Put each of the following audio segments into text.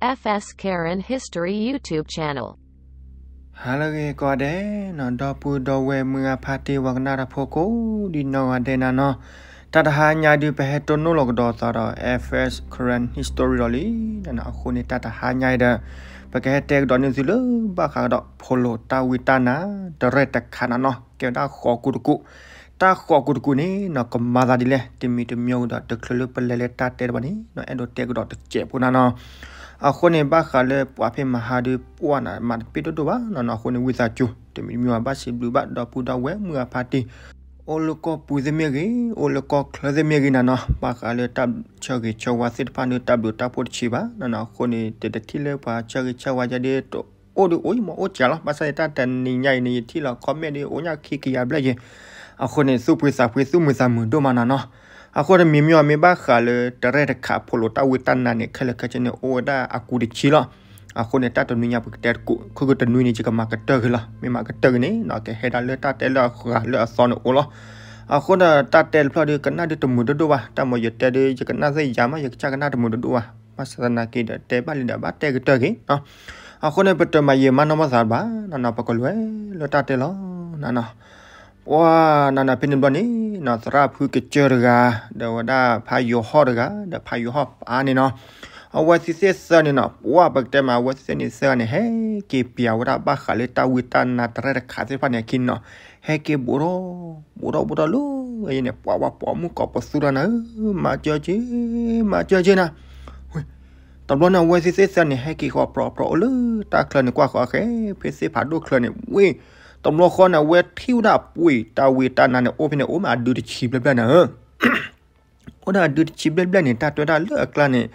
F S Karen History YouTube channel. ဟါလၢအဂ့ၤကိးဂၤဒဲးနီၤ, ဒီပုၢ်ဒီဝဲၢ်မုၢ်ဂၤဖါတံၢ် ပှၤကနၣ်တၢ်ဖိကိးဒံနီၢ်ဂၤဒဲးနၤနီၤ, တၢ်တဟါညါဒုး ပဟဲတိၢ်နီၣ်လီၤကဒီးသးဒီး F S Karen History ဒီးလံနၤနီၤ. အဃိန့ၣ် တၢ်တဟါညါအံၤဒီး ပကဟဲတဲကဒီးန့ၢ်သုလၢဘၣ်ဃးကဒီး ဖိလိာ်တၢ်ဝံတၢ်နါ တရဲၣ်တခါနၤနီၤ, ကဲဝဲဒၣ်ဃိးကူတကူ, တၢ်ဃိးကူတကူန့ၣ်နီၤ ကမၤသးဒ်လဲၣ် တမံၤတမံၤကဒီး တချုးလၢပလဲၤလၢတၢ်တဲတဘၣ်န့ၣ်နီၤ အဲၣ်ဒိးတဲကဒီးတစဲးဖိနၤနီၤ. အဃိန့ၣ် ဘၣ်ဃးလၢပှၤဖဲမဟါဒုး ပှၤနၤမၤတပ့ၢ်ဒိၣ်ဒိၣ်ဘၣ်နၤနီၤ. အဃိန့ၣ် ဝံသးစူၤ တမံၤတမံၤဘၣ် ဘၣ်စံးဘျုးဘၣ်ဒီပုၢ်ဒီဝဲၢ်မုၢ်ဂၤဖါတံၢ် အိၣ်လၢကီၢ်ပူၤသ့ၣ်မ့ၢ်ဂ့ၤ, အိၣ်လၢကီၢ်ချၢသ့ၣ်မ့ၢ်ဂ့ၤနၤနီၤ, ဘၣ်ဃးလၢတၢ်ဆၢဂ့ၤဆၢဝါသ့ၣ်တဖၣ်န့ၣ် တၢ်ဘျုးတၢ်ဖှိၣ်တဆံးဘၣ်နၤနီၤ. အဃိန့ၣ် တတထံၣ်လၢပှၤဆၢဂ့ၤဆၢဝါယဲဒ် တအိၣ်ဒုးအိၣ်ယမ့ၢ်အိၣ်စှၤလီၤ. ဘၣ်ဆၣ်န့ၣ် တၢ်တနံၤညါအံၤန့ၣ် ယထံၣ်လီၤ comment ဒ်အိၣ်ညါခံကယၤဘျဲၣ်ယဲၢ်, အဃိန့ၣ် သူၣ်ဖှံသးဖှံ သူၣ်မုာ်သးမုာ်ဒိၣ်မးနၤနီၤ. အဃိတမံၤမံၤအီၤ မ့ၢ်ဘၣ်ဃးလၢတရဲၣ်တခါ ဖိလိာ်တၢ်ဝံတၢ်နါန့ၣ် ခဲလၢာ်ခဲဆ့န့ၣ် အိၣ်ဝဲဒၣ်အကူတဆံလီၤ. အဃိန့ၣ် တၢ်တနွံညါပကတဲတကူး, ခုကတနွံန့ၣ် ယကမၤကတၢၢ်က့ၤလီၤ. မ့ၢ်မၤကတၢၢ်က့ၤန့ၣ်နီၤ ကဟဲဒၣ်လၢတၢ်တဲလၢအဂၤလၢအသီန့ၣ်အိၣ်လီၤ. အဃိဒီးတၢ်တဲတဖျၢၣ်ဒုး ကနၣ်ဒုးတမုာ်ဒိၣ်ဒိၣ်ဘၣ်, တၢ်မ့ၢ်ယတဲဒုး ယကနၣ်သ့ၣ်ယၤမး ယကစၢ်ကနၣ်တမုာ်ဒိၣ်ဒိၣ်ဘၣ်. ဘၣ်ဆၣ်သနာ်က့ဒီး တဲဘၣ်လံဒီး ဘၣ်တဲကတၢၢ်က့ၤနီၤ. အဃိန့ၣ် ပတမၤယံာ်မၤနီၢ်မၤသးဘၣ်နၤနီၤ, ပကလဲၤလၢတၢ်တဲလီၤနၤနီၤ. ပှၤနၤနီၤ ဖဲန့ၣ်ဘျီန့ၣ်နီၤ သရၣ်ဖုကစၢၢ်တဂၤ ဒီးဝဲဒၣ်ဖးယိၤဟီၣ်တဂၤ ဒီးဖးယိၤဟီၣ်ပၢ်န့ၣ်နီၤ, အဝဲသ့ၣ်သၢဂၤန့ၣ်နီၤ, ပှၤပကတဲမး အဝဲသ့ၣ်န့ၣ်သၢဂၤန့ၣ် ဟဲက့ၤပျးဝဲဒၣ်ဘၣ်ဃးလၢတၢ်ဝံတၢ်နါတရဲၣ်တခါသ့ၣ်တဖၣ်န့ၣ်အခံန့ၣ်နီၤ, ဟဲက့ၤဘူးထီၣ် ဘူးထီၣ်ဘူးထီၣ်လၢအံၤန့ၣ် ပှၤပှၤပိာ်မုၣ်ကိးပသူတဂၤနၤဧၢ, မၤစၢၤက့ၤ, မၤစၢၤက့ၤနၤ. တဘျီန့ၣ် အဝဲသ့ၣ်သၢဂၤန့ၣ် ဟဲက့ၤဃီၤပြီပြီအိၣ်လၢတၢ်ချၢန့ၣ် ကွၢ်ဃီၤအဃဲ ဖဲသ့ၣ်ဖးဒိၣ်ချၢန့ၣ် ဝ့ၢ်, တဘျီဃီန့ၣ် အဝဲထံၣ်ဝဲဒၣ်အပှ့ၤ တၢ်ဝံတၢ်နါန့ၣ် အိၣ်ဖဲန့ၣ် အိၣ်မးအဒုတဆံဘျဲၣ်ဘျဲၣ်နၤဧၢ အိၣ်ဒၣ်အဒုတဆံဘျဲၣ်ဘျဲၣ်န့ၣ် တၢ်တဲဝဲဒၣ်လၢအကျါန့ၣ်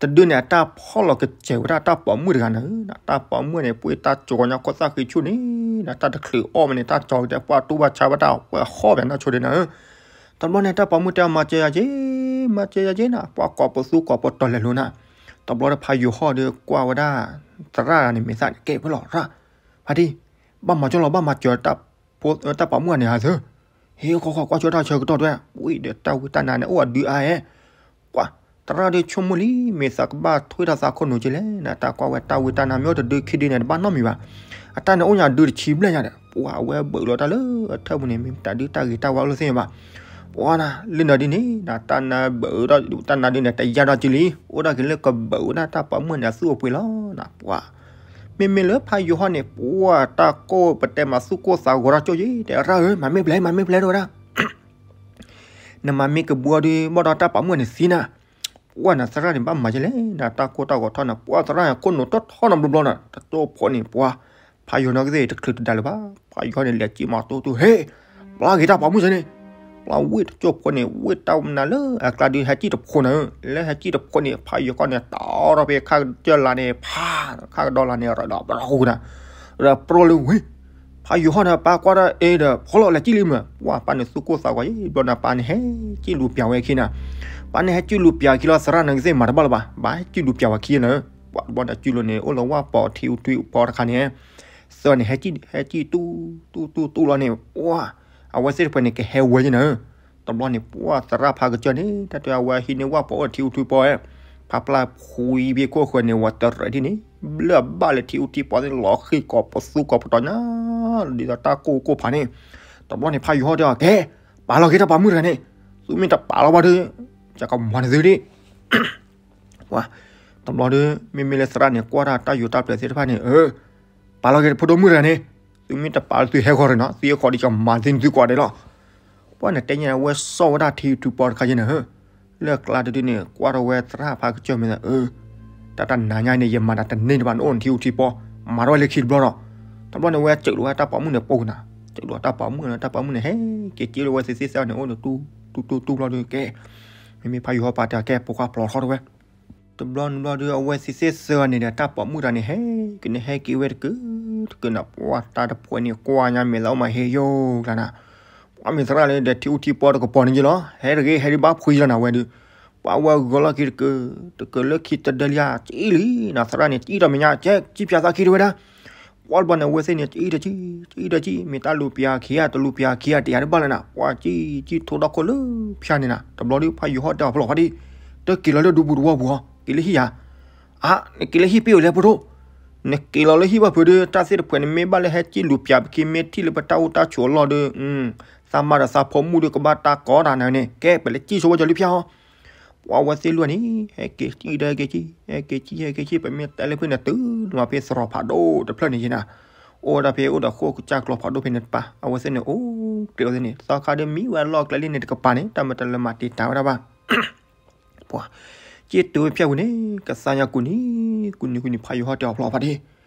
တဒုန့ၣ် အတၢ်ဖီၣ်လီၤကစဲးဝဲဒၣ်တၢ်ပိာ်မုၣ်တဂၤနၤဧၢ, တၢ်ပိာ်မုၣ်န့ၣ် ပှ့ၤတၢ်ကၠီၤညါခိၣ်သၣ်ဃံဆူၣ်န့ၣ် တၢ်တချုးအီၣ်မးန့ၣ် တၢ်ကၠီၤကတဲပှၢ်တူၢ်ဘၣ်ဆါဘၣ်တၢ်ဝဲဟီၣ်ဘၣ်နီၢ်ဆိဒဲးနၤဧၢ. တဘျီန့ၣ် တၢ်ပိာ်မုၣ်တဲအီၤ မၤစၢၤယၤက့ၤ, မၤစၢၤယၤက့ၤနၤ, ပှၤကိးပသူကိးပတီၢ်လဲၤလိၤနၤ. တဘျီဒီးဖးယိၤဟီၣ်ဒီးကွၢ်ဝဲဒၣ် သရၣ်န့ၣ်မ့ၢ်သၣ်န့ၣ် ကဲဖဲလီၤရၣ် ဖါတံၢ်, ဘၣ်မၤကၠီလီၤ ဘၣ်မၤစၢၤ တၢ်ပိာ်မုၣ်ဂၤန့ၣ်ဟးသၢ, ဟ့ၣ်ခီခီကွၢ်ဆိတၢ်ဆၢကတီၢ်တဲ, ဝံၤဒီးတၢ်ဝံတၢ်နါန့ၣ် အိၣ်အဒုအါအဲ, ကွၢ်, သရၣ်ဒီးဆိကမိၣ်လံ, မ့ၢ်သးကဘၣ်ထွံၣ်တၢ်သးခိၣ်နူာ်က့လဲၣ်, နတၢ်ကွၢ်ဝဲတၢ်ဝံတၢ်နါမ့ၢ်အိၣ်တဒုခံဒုန့ၣ် တဘၣ်နီတမံၤဘၣ်. အတၢ်န့ၣ်အိၣ်ညါဒုတဆံဘျဲၣ်ညါဒီး ပှၤအဝဲဘၢၣ်လီၤတၢ်လၢအထၢၣ်ပူၤန့ၣ် မ့ၢ်တၢ်ဒုတၢ်ဂ့ၤတၢ်ဝါအိၣ်လၢသ့ၣ်ညါဘၣ်. ပှၤနၤ လၢနၤဒ်န့ၣ် နတၢ်နါဘၢၣ်ဒီး တၢ်နါဒုန့ၣ် တယါဒီးကလံ, အိၣ်ဒၣ်က့ၤလၢကဘၢၣ်ဝဲဒၣ်တၢ်ပိာ်မုၣ်န့ၣ် အသူၣ်အပှ့ၤလီၤနၤ ပှၤ မ့မ့ၢ်လၢဖးယိၤဟီၣ်န့ၣ် ပှၤတၢ်ကိၢ်ပတဲမးသူၣ်ကိၢ်သးဂီၤထီၣ်ကၠိယ့ၣ် တဲရၣ်ဧၢ, မၤမ့ၢ်ဖျဲး မၤမ့ၢ်ဖျဲးတဲဝဲဒၣ်, နမၤမ့ၢ်ကဘှီဒီး ဘၣ်ဒီးတၢ်ပိာ်မုၣ်န့ၣ်သံနၤ. ပှၤနၤသရၣ်န့ၣ် ဘၣ်မၤက့လဲၣ် နတၢ်ကိၢ်တၢ်ဂီၤထီၣ်န့ၣ် ပှၤသရၣ်န့ၣ် ခိၣ်နူာ်တီၢ်ထီၣ်နီတဘျီဘျီန့ၣ် တကၠိဖိန့ၣ် ပှၤ ဖးယိၤဟီၣ်န့ၣ်ကသ့ၣ်တချုးတဒါလၢၤဘၣ်, ဖးယိၤဟီၣ်န့ၣ် လဲၤစံၣ်မၤတိၢ်တိၢ် ဟ့ၣ် ပျၢ်က့ၤတၢ်ပိာ်မုၣ်စ့ၢ်န့ၣ် ပျၢ်ဝံၣ်တကၠိဖိန့ၣ် ဝံၣ်တၢ်နါလၢအကျါဒုး ဟဲစံၣ်တဖိနၤဧၢ, လၢဟဲစံၣ်တဖိန့ၣ် ဖးယိၤဟီၣ်န့ၣ် တီထီၣ်ဖဲခၣ်ကစၢၢ်လါန့ၣ် ဖး ခၣ်ကဒီလါန့ၣ် ရၤဒီးပရီနၤ, ရၤပရီလၢဝံၤ ဖးယိၤဟီၣ်ဒီးပၢ်ကွၢ်ဒၣ်အံၤဒီး ဖီလီၤလဲၤစံၣ်လံမး, ပှၤပၢ်န့ၣ်သူၣ်ကိၢ်သးဂီၤယံၤ ဘျီန့ၣ် ပၢ်န့ၣ်ဟဲစံၣ်လူၤပျၢ်ဝဲခံနၤ, ပၢ်န့ၣ်ဟဲစံၣ်လူၤပျၢ်ခံလီၤ သရၣ်န့ၣ်ကသ့ၣ်မၤတဘၣ်လၢၤဘၣ်, ပၢ်ဟဲစံၣ်လူၤပျၢ်ဝဲခံနၤ, ပှၤတဘျီန့ၣ် စံၣ်လူၤန့ၣ် အိၣ်လၢဝၣ်ပိာ်ထံအူထံပီတခါန့ၣ် သၢန့ၣ် ဟဲစံၣ် ဟဲစံၣ်တူၢ်တူၢ်တူၢ်တူၢ်လီၤန့ၣ် ပှၤ အဝဲသ့ၣ်တဖၣ်န့ၣ် ကဟဲဝဲယဲၢ်နၤဧၢ, တဘျီန့ၣ် ပှၤသရၣ်ဖးကစၢၢ်န့ၣ် တၢ်တဲအဝဲဟံးန့ၢ်ဝၣ်ပိာ်အိၣ်ထံအူထံပီဧၢ, ဖးပျၢ်ဖှံဖဲခိၣ်ဃၢၤန့ၣ် ဝဲတရၢးထံၣ်န့ၣ် ဘျၢၣ်ဘၣ်လၢထံအူထံပီန့ၣ် လီၤဃံၤကိးပသူကိးပတီၢ်ညါ ဒ်သိးတၢ်ကိၢ်ကိၢ်ဖးန့ၣ်, တဘျီန့ၣ် ဖးယိၤဟီၣ်တဲအီၤ ကဲ ပာ်လီၤက့ၤတၢ်ပိာ်မုၣ်တဂၤန့ၣ်, သုမ့ၢ်တပာ်လီၤဘၣ်ဒီး ယကမၤနသုဒၣ် ပှၤ တဘျီဒီး မ့မ့ၢ်လၢသရၣ်န့ၣ် ကွၢ်တၢ်တၢ်ယိၤတၢ်ပျဲၤသ့ၣ်တဖၣ်န့ၣ် အၢ ပာ်လီၤက့ၤတဖိဒိၣ်မုၣ်တဂၤန့ၣ်, သုမ့ၢ်တပာ်လၢသုဟဲဃီၤရ့ၣ်နီၤ သုဟဲဃီၤဒီးယကမၤသ့နသုကိးဂၤဒဲးလီၤ. ပှၤန့ၣ်တဲညါ အဝဲစီၣ်ဝဲဒၣ်ထံထူပီတခါယဲၢ်နၤဧၢ, လၢအကျါတဒုန့ၣ် ကွၢ်ထီၣ်ဝဲသရၣ်ဖးကစၢၢ်မ့ၢ်သး အၢ တၢ်တနၤညါအံၤန့ၣ် ယမၤတၢ်တန့ၢ်တဘၣ် နအိၣ်နထံအူထံပီ, မၤထီၣ်ဝဲလၢခံတဘျီဒီး, တဘျီန့ၣ် အဝဲစၢးလိာ်ဝဲတၢ်ပိာ်မုၣ်န့ၣ်ပိာ်ကနၤ, စၢးလိာ်တၢ်ပိာ်မုၣ်န့ၣ် တၢ်ပိာ်မုၣ်န့ၣ် ဟဲက့ၤစ့လၢအဝဲသ့ၣ်သ့ၣ်သၢဂၤန့ၣ် အိၣ်ဒီးတူၢ်တူၢ်တူၢ်တူၢ်ဘျီဒီး ကဲ မ့မ့ၢ်ဖးယိၤဟီၣ်ပၢ်တဲ ကဲ ပိာ်ခွါဖျိးထီၣ်ဝဲ တဘျီန့ၣ်ဘျီဒီး အဝဲသ့ၣ်သ့ၣ်သၢဂၤန့ၣ်ဒီး တၢ်ပိာ်မုၣ်တဂၤန့ၣ် ဟဲက့ၤန့ၣ် ဟဲက့ၤဝဲတက့ၢ်တက့ၢ်န့ၣ် ပှၤတၢ်တဖှဲးန့ၣ် ကွၢ်ညါမဲာ်သးအိၣ်မးဟ့ၣ်ယိၣ်ကျါနၤ, ပှၤမ့ၢ်သရၣ်လၢဒီးထံအူထံပီတကပီၤန့ၣ်ယ့ၢ်လီၤ ဟဲတဂ့ၤ ဟဲဒံးဘၣ်ဖှံလီၤနၤဝဲဒီး, ပှၤဝဲဂီၤလီၤက့ၤတက့ၢ်တက့ၢ်လၢခံတဒၢလံဧါ ကံၣ်လံနၤ သရၣ်န့ၣ် ကံၣ်ဒီးမဲာ်ညါ ကဲ ကံၣ်ပၠးသးခံတဝဲဒၣ် ကွၢ်တဘျီန့ၣ် အဝဲသ့ၣ်န့ၣ် ကံၣ်တကံၣ် ကံၣ်တကံၣ် မ့ၢ်တၢ်လူၤပၠးခံဂၤ တလူၤပၠးခံဂၤ တယၤတဘၣ်လၢၤနၤ ပှၤကံၣ်ကံၣ်ထိးထီၣ်ခိၣ်လၢဖၠါန့ၣ်နၤ တဘျီဒီး ဖးယိၤဟီၣ်တဲအီၤ ဖျိးဖါတံၢ် တက့ၤလီၤလၢဒူပူၤတဝီပူၤဟီ က့ၤလၢဟံၣ်ယၤ, အါ, နက့ၤလၢဟံၣ်ပ့ၢ်ဝဲလဲၣ်ဖိဒိၣ်, နက့ၤလီၤလၢဟံၣ်ဘၣ်ဖုးဒီး တၢ်သ့ၣ်တဖှဲးန့ၣ် မ့ၢ်ဘၣ်လၢဟဲစံၣ်လူၤပၠးပက့ၤ မ့ၢ်ထံၣ်လၢပတၢ်အိၣ်တၢ်ဆိးအလီၢ်ဒီး သးမါဒီးသးဖိမုၣ်ဒီးကဘၣ်တၢ်ကိးတၢ်နၤန့ၣ် ကဲ ပလဲၤစံၣ်ဆိဝဲကၠီၤလံဖၠါဟီ. ပှၤဝဲသ့ၣ်လွံၢ်ဂၤန့ၣ် ဟဲက့ၤစံၣ်ဒီးဟဲက့ၤစံၣ်, ဟဲက့ၤစံၣ် ဟဲက့ၤစံၣ်, ပမ့ၢ်တဲလၢဖုန့ၣ် တုၤလီၤဖဲသရိာ်ဖးဒိၣ်တဖျၢၣ်န့ၣ်ယဲနၤ, အိၣ်ဝဲဒၣ်ဖဲအိၣ်ဒီးဃိၣ်ကစၢ်ကျီဖးဒိၣ်ဖဲန့ၣ်တပၤ, အဝဲသ့ၣ်န့ၣ် အိၣ်တ့ၢ်ဝဲသ့ၣ်န့ၣ် သီခါဒီးမံဝဲအလီၢ်ကျဲလံန့ၣ်တကပၤန့ၣ် တၢ်မၤတၢ်လၢမၤတံာ်တာ်ဝဲဒၣ်ဘၣ် ပှၤ စ့ၢ်တုၤဝဲဖၠၣ်ပူၤန့ၣ် ကသါညါကူၣ်နံၤ, ကူၣ်နံၤကူၣ်နံၤ ဖးယိၤဟီၣ်တဲအီၤဖျီဖးဒ့ၣ်,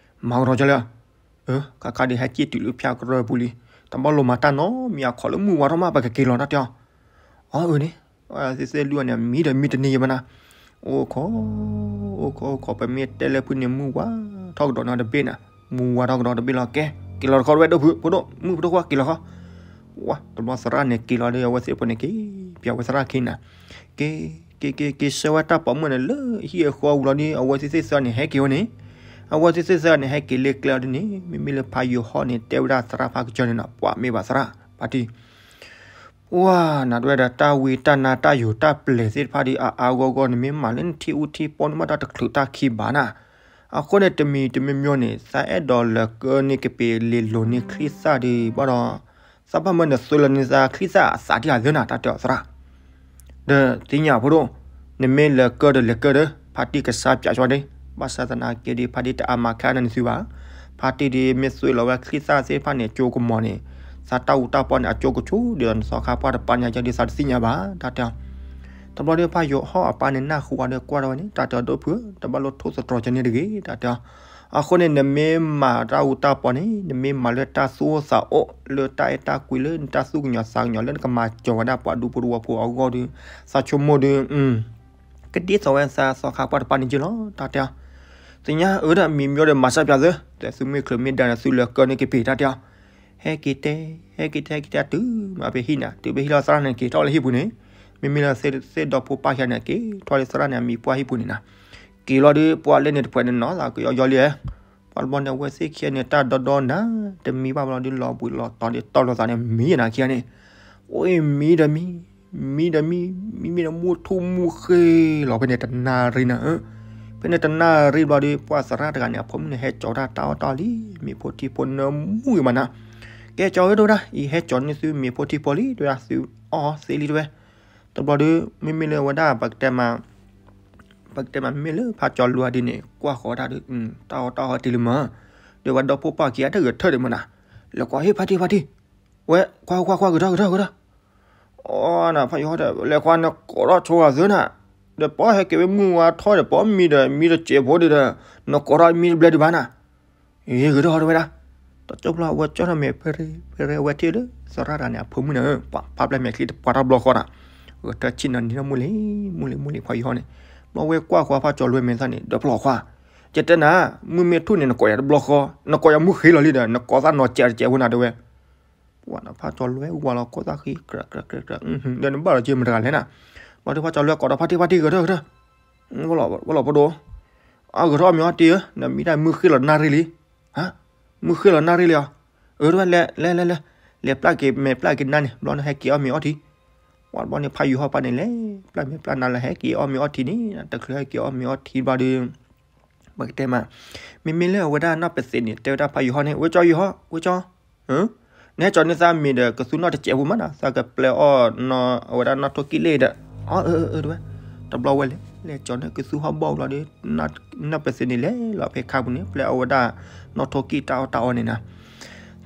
မၤကဒီးကၠီလၢ, အၢ ခါခါဒ်ဟဲစ့ၢ်တုၤလၢဖၠၣ်ကရၢပူၤလံ, တဘၣ်လိၣ်မၤတၢ်နီတမံၤ အခီၣ်လၢမုၢ်ဝါထီၣ်မး ပကက့ၤလီၤတၢ်တဲအီၤ, အၢ အၢန့ၣ်, သ့ၣ်သ့ၣ်လွံၢ်ဂၤန့ၣ် မံဒီးမံတန့ၢ်ယဲမနၤ, အိၣ်ခိး, အိၣ်ခိး အိၣ်ခိး ပမ့ၢ်တဲလၢဖုန့ၣ် မုၢ်ဝါထီၣ်ကဒီးနီတဘ့ၣ်နၤ, မုၢ်ဝါထီၣ်ကဒီးတဘ့ၣ်လီၤ ကဲ, က့ၤလီၤတခီဝဲဒၣ်ဖု ဖိဒိၣ် မုၣ်ဖိဒိၣ်ခွါက့ၤလီၤခီ ဝါ တဘျီသရၣ်န့ၣ်က့ၤလီၤဒီး အဝဲသ့ၣ်ဖိန့ၣ်က့ၤ, ပှၤဝဲသရၣ်ခံနၤ, က့ၤ, က့ၤ က့ၤ က့ၤဆှၢဝဲတၢ်ပိာ်မုၣ်န့ၣ်လၢ ဟံၣ်အဃီအူလီၤဒီး အဝဲသ့ၣ်သ့ၣ်သၢန့ၣ် ဟဲက့ၤဝဲန့ၣ်, အဝဲသ့ၣ်သ့ၣ်သၢန့ၣ် ဟဲက့ၤလၢကျဲအီၤဒ်န့ၣ် မ့မ့ၢ်လၢဖးယိၤဟီၣ်န့ၣ် တဲဝဲဒၣ်သရၣ်ဖးကစၢၢ်န့ၣ်နီၤ ပှၤမ့ၢ်ဘၣ်သရၣ်ဖါတံၢ် ဝါနၤတဝဲဒၣ်တၢ်ဝံတၢ်နါတၢ်ယိၤတၢ်ပျဲၤသ့ၣ်တဖၣ်ဒီး အါအါဂီၢ်ဂီၢ်န့ၣ် မ့ၢ်မၤလၢနထံၣ်အူထံၣ်ပီၢ်န့ၣ် မ့ၢ်တၢ်တချုးတၢ်ခံဘၣ်နၤ, အဃိန့ၣ် တမံၤတမံၤမံၤန့ၣ် သးအဲၣ်ဒိးလဲၤကၢန့ၢ်ကပ့ၤလ့ၤလိၤန့ၢ်ချံသၣ်ဒီး ဘၣ်ဒီး သးဘၣ်မၢနသုးလီၤန့ၢ်သးချံသၣ်အသးဒ်အသၢနၤ တၢ်တဲအီၤသရၣ် ဒီးသ့ၣ်ညါဖိဒိၣ်, နမ့ၢ်လဲၤကၢဒီးလဲၤကၢဒီး ဖါတံၢ်ကစၢ်ပၠးကၠီဒီး, ဘၣ်ဆၣ်သနာ်က့ဒီး ဖါတံၢ်တအါမးခါနၤနသုးဘၣ်, ဖါတံၢ်ဒီးမ့ၢ်သုးလီၤဝဲချံသၣ်သ့ၣ်တဖၣ်န့ၣ် အကၠိကမီၤန့ၣ်, သးတၢ်အူတၢ်ပီန့ၣ် အကၠိကဆူၣ်ဒ်သိးနသီခါပှၢ်တပၤန့ၣ် ယၤဒ်သးတသ့ၣ်ညါဘၣ် တၢ်တဲအီၤ တဘျီဒီးဖးယိၤဟီၣ်အပၢ်န့ၣ် နၢ်ဟူဝဲဒီးကွၢ်ထီၣ်ဝဲန့ၣ် တၢ်တဲအီၤဒိၣ်ဖုဧၢ, တဘၣ်လိၣ်ထိၣ်သတြီၤကန့ၣ်တဂ့ၤ တၢ်တဲအီၤ, အဃိန့ၣ် နမ့ၢ်မၤတၢ်အူတၢ်ပီန့ၣ် နမ့ၢ်မၤလၢတၢ်သူၣ်အိၣ်သးအိၣ် လၢတၢ်အဲၣ်တၢ်ကွံလၢနတၢ်သူၣ်ကညီၤသးကညီၤလၢနကမၤစၢၤဝဲဒၣ်ပှၤဒူဖိတဝီဖိအဂီၢ်ဒီး သးဆိကမိၣ်ဒီး ကဒ်သိးဝဲသးသီခါပှၢ်တပၤန့ၣ်က့လီၤ တၢ်တဲအီၤ, သ့ၣ်ညါအၢဒီးမံၤမ့ၢ်ဒီးမၤစၢ်ပၠးသု, သုမ့ၢ်ချုးမ့ၢ်ဒါန့ၣ် သုလဲၤကၢန့ၢ်ကပ့ၤ တၢ်တဲအီၤ, ဟဲက့ၤတဲ, ဟဲက့ၤတဲ ဟဲက့ၤတဲ ဟဲက့ၤတဲတုၤမးဖဲဟံၣ်နၤ တုၤဖဲဟံၣ်လီၤသရၣ်န့ၣ် က့ၤထီၣ်လၢဟံၣ်ပူၤန့ၣ်, မ့မ့ၢ်လၢသ့ၣ်ဒီဖိပၢ်ခံဂၤန့ၣ် က့ၤထီၣ်လၢသရၣ်န့ၣ် အမံၤပှၢ်ဟံၣ်ပူၤန့ၣ်နၤ, က့ၤလီၤဒီးပှၤလၢန့ၣ်တဖှဲးန့ၣ်နီၤ သးကယီယီလံ, ပှၤတဘျီန့ၣ် အဝဲသ့ၣ်ခံဂၤန့ၣ် တၢ်ဒီဒီနၤ, တမံဘၣ်ဘျီဒီးလီၤဘှံးလီၤတီၤဒီးတီၢ်လိာ်သးန့ၣ် မံယဲနၤခံဂၤန့ၣ်, အိၣ်မံဒီးမံ, မံဒီးမံ, မံမံဒီးမူထူၣ်မူဃ့လီၤ ဖဲန့ၣ်တနၣ်ရံၣ်နၤ, ဖဲန့ၣ်တနၣ်ရံၣ်ဘျီဒီး ပှၤသရၣ်တဂၤန့ၣ် အဖိမုၣ်န့ၣ် ဟဲကၠီၤတၢ်တၢ်အီၣ်တၢ်အီလံ, မ့ၤဖိထံဖိနၢမူဂ့ၤမးနၤ, ကဲကၠီၤဧၢ တဲဝဲဒၣ် အံၤဟဲကၠီၤန့ၢ်သုမ့ၤဖိထံဖိလံ တဲဝဲဒၣ် သုအီၣ်သ့လံတဲဝဲ, တဘျီဒီး မ့မ့ၢ်လၢဝဲဒၣ် ပကတဲမး ပကတဲမး မ့မ့ၢ်လၢဖးကၠီၤလွဲဒ်န့ၣ် ကွၢ်ဃီၤဝဲဒၣ်ဒီး တၢ်အီၣ်တၢ်အီတ့ၢ်လံမး, ဒီးဝဲဒီဖိပၢ်ခံဂၤတဂၤထၢၣ်ဒံးမးနၤ, လဲၤကွၢ်ဟ့ၣ်ဖါတံၢ်ဖါတံၢ်, ဝဲကွၢ်ကွၢ်ကွၢ် ဂဲၤထီၣ်ဂဲၤထီၣ်ဂဲၤထီၣ်, အီနၤ ဖးယိၤဟီၣ်တဲ လဲၤကွၢ်နကိးထီၣ်ဆိဂၤသုနၤ, ဒီးပှၤဟဲက့ၤဝဲမုၢ်ဝါထီၣ်ဒီး ပှၤမံဒီးမံတစဲးဖိဒီး နကိးထီၣ်မံတဘျဲဒံးဘၣ်နၤ အ့ ဂဲၤထီၣ်တဲဝဲဒၣ်, တကၠိဖျီအဝဲကၠီထီၣ်မဲာ်ဖဲရ့ဖဲရ့ အဝဲထံၣ်လၢ သရၣ်တဂၤန့ၣ် အဖိမုၣ်န့ၣ် ပာ်ဖျါပျဲမဲာ်ချံတပှၤတၢ်ဘျီဃီနၤ, ဂဲၤထီၣ်ဆ့ၣ်နီၤန့ၣ် မုၢ်လံ မုၢ်လံ မုၢ်လံ ဖးယိၤဟီၣ်န့ၣ်, ဘျီဝဲကွၢ်ဃီၤဖးကၠီၤလွဲမဲာ်သၣ်န့ၣ် ဒီးဖျီခွါ, ယတဲနၤ, မုၢ်မ့ၢ်ထူၣ်န့ၣ် နကိးယၤတဘျီဃီ, နကိးယၤမုၢ်ဃ့လီၤလံဒီး နကိးသၣ်နီၤစဲးတစဲးဖိနၤတဲဝဲ ပှၤနဖးကၠီၤလွဲဝဲလီၤ ကိးသၣ်ဃံ ကြၢးကြၢးကြၢးကြၢး, ဒီးနဘၣ်လီၤက့ၤမတၤတဂၤလဲၣ်နၤ, ဘျီဒီးဖးကၠီၤလွဲကိးဒီး ဖါတံၢ်ဖါတံၢ် ဂဲၤထီၣ်ဂဲၤထီၣ်, ဝဲလီၤဖိဒိၣ်, အဂဲၤထီၣ်အီၣ်မ့ၤအီထံဧၢ, နမံတၢ်မုၢ်ဃ့လီၤနၣ်ရံၣ်လံ, ဟါ, မုၢ်ဃ့လီၤနၣ်ရံၣ်လံဧါ, အၢ တဝဲ လဲၤလဲၤလဲၤလဲၤ, လဲၤပျၢ်က့ၤမဲာ်ပျၢ်က့ၤနါန့ၣ် ဘျီနဟဲက့ၤအီၣ်မ့ၤအီထံ, ဝဲဘျီန့ၣ် ဖးယိၤဟီၣ်ပၢ်န့ၣ်လဲၤ ပျၢ်မဲာ်ပျၢ်နါလၢဟဲက့ၤအီၣ်မ့ၤအီထံန့ၣ် တချုးဟဲက့ၤအီၣ်မ့ၤအီထံဘျီဒီး ပကတဲမး, မ့မ့ၢ်လၢအဝဲဒၣ်နီၢ်ပသ့းန့ၣ် တဲဝဲဒၣ်ဖးယိၤဟီၣ်န့ၣ် ဝဲကၠီယိၤဟီၣ် ဝဲကၠီ, နဟဲကၠီၤန့ၢ်သးမ့ၤဒီး ကသူနီၢ်တစဲးဖိမးနၤ သးကပျဲအီၣ် အဝဲဒၣ်နီၢ်ထိၣ်ကံၣ်လ့ၣ်ဒီး, အၢ အၢ တဝဲ, တဘျီဝဲလဲၤ လဲၤကၠီၤန့ၢ်ကသူဟီၣ်ဘီၣ်ဘျီဒီး နီၢ်ပသ့းန့ၣ်လဲၤလီၤဖဲခါပူၤန့ၣ် ပျဲအီၣ်ဝဲဒၣ် နီၢ်ထိၣ်ကံၣ်တၢ်အီၣ်တၢ်အီန့ၣ်နၤ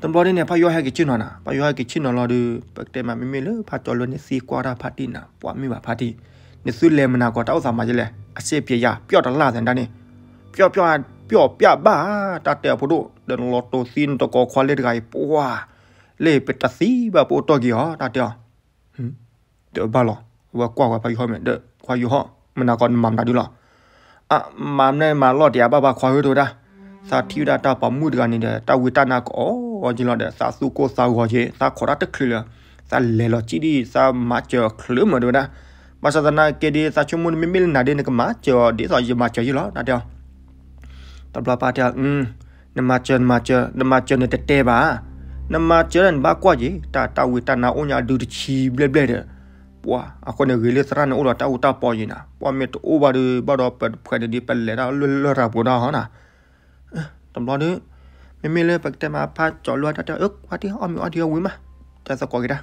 တဘျီဒ်န့ၣ် ဖးယိၤဟီၣ်ဟဲက့ၤဆ့ၣ်နီၤနၤ ဖးယိၤဟီၣ်ဟဲက့ၤဆ့ၣ်နီၤလီၤဒီး ပကတဲမး မ့မ့ၢ်လၢဖးကၠီၤလွဲန့ၣ်သံကွၢ်တၢ်ဖါတံၢ်နၤ ပှၤမ့ၢ်ဘၣ်ဖါတံၢ်, နသုလဲၤမနၤကီးတၢ်အိၣ်သးမၤယဲလဲၣ် အစ့ပျဲယၤ ပျီၣ်တလၢ်သးဒၣ်န့ၣ်, ပျီၣ်ပျီၣ် ပျီၣ်ပျၢ်ဘၣ်, တၢ်တဲအဖိဒိၣ် ဒီးနလီၤတိၤသံနတကိးခွါလ့ၣ်တဂၤအံၤ ပှၤ လ့ၣ်ပတသံဘၣ်ပအိၣ်တီၢ်က့ၤအီၤ တၢ်တဲအီၤ တဘၣ်လီၤ, အဝဲကွၢ်ဝဲဖးယိၤဟီၣ်မ့ၢ်ဒီး ခွါယိၤဟီၣ် မနၤကီးနမၤမနုၤဒုလီၤ, အ မၤမနုၤမၤလီၢ်တယၤဘၣ်ဘၣ်ခွါဧၢ တဲဝဲဒၣ်, သးထံၣ်ဝဲဒၣ်တၢ်ပိာ်မုၣ်တဂၤန့ၣ်ဒီး တၢ်ဝံတၢ်နါကအီၣ်က့ၤလီၤဒီး သးသူၣ်ကိၢ်သးဂီၤက့ၤ သးခိးတၢ်တချုးလၢၤ, သးလဲၤလီၤကံၣ်ဒံၣ် သးမၤစၢၤအီၤချုးမး တဲဝဲဒၣ်, ဘၣ်ဆၣ်သနာ်က့ဒီး သးဆိကမိၣ်န့ၣ် မ့မ့ၢ်လၢနၤဒီး နကမၤစၢၤအီၤဒ်သိးယမၤစၢၤယ့ၣ်လီၤ တၢ်တဲအီၤ တဘျီပၢ်တဲအီၤ, နမၤစၢၤ နမၤစၢၤ နမၤစၢၤန့ၣ်တတဲဘၣ်, နမၤစၢၤန့ၣ်နဘၣ်ကွၢ်က့ၤ တၢ်တၢ်ဝံတၢ်နါအိၣ်ညါအဒုတဆံဘျဲၣ်ဘျဲၣ်ဒီး, ပှၤအဃိန့ၣ် ဂ့ၤလၢသရၣ်န့ၣ်အိၣ်ဒီးတၢ်အူတၢ်ပီယံၤနၤ, ပှၤမ့ၢ်တအိၣ်ဘၣ်ဒီး ဘၣ်ဒီးပဖှဲးန့ၣ်ဒ်ပလဲၤတၢ်လၢလရာ်ပူၤတၢ်ဟီနၤ. တဘျီဒီး မ့မ့ၢ်လၢပကတဲမးဖးကၠီၤလွဲတၢ်တဲ အၢ ခွါတံၢ် အီၣ်မ့ၤအီထံအီဝံၤမး, တဲသကိးက့ၤတၢ်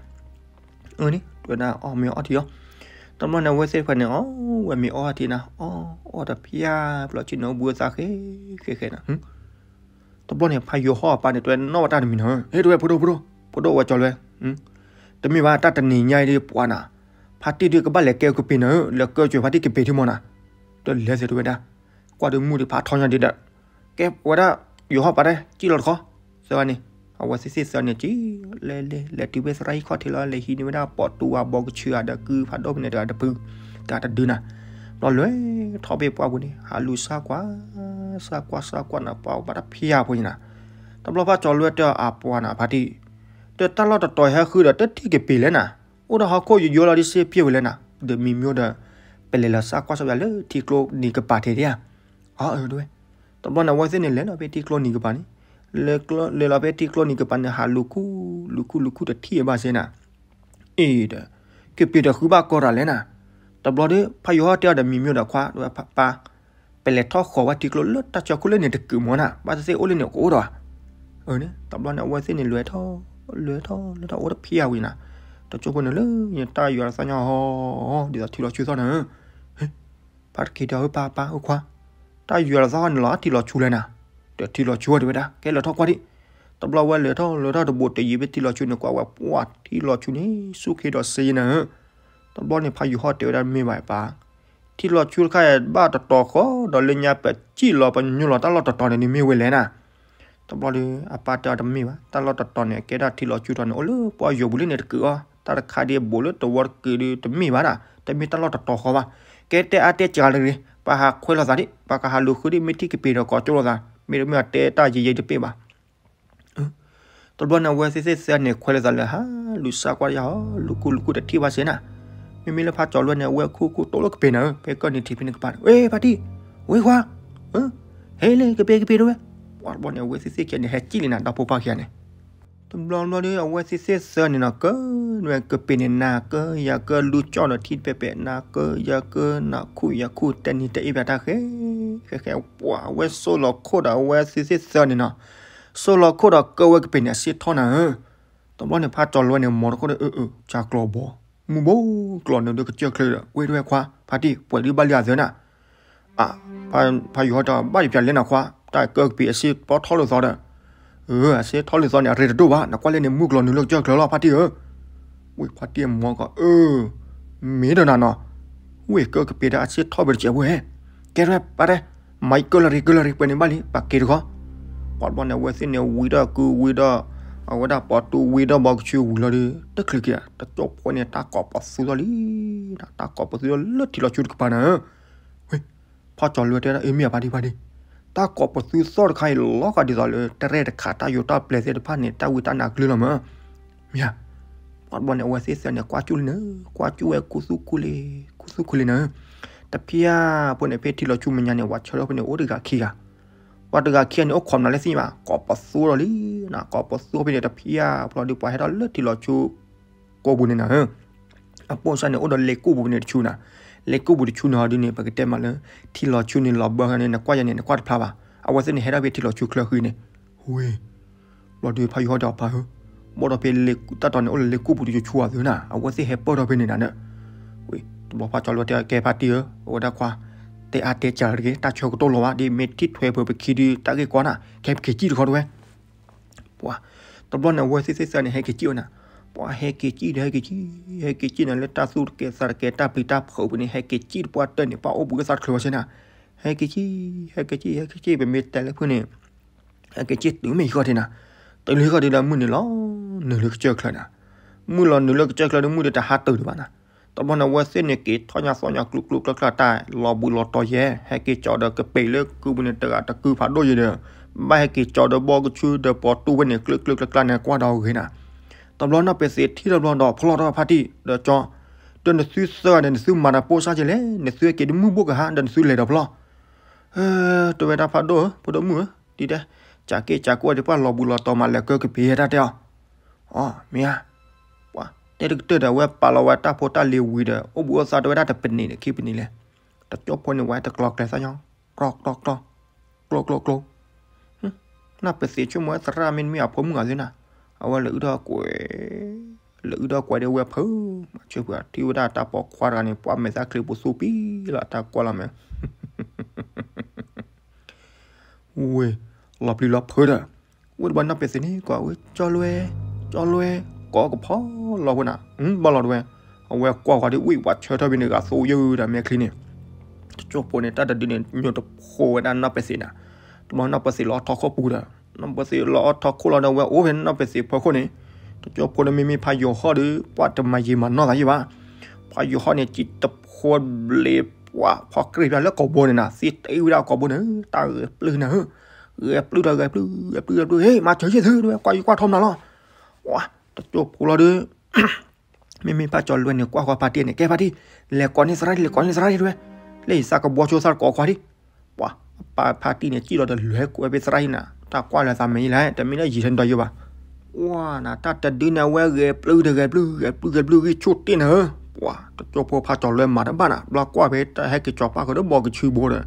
အၢန့ၣ် တဲဝဲဒၣ်အီၣ်မ့ၤအီထံအီ, တဘျီန့ၣ် အဝဲသ့ၣ်တဖၣ်န့ၣ် အီၣ်ဝဲမ့ၤအီထံနၤ, အီၣ် အီၣ်တဖျါ ဘျီဆ့ၣ်နီၤဘုအသးဃဲဃဲဃဲနၤ. တဘျီန့ၣ် ဖးယိၤဟီၣ်အပၢ်န့ၣ် တဲဝဲနီၣ်ဘၣ်တၢ်တမံၤနၤ, ဟဲ တဲဝဲ ဖိဒိၣ် ဖိဒိၣ် ဖိဒိၣ်ဝဲကၠီၤလွဲ, တမ့ၢ်ဘၣ် တၢ်တနံၤညါအံၤဒ်ပှၤနၤ, ဖါတံၢ်ဒ်ကဘၣ်လဲၤကဲကပ့ၤနၤဧၢ, လဲၤကဲကပ့ၤဖါတံၢ်ကပ့ၤထံမီၤနၤ, တလဲၤသ့တဲဝဲဒၣ်, ကွၢ်ဒီးမုၢ်ဒီးဖးထီညါဒ်ဒီး, ကဲဝဲဒၣ် ယိၤဟီၣ်ပၢ်တဲ စံၣ်လီၤတခီ, သၢဂၤန့ၣ်, အဝဲသ့ၣ်သ့ၣ်သၢဂၤန့ၣ် က့ၤလဲၤလဲၤလဲၤတုၤဖဲသရၣ်ဟံၣ်ခီၣ်ထံးလီၤ, လဲၤဟံးန့ၢ်ဝဲဒၣ်ပိာ်တူဝါဘီကဆူအဒီးကုဖးဒိၣ်ဖဲန့ၣ်တဂၤတဖု, တဂၤတဒုနၤ, ဘျီလဲၤထီၣ်ဖဲပှၢ်ပူၤန့ၣ် ဟးလူၤစၢ်ကွၢ်, စၢ်ကွၢ်စၢ်ကွၢ်နၤ ပှၤဘၣ်တၢ်ဖံးယၤဖိန့ၣ်နၤ, တဘျီဖးကၠီၤလွဲတဲအပှၤနၤ ဖါတံၢ်, တဲတၢ်လီၢ်တတီၤဟဲဃုဒီး တထံၣ်ကပ့ၤလဲၣ်နၤ, အိၣ်ဒီးဟီၣ်ခိၣ်ယိယိလီၤဒ်စ့ဖျၢၣ်ဝဲလဲၣ်နၤ, ဒီးမံၤမံၤဒီး ပလဲၤလီၤစၢ်ကွၢ်စၢ်ဝဲလၢထံကျိနံၤကပၤထဲဒၣ်ဧါ, အၢ တဲဝဲ, တဘျီန့ၣ် အဝဲသ့ၣ်န့ၣ် လဲၤလီၤဖဲထံကျိနံၤကပၤန့ၣ်, လဲၤလီၤဖဲထံကျိနံၤကပၤန့ၣ် ဟးလူၤခူၣ် လူၤခူၣ်လူၤခူၣ်တထံၣ်ဘၣ်စ့နၤ, အ့ဒီး, ကပ့ၤဒီးဃုဘၣ်ကီတၢ်လဲၣ်နၤ, တဘျီဒီး ဖးယိၤဟီၣ်တဲအီၤဒီးမံၤမံၤဒီးခွါ တဲဝဲပၢ်, ပလဲၤထီၣ်ဃီၤဝဲထံကျိလၢတၢ်ဆၢခိၣ်လၢန့ၣ်တကုာ်မီၤနၤ, ဘၣ်သ့ၣ်သ့ၣ်အိၣ်လၢန့ၣ်ကအိၣ်ဒီးဧါ, အၢန့ၣ် တဘျီန့ၣ် အဝဲသ့ၣ်န့ၣ် လဲၤထီၣ် လဲၤထီၣ်လဲၤထီၣ်အိၣ်တဖံးယၤဝံၤနၤ, တကၠိဖိန့ၣ်လၢ တၢ်ယွၤလီၤသီၣ်ညါဟီ ဒ်သိးထံလီၤဆူသီၣ်နၤဧၢ, ဖါတံၢ်တဲအီၤ ပၢ်ပၢ်ဧၢခွါ, တၢ်ယွၤလီၤသီၣ်န့ၣ်လီၤ ထံလီၤဆူလဲၣ်နၤ, ဒီးထံလီၤဆူတဲဝဲဒၣ် ကဲလဲၤထီၣ်ကွၢ်ဒံး, တဘျီဝဲလဲၤထီၣ်လဲၤထီၣ်တဘူးတယံၤဖဲထံလီၤဆူန့ၣ် ကွၢ်ဝဲပှၤထံလီၤဆူန့ၣ် ဆူၣ်ခ့ဒီးစ့နၤဧၢ, တဘျီန့ၣ် ဖးယိၤဟီၣ်တဲဝဲဒၣ်မ့ၢ်ဘၣ်ပၢ်, ထံလီၤဆူတခါဘၣ်တတီၤဃီဒီးလၢညါပစံၣ်လီၤပညိလီၤတၢ်လီၢ်တတီၤန့ၣ် န့ၣ်မ့ၢ်ဝဲလဲၣ်နၤ, တဘျီဒီး အပၢ်တဲအီၤတမ့ၢ်ဘၣ်, တၢ်လီၢ်တတီၤန့ၣ် ကဲဒၣ်ထံလီၤဆူထီၣ်န့ၣ် အိၣ်လၢပှၢ်ယိာ်ပူၤလၢန့ၣ်တကုာ်အီၤ, တၢ်တခါဒ်ဘူးလၢတဝီတကုာ်ဒီးတမ့ၢ်ဘၣ်ဒၣ်, တမ့ၢ်တၢ်လီၢ်တတီၤဃီဘၣ်, ကဲတဲအါတဲစှၤတဂ့ၤ, ပှၤဟးခွဲလိာ်သးဒံး, ပှၤကဟးလူၤဃုဒံး မ့ၢ်ထံၣ်ကပ့ၤဒီးကိးကၠိလိာ်သး, မ့တမ့ၢ်အတဲတၢ်ယံာ်ယံာ်တပ့ၢ်ဘၣ် တဘျီန့ၣ် အဝဲသ့ၣ်သ့ၣ်သၢန့ၣ် ခွဲးလိာ်သးလၢဟးလူၤစၢ်ကွၢ်တယၤဟီ လူၤခူလူၤခူတထံၣ်ဘၣ်စ့နၤ, မ့မ့ၢ်လၢဖးကၠီၤလွဲန့ၣ် အဝဲခူခူတိၢ်လၢကပ့ၤနၤဧၢ, ဖဲကၢၢ်နံၤထံးဖဲန့ၣ်ကပၤန့ၣ် ဝ့ၢ်ဖါတံၢ်, ဝ့ၢ်ခွါ, ဟဲလၢကပ့ၤကပ့ၤတဝဲ, ပှၤတဘျီန့ၣ် အဝဲသ့ၣ်သ့ၣ်ခံဂၤန့ၣ် ဟဲကံၣ်လံနၤ ဒီဖိပၢ်ခံဂၤန့ၣ် တဘျီဘျီဒီး အဝဲသ့ၣ်သ့ၣ်သၢန့ၣ်နီၤ ကၢၢ်ဝဲကပ့ၤန့ၣ် နၤကၢၢ်ယၤကၢၢ် လူၤကၠီၣ်ဒီးထံတပဲာ်ပဲာ် နၤကၢၢ်ယၤကၢၢ် နၤခူယၤခူ တဲနံၤတဲအ့ၣ်ပၠးတၢ်ဃဲ ဃဲဃဲ ပှၤအဝဲစိၢ်လီၤခိၣ်ဒီးအဝဲသ့ၣ်သ့ၣ်သၢန့ၣ်နီၤ, စိၢ်လီၤခိၣ်ဒီးကၢၢ်ဝဲကပ့ၤန့ၣ် အစ့ထီၣ်နၤဧၢ, တဘျီန့ၣ် ဖးကၠီၤလွဲန့ၣ် မ်တခိၣ်ဒီး အၢ အၢ ကၢ်ကျီၤဘီ မုၢ်ဘိကျီၤနုာ်ဒီးကစၢၢ်ချၢဒီး ဝ့ၢ်တဝဲခွါ ဖါတံၢ် ပှဲၤဒုးဘၣ်လံအသၢနၤ ဖးယိၤဟီၣ်တဘၣ်ယပၠးလဲၣ်နၤခွါ, တၢ်ကၢၢ်ကပ့ၤအစ့ပီထီၣ်လိာ်သီဒီး, အၢ အစ့ထီၣ်လိာ်သီန့ၣ် အရ့တဒိၣ်ဘၣ်, နကွၢ်လၢန့ၣ် မုၢ်ကျီၤနုာ်လၢကစၢၢ်ချၢလီၤ ဖါတံၢ်ဧၢ, ဝ့ၢ်ဖါတံၢ်အမီၤကီး အၢ မ့ၢ်ဒီးနၤနီၤ, ဝ့ၢ်ကၢၢ်ကပ့ၤဒီးအစ့ထီၣ်ဘၣ်တစဲးဖိဟဲ, ကဲရဲပၢ်တဲ, မၤအံၤကၢၢ်လၢရ့ ကၢၢ်လၢရ့ ပှဲၤန့ၣ်ဘၣ်လံ ပာ်က့ၤတခီ, ပှၤတဘျီန့ၣ် အဝဲသ့ၣ်န့ၣ် ဝံၤဒီးကုဝံၤဒီး, အဝဲဒၣ်ပှၤတူဝံၤဒီးဘီကဆူဝံၤလီၤဒီး တချုးက့ၤ တကၠိဖိန့ၣ် တၢ်ကိးပသူထီၣ်လံ, တၢ်ကိးပသူထီၣ်လၢထံလီၤဆူတကပၤနၤဧၢ, ဝ့ၢ် ဖးကၠီၤလွဲတဲဒၣ် အ့ မ့ၢ်ဧါဖါတံၢ်ဖါတံၢ်, တၢ်ကိးပသူသီၣ်တခါအံၤလီၤဃာ်ဒ်သိးလၢ တရဲၣ်တခး တၢ်ယိၤတၢ်ပျဲၤသ့ၣ်တဖၣ်န့ၣ် တၢ်ဝံတၢ်နါကလုၢ်လီၤမး, မ့ၢ်ဧါ, ပှၤတဘျီန့ၣ် အဝဲသ့ၣ်သၢန့ၣ် ကွၢ်ကၠူၣ်လံနၤ, ကွၢ်ကၠူၣ်ဝဲခူသူၣ်ခူလံ, ခူသူၣ်ခူလံနၤ, တဖၣ်ဖိန့ၣ် ဖဲထံလီၤဆူမဲာ်ညါန့ၣ် ပှၤဆၢထၢၣ်ဖိန့ၣ် အိၣ်တဂၤခံဂၤ, ပှၤတဂၤခံဂၤန့ၣ် အိၣ်ခိးမနုၤလဲၣ်သ့ၣ်ညါဘၣ်, ကိးပသူထီၣ်လံ, ကိးပသူဖဲန့ၣ် တဖၣ်ဖိဒီး ပှၤဟဲထီၣ်လၢထံလီၤဆူ ကိးပူၤန့ၣ်နၤဧၢ, အပိၢ်စၢ်န့ၣ် အိၣ်ဒီးလ့ကူၣ်ပူၤန့ၣ်တဆူနၤ, လ့ကူၣ်ပူၤတဆူန့ၣ်ဟီဒ်န့ၣ် ပကတဲမးလၢ ထံလီၤဆူန့ၣ်လီၤဘၢန့ၣ် နကွၢ်ယၤန့ၣ် နကွၢ်တဖျါဘၣ်, အဝဲသ့ၣ်န့ၣ် ဟဲထီၣ်ဖဲထံလီၤဆူချၢဃံန့ၣ်, ဝ့ၢ် ဘျီဒီးဖးယိၤဟီၣ်ဒီးအပၢ်ဧၢ, ဘၣ်ဒီးဖဲလ့ကူၣ်တၢ်တီၤန့ၣ် အိၣ်လၢလ့ကူၣ်ပူၤတဆူအသုနၤ, အဝဲသ့ၣ်ဟဲပၢၢ်ထီၣ်ဖဲန့ၣ်နၤန့ၣ်, ဝ့ၢ် တဘျီဖးကၠီၤလွဲတဲ ကဲဖါတံၢ်ဧၢ, အဝဲဒၣ်ခွါ, တဲအါတဲစှၤတဂ့ၤ, တၢ်ဆၢကတီၢ်လီၤဘၣ်, ဒ်မ့ၢ်ထံၣ်ထွဲဖုးပခံဒုး တၢ်ဂ့ၢ်ကီနၤ, ကဲပက့ၤကံၣ်တခီတဝဲ ပှၤ, တဘျီန့ၣ် အဝဲသ့ၣ်သ့ၣ်သၢန့ၣ် ဟဲက့ၤကံၣ်ဝဲနၤ, ပှၤဟဲက့ၤကံၣ်ဒီး ဟဲက့ၤကံၣ်, ဟဲက့ၤကံၣ်နၤလၢတၢ်သူၣ်တကဲသးတကဲ တၢ်ပျံၤတၢ်ဖုးပူၤန့ၣ် ဟဲက့ၤကံၣ်တပှၢ်တၢၢ်န့ၣ် ပှၤအိၣ်ဘှံးအသးတချုးဘၣ်စ့နၤ, ဟဲက့ၤကံၣ်, ဟဲက့ၤကံၣ်, ဟဲက့ၤကံၣ် ပမ့ၢ်တဲလၢဖုၣ်န့ၣ် ဟဲက့ၤကံၣ်တုၤမ့ၢ်ဟံၣ်ဃီထံနၤ, တုၤလၢဟံၣ်ဃီထံဒီး မုၢ်န့ၣ်လီၤနုာ်လၢကစၢၢ်ချၢနၤ, မုၢ်လီၤနုာ်လၢကစၢၢ်ချၢဒီး မုၢ်ဒီးတဟးတုၤဒံးဘၣ်နၤ, တဘျီန့ၣ် အဝဲသ့ၣ်န့ၣ် က့ၤထီၣ်ညါသီၣ်ညါကျူကျူကျါကျါ တၢ်လီၤဘှံးလီၤတီၤယဲ, ဟဲက့ၤကၠီဒီးကပ့ၤလၢကုၢ်ပူၤန့ၣ် တဂၤတကုၢ်ဖးဒိၣ်ယဲဒီး, ဘၣ်ဟဲက့ၤကၠီဒီးဘီကဆူဒီးပိာ်တူဝဲန့ၣ် ကျၢကျၢကျါကျါန့ၣ် ကွၢ်ဒီးဂ့ၤနၤ, တဘျီနီၢ်ပဲသ့ထံၣ်တဘျီဒီး ဖျီၣ်ထီၣ်ဖါတံၢ်ဒီးကၠီ, ဒီးနသုသၢဂၤန့ၣ် နသုမၤတၢ်ပိၢ်စၢ်က့ၤလဲၣ်, နသုက့ၤဒ်မုၢ်ဘိၣ်ကဟါ ဒီးနသုလဲၤဒီးဖျီၣ် တဲဝဲဒၣ်ဖးဒိၣ်ဧၢ ဖိဒိၣ်မုၣ်ဧၢ, ဒ်တဲ, ကးက့ၢ်ကးကိၢ်ဒ်ပှၤလီၤဘှံးလီၤတီၤမး လဲၤကၢၢ်ကပ့ၤယဲတၢ်တဲအီၤ, အီ မ့ၢ်ဧါ, ပှၤ, တဲတကတၢၢ်ဒီး အဝဲပာ်လီၤဝဲတၢ်ဖိတၢ်လံၤဝံၤဒီး အိၣ်ဘှံးအိၣ်သါတဝဲဒၣ်တပနံးဒီးခံပနံးလဲၣ်. တကၠိဖိန့ၣ် ဝဲတကျီကျဲသၣ်ညီ, ကျီကျီကျီ, ကျိကျိကျိ, နီၢ်ပသံးဆိကမိၣ်ဝဲသရၣ်မ့တမ့ၢ်အဖိမုၣ်ဂၤသ့ၣ်နၤ, အဝဲလဲၤအုၣ်ထီၣ်ကွဲၤ, လဲၤအုၣ်ထီၣ်ကွဲၤဒီးဝဲဖုး, မၤဆၢဖုးထံၣ်ဝဲဒၣ်တၢ်ပိာ်ခွါတဂၤန့ၣ် ပှၤမဲာ်သၣ်ချံပူၤသူပံလီၤ တၢ်ကွၢ်လီၤမ့ၢ် ဝ့ၢ်, လီၤပျံၤလီၤဖုးဒီး, ဝ့ၢ်တဘျီနီၢ်ပသံးန့ၣ် ကိးဝဲ ကၠီလွဲ, ကၠီလွဲ, ကိးကဖီလီၤဖိနၤ, ဘၣ်လီၤတဝဲ, အဝဲကွၢ်ဃီၤဒ်ဝံၣ်ပှၤဆၢထၢၣ်ဖဲန့ၣ် ဂၤသိယုၢ်ဒီးမဲာ်ချံန့ၣ်, တကၠိဖိန့ၣ် တၢ်တဒုန့ၣ် ညိတဖိဝဲဒၣ်နီၢ်ပသံးနၤ, တဘျီနီၢ်ပသံးလီၤအီၣ်ထီၣ်ခိၣ်ပူၤဒီး, နီၢ်ပသံးလီၤအီၣ်ထီၣ်ခိၣ်လီၤဒီး ဝဲအိၣ်ဖဲနီၢ်ပသံးဖီခိၣ်န့ၣ်, တကၠိဖိန့ၣ်မ့မ့ၢ်ဖးယိၤဟီၣ်ဒီး ပှၤတမၤယံာ်မၤနီၢ်သးယံာ်ဘၣ် ဖးယိၤဟီၣ်န့ၣ် စံၣ်တဖိဘျ့ပှၤဖီကြ့ၢ်ဖျါလၢကိာ်ဘိန့ၣ်နၤ, သံတ့ဝဲဒၣ်ကိာ်ဘိန့ၣ်, တၢ်ဂဲၤပျုၢ်နၤဧၢ, ဂဲၤပျုၢ်ဒီးဂဲၤပျုၢ်, ဂဲၤပျုၢ်ဂဲၤပျုၢ်, ဟ့ၣ် မၤစၢၤယဲၢ်သု တဝဲ ကွၢ်ယကွၢ်ထီၣ်မနုၤလီၤ, ပှၤ တကၠိဖိလီၤဒီး မ့မ့ၢ်ဖးကၠီလွဲန့ၣ် ကွၢ်ဃီဖါတံၢ်န့ၣ် ကဲဖါတံၢ်, လဲၤကိးန့ၢ်သရၣ်ဒံး လဲၤကိးန့ၢ်သရၣ်ဒံးတဝဲ, လၢယသးကဘှီဆိသးကိးခွါဒံး, ပှၤ ဖါတံၢ်န့ၣ် စံၣ်လီၤဒီးလဲၤကွဲးဖဲသရၣ်ဟံၣ်နၤ, တၢ်ကွၢ်လၢသးမဲာ်ယံၤလဲၣ်, တမ့ၢ်လၢယံၤထဲဒိးယိဘၣ် ပှၤနၤ တၢ်တဒုန့ၣ် အဝဲဂဲၤပျုၢ်ဒီးဂဲၤပျုၢ်, ဂဲၤပျုၢ်ဂဲၤပျုၢ်ဂံၢ်ဆူၣ်တ့ၢ်နၤဧၢ, ပှၤ တကၠိဖိဖးကၠီလွဲမၤတဘၣ်နၤ, ဘျီကွၢ်ဖဲတၢ်ဟဲက့ၤကၠီၤပၣ်ဃုာ်ဒီးဘီကဆူဘိဒီး,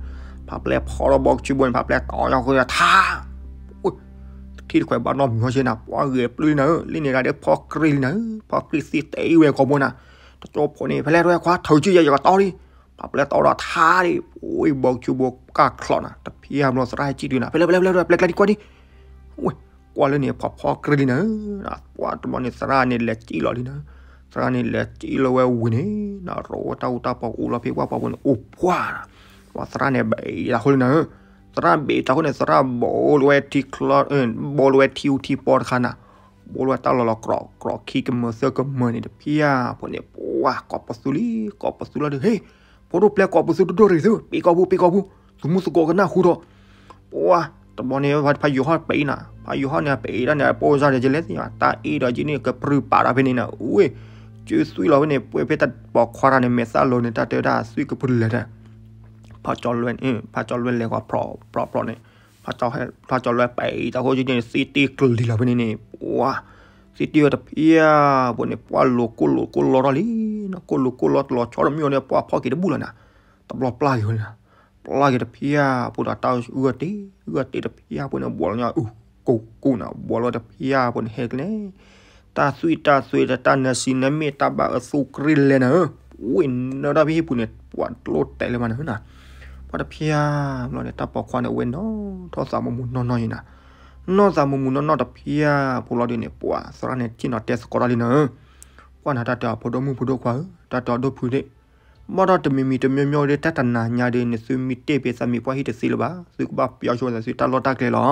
ဖးပျဲဖီဒီးဘီကဆူဘိန့ၣ် ဖးပျဲတီၤညီဃုာ်ဒီးထါ တထံၣ်တခွဲးဘၣ်နီတမံၤဃီဆ့နၤ, ပှၤဂဲၤပျုၢ်လံနၤဧၢ, လၢန့ၣ်ဂၤဒၣ်ဖီကြ့ၢ်လံနၤဧၢ, ဖီကြ့ၢ်သံတ့ဝဲကိာ်ဘိနၤ, တကၠိဖိန့ၣ် ဖဲလဲၣ်တဝဲခွါ ထုးကံယဲၢ်ယကတီၢ်လံ, ဖးပျဲတီၤဒီးထါဒံး, အိၣ်ဘီကဆူဘိကၢ်ချီးနၤ, တဖံးဘျီသရၣ်ဟဲစံၣ်တုၤနၤ, ဖဲလဲၣ် ဖဲလဲၣ် ဖဲလဲၣ် ပျဲကျါဒံးကွၢ်ဒံး, ဝဲ ကွၢ်လၢန့ၣ် ဖီဖီကြ့ၢ်လံနၤဧၢ, ပှၤတဘျီန့ၣ် သရၣ်န့ၣ်လဲၤစံၣ်လီၤလံနၤ, သရၣ်န့ၣ်လဲၤစံၣ်လီၤဝဲဝံၤန့ၣ်, နရိဝဲတၢ်အူတၢ်ပီအူလီၤဖဲပှၢ်ပှၢ်ဖိန့ၣ်အိၣ်ပှၢ်နၤ, ပှၤသရၣ်န့ၣ်ဘဲးတၢ်ဃိလံနၤဧၢ, သရၣ်ဘဲးတၢ်ဃိန့ၣ် သရၣ်ဘိလီၤဝဲထံချီ, ဘိလီၤဝဲထံအူထံပီတခါနၤ, ဘိလီၤဝဲတၢ်လီၤလီၤကြီကြီ ခံကမၢသၢကမၢန့ၣ် တဖံးဖိန့ၣ် ပှၤကိးပသူလံ, ကိးပသူလီၤဒီး ဟ့ၣ် ဖိဒိၣ်ပျဲကိးပသူဒိၣ်ဒိၣ်ရ့ၣ်သု, ပ့ၤကိာ်ပူၤ ပ့ၤကိာ်ပူၤ, သုးမုၢ်သကိးကနၣ်ဃူထီၣ်, ပှၤ တဘျီန့ၣ် ဖးယိၤဟီၣ်ပံးနၤ, ဖးယိၤဟီၣ်န့ၣ် ပံးတၢ်န့ၣ် အပိၢ်စၢ်ဒီးကလဲၣ်သ့ၣ်ညါ, တၢ်အ့ၣ်ဒီးကန့ၣ် ကပြုၢ်ပာ်ဒီးဖဲန့ၣ်နၤ, ဝ့ၢ် စုသွံၣ်လီၤဖဲန့ၣ် ပှဲၤဖဲတၢ်ပိာ်ခွါတၢ်န့ၣ် မဲာ်သၣ်လိၤန့ၣ် တၢ်တဲဝဲဒၣ် သွံၣ်ကပြုၢ်လဲၤတၢ်, ဖးကၠီလွဲ, ဖးကၠီလွဲလဲၤကွၢ်ပြီပြီပြီန့ၣ်, ဖးကၠီလွဲပံးတၢ်ဃိန့ၣ် သံတ့ကလံၤလီၤဖဲန့ၣ်န့ၣ်, ပှၤ သံတ့ဝဲတဖံးဖိန့ၣ် ပှၤလိၤကိၢ်လိၤကိၢ်လီထီၣ်လံ, ကိၢ်လိၤကိၢ်လီတလီၤဆီတမံၤန့ၣ် ပှၤဖီက့ၤတဘူၣ်လီၤနၤ, တဘျီပျၢ်က့ၤဝဲန့ၣ်, ပျၢ်က့ၤတဖံးဖိဒီးတၢ်ဂၢၢ်တ့ၢ်, ဂၢၢ်တ့ၢ်တဖံးဖိန့ၣ် ဘှီးလီၤညါအုၣ်ကိၢ်ကိၢ်နၤ, ဘှီးလီၤတဖံးဖိန့ၣ်ဟဲကလဲၣ်, တၢ်သွံၣ်တၢ်သွဲတၢ်နၢၤဆံးနၢၤမ့ၣ်တၢ်ဘၣ်အသူကရ့ၣ်လဲၣ်နၤဧၢ, ဝ့ၢ်နၢၤဒၣ်ဖဲဟံၣ်ပူၤန့ၣ် ပှၤတလိၣ်တဲာ်လၢၤဘၣ်နၤဧၢနၤ, ပှၤတဖံးဘျီန့ၣ် တၢ်ပိာ်ခွါန့ၣ် အဝဲနီၣ်ထီၣ်သးမူမူနီၢ်နီၢ်အံၤနၤ, နီၣ်သးမူမူနီၢ်နီၢ်တဖံးဖိလီၤဒုးန့ၣ် ပှၤသရၣ်န့ၣ် ထံၣ်နီၤတဲသကိးတၢ်လံနၤဧၢ, ကွၢ်နၤတၢ်တဲအီၤ ဖိဒိၣ်မုၣ်ဖိဒိၣ်ခွါဧၢ, တၢ်တဲအီၤဒိၣ်ဖုးဒ့ၣ်, ဘၣ်ဒီးတမံၤမံၤတမံၤမံၤဒီး တၢ်တနၤညါဒီး နသုမံတ့ၢ်ဖဲသးမံၤပှၢ်ဟံၣ်တသ့လၢၤဘၣ်, သုကဘၣ်ပျီဆိသုတၢ်လီၢ်တၢ်ကျဲလီၤ.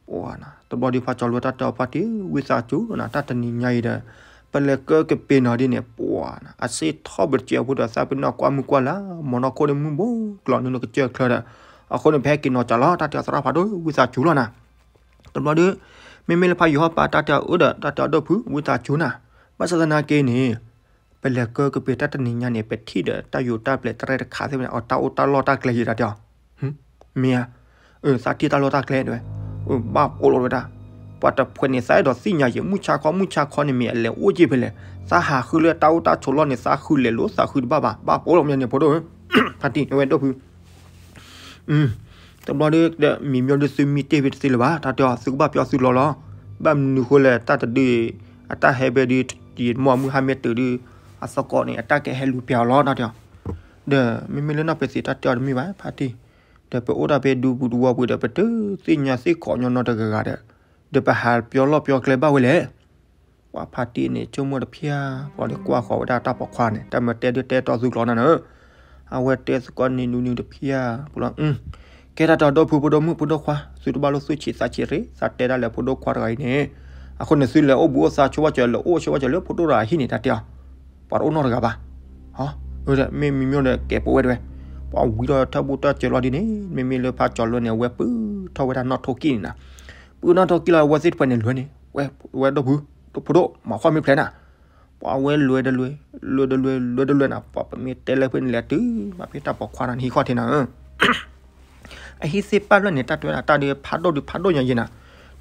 ပှၤနၤ တဘျီဒုး ဖးကၠီလွဲတၢ်တဲအီၤ ဖါတံၢ် ဝံသးစူၤနၤ တၢ်တနံၤညါအံၤဒီး ပလဲၤကၢကပ့ၤနီၤဒ်န့ၣ် ပှၤနၤ အစ့ထီၣ်ဘၣ်တစဲးဖိဒီး သးပ့ၤနီၣ်ကွၢ်မုၢ်ကွၢ်လၢ် မီၢ်နီၢ်ခိၣ်ဒီးမုၢ်ဘိကျိၤနုာ်နကစၢၢ်ချၢဒီး အဃိန့ၣ် ပဟဲက့ၤနီၤကၠးလီၤ တၢ်တဲအီၤသရၣ်ဖးဒိၣ် ဝံသးစူၤလီၤနၤ. တဘျီဒုး မ့မ့ၢ်လၢဖးယိၤဟီၣ်ပၢ်တၢ်တဲအီၤအၢဒီး တၢ်တဲအီၤဒိၣ်ဖုး ဝံသးစူၤနၤ. ဘၣ်ဆၣ်သနာ်က့န့ၣ် ပလဲၤကၢကပ့ၤတၢ်တနံၤညါန့ၣ် ပထံၣ်ဒီးတၢ်ယိၤတၢ်ပျဲးတရဲၣ်တခါသ့ၣ်မနုၤ အတၢ်အိၣ်တၢ်လီၢ်တၢ်ကျဲယံၤတၢ်တဲအီၤ မ့ၢ်ဧါ, သးထံၣ်တၢ်လီၢ်တၢ်ကျဲတဲဝဲ, ဘၣ်ပိာ်လီၤဝဲဒၣ်, ပှၤတဖှဲးန့ၣ် သးအဲၣ်ဒိးသ့ၣ်ညါယံၤ မုၢ်ဆါခီ မုၢ်ဆါခီန့ၣ်မ့ၢ်အလဲၤအိၣ်က့ၤဖဲလဲၣ်, သးဟးဃုလၢတၢ်အိၣ်တၢ်ဆိးလီၢ်န့ၣ် သးဃုလဲၤလိာ်သးဃုတဘၣ်ဘၣ်, ဘၣ်ပိာ်လီၤမ့ၢ်န့ၣ်ဖိဒိၣ်ဧၢ, ဖါတံၢ် အဝဲဒိၣ်ဖုး တဘျီဒုး မံၤမ့ၢ်ဒုးသုမံတ့ၢ်ဖဲတသ့လၢၤဘၣ်, တၢ်တဲအီၤ သုကဘၣ်ပျီသုလီၤလီၤ, ဘၣ်မနုၤဃိလဲၣ် တၢ်တဒုးအံၤ အတၢ်ဟဲဘဲဒုး ယမီၢ်မုၢ်ဟါမ့ၢ်တုၤဒုး အသကိးန့ၣ် အတၢ်ကဟဲလူၤပျဲအီၤလီၤ တၢ်တဲအီၤ, ဒီးမ့မ့ၢ်လၢနီၢ်ပသံးတၢ်တဲအီၤတမ့ၢ်ဘၣ် ဖါတံၢ်, ဒီးပအိၣ်ဒၣ်ဖဲဒူပူၤတဝီပူၤဒီး ပတသ့ၣ်ညါသ့ၣ်ခိးညီနီတဂၤဂၤဒီး, ဒီးပဟးပျီလီၢ်ပျီကျဲဘၣ်ဝဲလဲၣ် ပှၤဖါတံၢ်န့ၣ် ဆိကမိၣ်တဖျၢၣ် ပှၤလၢကွၢ်ဃီၤဝဲဒၣ်တၢ်ပိာ်ခွါန့ၣ် တၢ်မၢတဲဒုးတဲတီသုကျိၤနၤဧၢ, အဝဲတဲသကိးန့ၣ်နုၤနုၤတဖျၢၣ် ပလီၤ, ကဲတၢ်တဲအီၤဒိၣ်ဖုး ဖိဒိၣ်မုၣ်ဖိဒိၣ်ခွါ သုတဘၣ်လိာ်သူၣ်ဆံးသးဆံးရ့ၣ် သးတဲဒၣ်လၢဖိဒိၣ်ခွါတဂၤအံၤန့ၣ်, အဃိန့ၣ်သုလဲၤအိၣ်ဘူးအိၣ်သါဆိဝဲကၢၤ လဲၤအိၣ်ဆိဝဲကၢၤလၢဖိဒိၣ်တဂၤဟံၣ်န့ၣ် တၢ်တဲအီၤ, ပှၤတအိၣ်နီတဂၤဘၣ် မ့မ့ၢ်မ့ၢ်ဒီးကဲးပိာ်ဝဲတဝဲ, ပှၤဝံၤဒီးထၢၣ်ဘူးတၢ်စၢၤလီၤဒ်န့ၣ် မ့မ့ၢ်လၢဖါကၠီၤလွဲန့ၣ် အဝဲပုၢ်ထီၣ်ဝဲဒၣ်နီၣ်ထိၣ်ကံၢ်န့ၣ်နၤ, ပုၢ်နီၣ်ထိၣ်ကံၢ်လီၤ အဝဲသ့ၣ်တဖၣ်န့ၣ်လွဲန့ၣ်, ဝဲဒိၣ်ဖုး ဒိၣ်ဖိဒိၣ် မၤခီၣ်မ့ၢ်ဖျဲးနၤ, ပှၤဝဲလွဲတလွဲ, လွဲတလွဲ လွဲတလွဲနၤ ပှၤပမ့ၢ်တဲလၢဖဲန့ၣ်လဲၤတုၤ မၤဖဲတၢ်ပိာ်ခွါနၤန့ၣ်ဟံးဃီၣ်ထံးနၤဧၢ အဟံၣ်သ့ၣ်ပာ်ဖျၢၣ်န့ၣ် တၢ်တဲဝဲဒၣ်တၢ်ဒုးဖးဒိၣ်ဒုးဖးဒိၣ်ညါယံၤနၤ,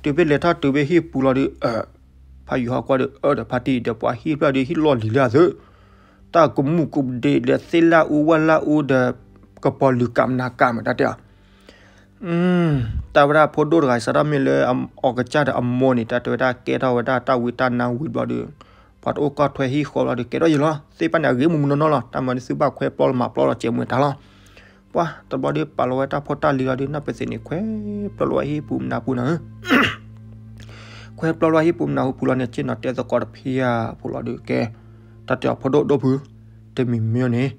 တုၤဖဲလဲၤထီၣ်တုၤဖဲဟံၣ်ပူၤလီၤဒုး, အၢ, ဖ ဖးယိၤဟီၣ်ကွၢ်ဒီးအၢဒီးဖါတံၢ်ဒီးပှၤဟံၣ်ဖျၢၣ်ဒီးဟံၣ်လီၢ်လံၤလၢအသု, တၢ်ကမူၣ်ကဒ့ဒီးသ့ၣ်လၣ်အူဝၣ်လၣ်အူဒီး ကပီၤလုာ်ကးမနၤကးမတၢ်တဲအီၤ တၢ်ဝဲဒၣ်ဖိဒိၣ်တဂၤစးထီၣ်မ့ၢ်လၢအီၤကစၢ်ဒီးအမိၢ်န့ၣ် တၢ်တဲဝဲဒၣ်ကဲထီၣ်ဝဲဒၣ်တၢ်ဝံတၢ်နါဝံၤဘျီဒီး ပှၤတအိၣ်ကီၢ်ထွဲဟံၣ်ဃီဘျီဒီး ကဲထီၣ်ယံၤလီၤ သ့ၣ်ပာ်န့ၣ်အဂ့ၢ်မုၢ်မုၢ်နီၢ်နီၢ်လီၤ တၢ်မၤဒ်သုဘၣ်ခွဲပျီလီၤမၤပျီလီၤစဲးမူတၢ်လီၤ. ပှၤတဘျီဒီးပာ်လီၤဝဲတၢ်ဖိတၢ်လံၤလီၤဒီး နီၢ်ပသ့ၣ်န့ၣ် ခွဲပျီလီၤဝဲဟံၣ်ပူၤမနၤပူၤနီၤဧၢ ခွဲပျီလီၤဟံၣ်ပူၤမနၤဟူပူၤလီၤန့ၣ် က့ၣ်နီၤတဲသကိးတဖၣ်အပူၤလီၤဒီးကဲ, တၢ်တဲအီၤဖိဒိၣ်ဒိၣ်ဖု, တမံၤမံၤန့ၣ်,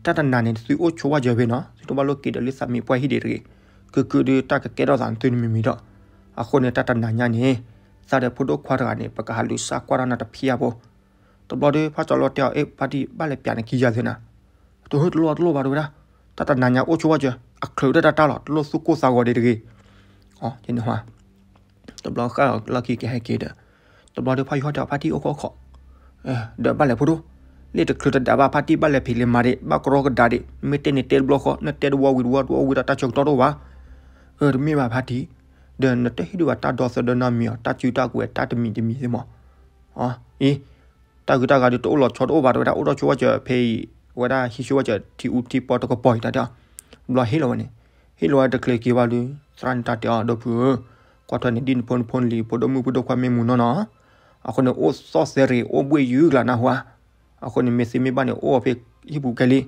တၢ်တနၤန့ၣ် သုအိၣ်ဆိဝဲစၢၤဖဲနီၤ သုတဘၣ်လိၣ်က့ၤဒီးလၢသးမံပှၢ်ဟံၣ်ဒံးတဂ့ၤ, ကုၢ်ကုၢ်ဒုးတၢ်ကကဲထီၣ်သးသုတမံၤမံၤဒီး, အဃိန့ၣ် တၢ်တနၤညါန့ၣ်, သးဒီးဖိဒိၣ်ခွါတဂၤန့ၣ် ပကဟးလူၤစၢ်ကွၢ်ထီၣ်နၤတဖၣ်အပူၤ တဘျီဒီး ဖးကၠီၤလွဲတဲအီၤ အဲၣ် ဖါတံၢ် ဘၣ်လဲၤပၠးနခံယၤသ့နၤ, တဟၢတလိၣ်တလိၣ်ဘၣ်တဝဲဒၣ်, တၢ်တနၤညါအိၣ်ဆိဝဲစၢၤ အချုးတၢ်တၢ်တၢ်လီၤ တလိၣ်သူၣ်ကိၢ်သးဂီၤဒံးတဂ့ၤ, န့ၣ်, တဘျီဃၣ်လီၢ်ခံကဟဲက့ၤဒီး, တဘျီဒီးဖးယိၤဟီၣ်တဲအီၤ ဖါတံၢ်အိၣ်ခိးခိး ဒီးဘၣ်လဲၤဖိဒိၣ်, လ့ၣ်တချုးတဒးဘၣ် ဖါတံၢ်ဘၣ်လဲၤဖံးလဲၤမၤဒံး ဘၣ်ကရီကဒါဒံး မ့ၢ်တဲန့ၣ်တဲတဘျီဃီ နတဲတဝီဝံၤတဝီတဝီဝံၤဒီးတၢ်ဆၢကတီၢ်တအိၣ်ဘၣ်, အၢ တမ့ၢ်ဘၣ်ဖါတံၢ်, ဒီးနတဟ့ၣ်ဒုးဘၣ်တၢ်ဒီသဒၢနီတမံၤအီၤ တၢ်စုတၢ်ကွဲးတၢ်တမံၤတမံၤသ့ၣ်မး, အံၤ တၢ်ဂုၤတၢ်ဂၤဒုးတအိၣ်လီၤဆီတအိၣ်ဘၣ်တဝဲဒၣ် အိၣ်ဒီးဆိဝဲစၢၤဖဲအံၤ, အဝဲဒၣ်ဟံးဆိဝဲစၢၤထံအူထံပီတကပီၤအံၤတၢ်တဲအီၤ, ဘျီဟ့ၣ်လီၤဝဲန့ၣ်, ဟ့ၣ်လီၤဝဲတချုးက့ၤဘၣ်ဒီး သရၣ်န့ၣ်တၢ်တဲအီၤ ဒီပုၢ်ဧၢ, ကွၢ်ထွဲန့ၣ်ဒ်နဖိနဖိနလံၤ ဖိဒိၣ်မုၣ်ဖိဒိၣ်ခွါမ့ၢ်မူနီၢ်နီၢ်, အဃိန့ၣ် အိၣ်သီၣ်သဲရ့ၣ် အိၣ်ဘှ့ၣ်ယုၢ်ကလးနၢ်ဟူဧါ, အဃိန့ၣ် မ့ၢ်သ့မ့ၢ်ဘၣ်န့ၣ် အိၣ်အီၤဖဲဟံၣ်ပူၤကဲလံ,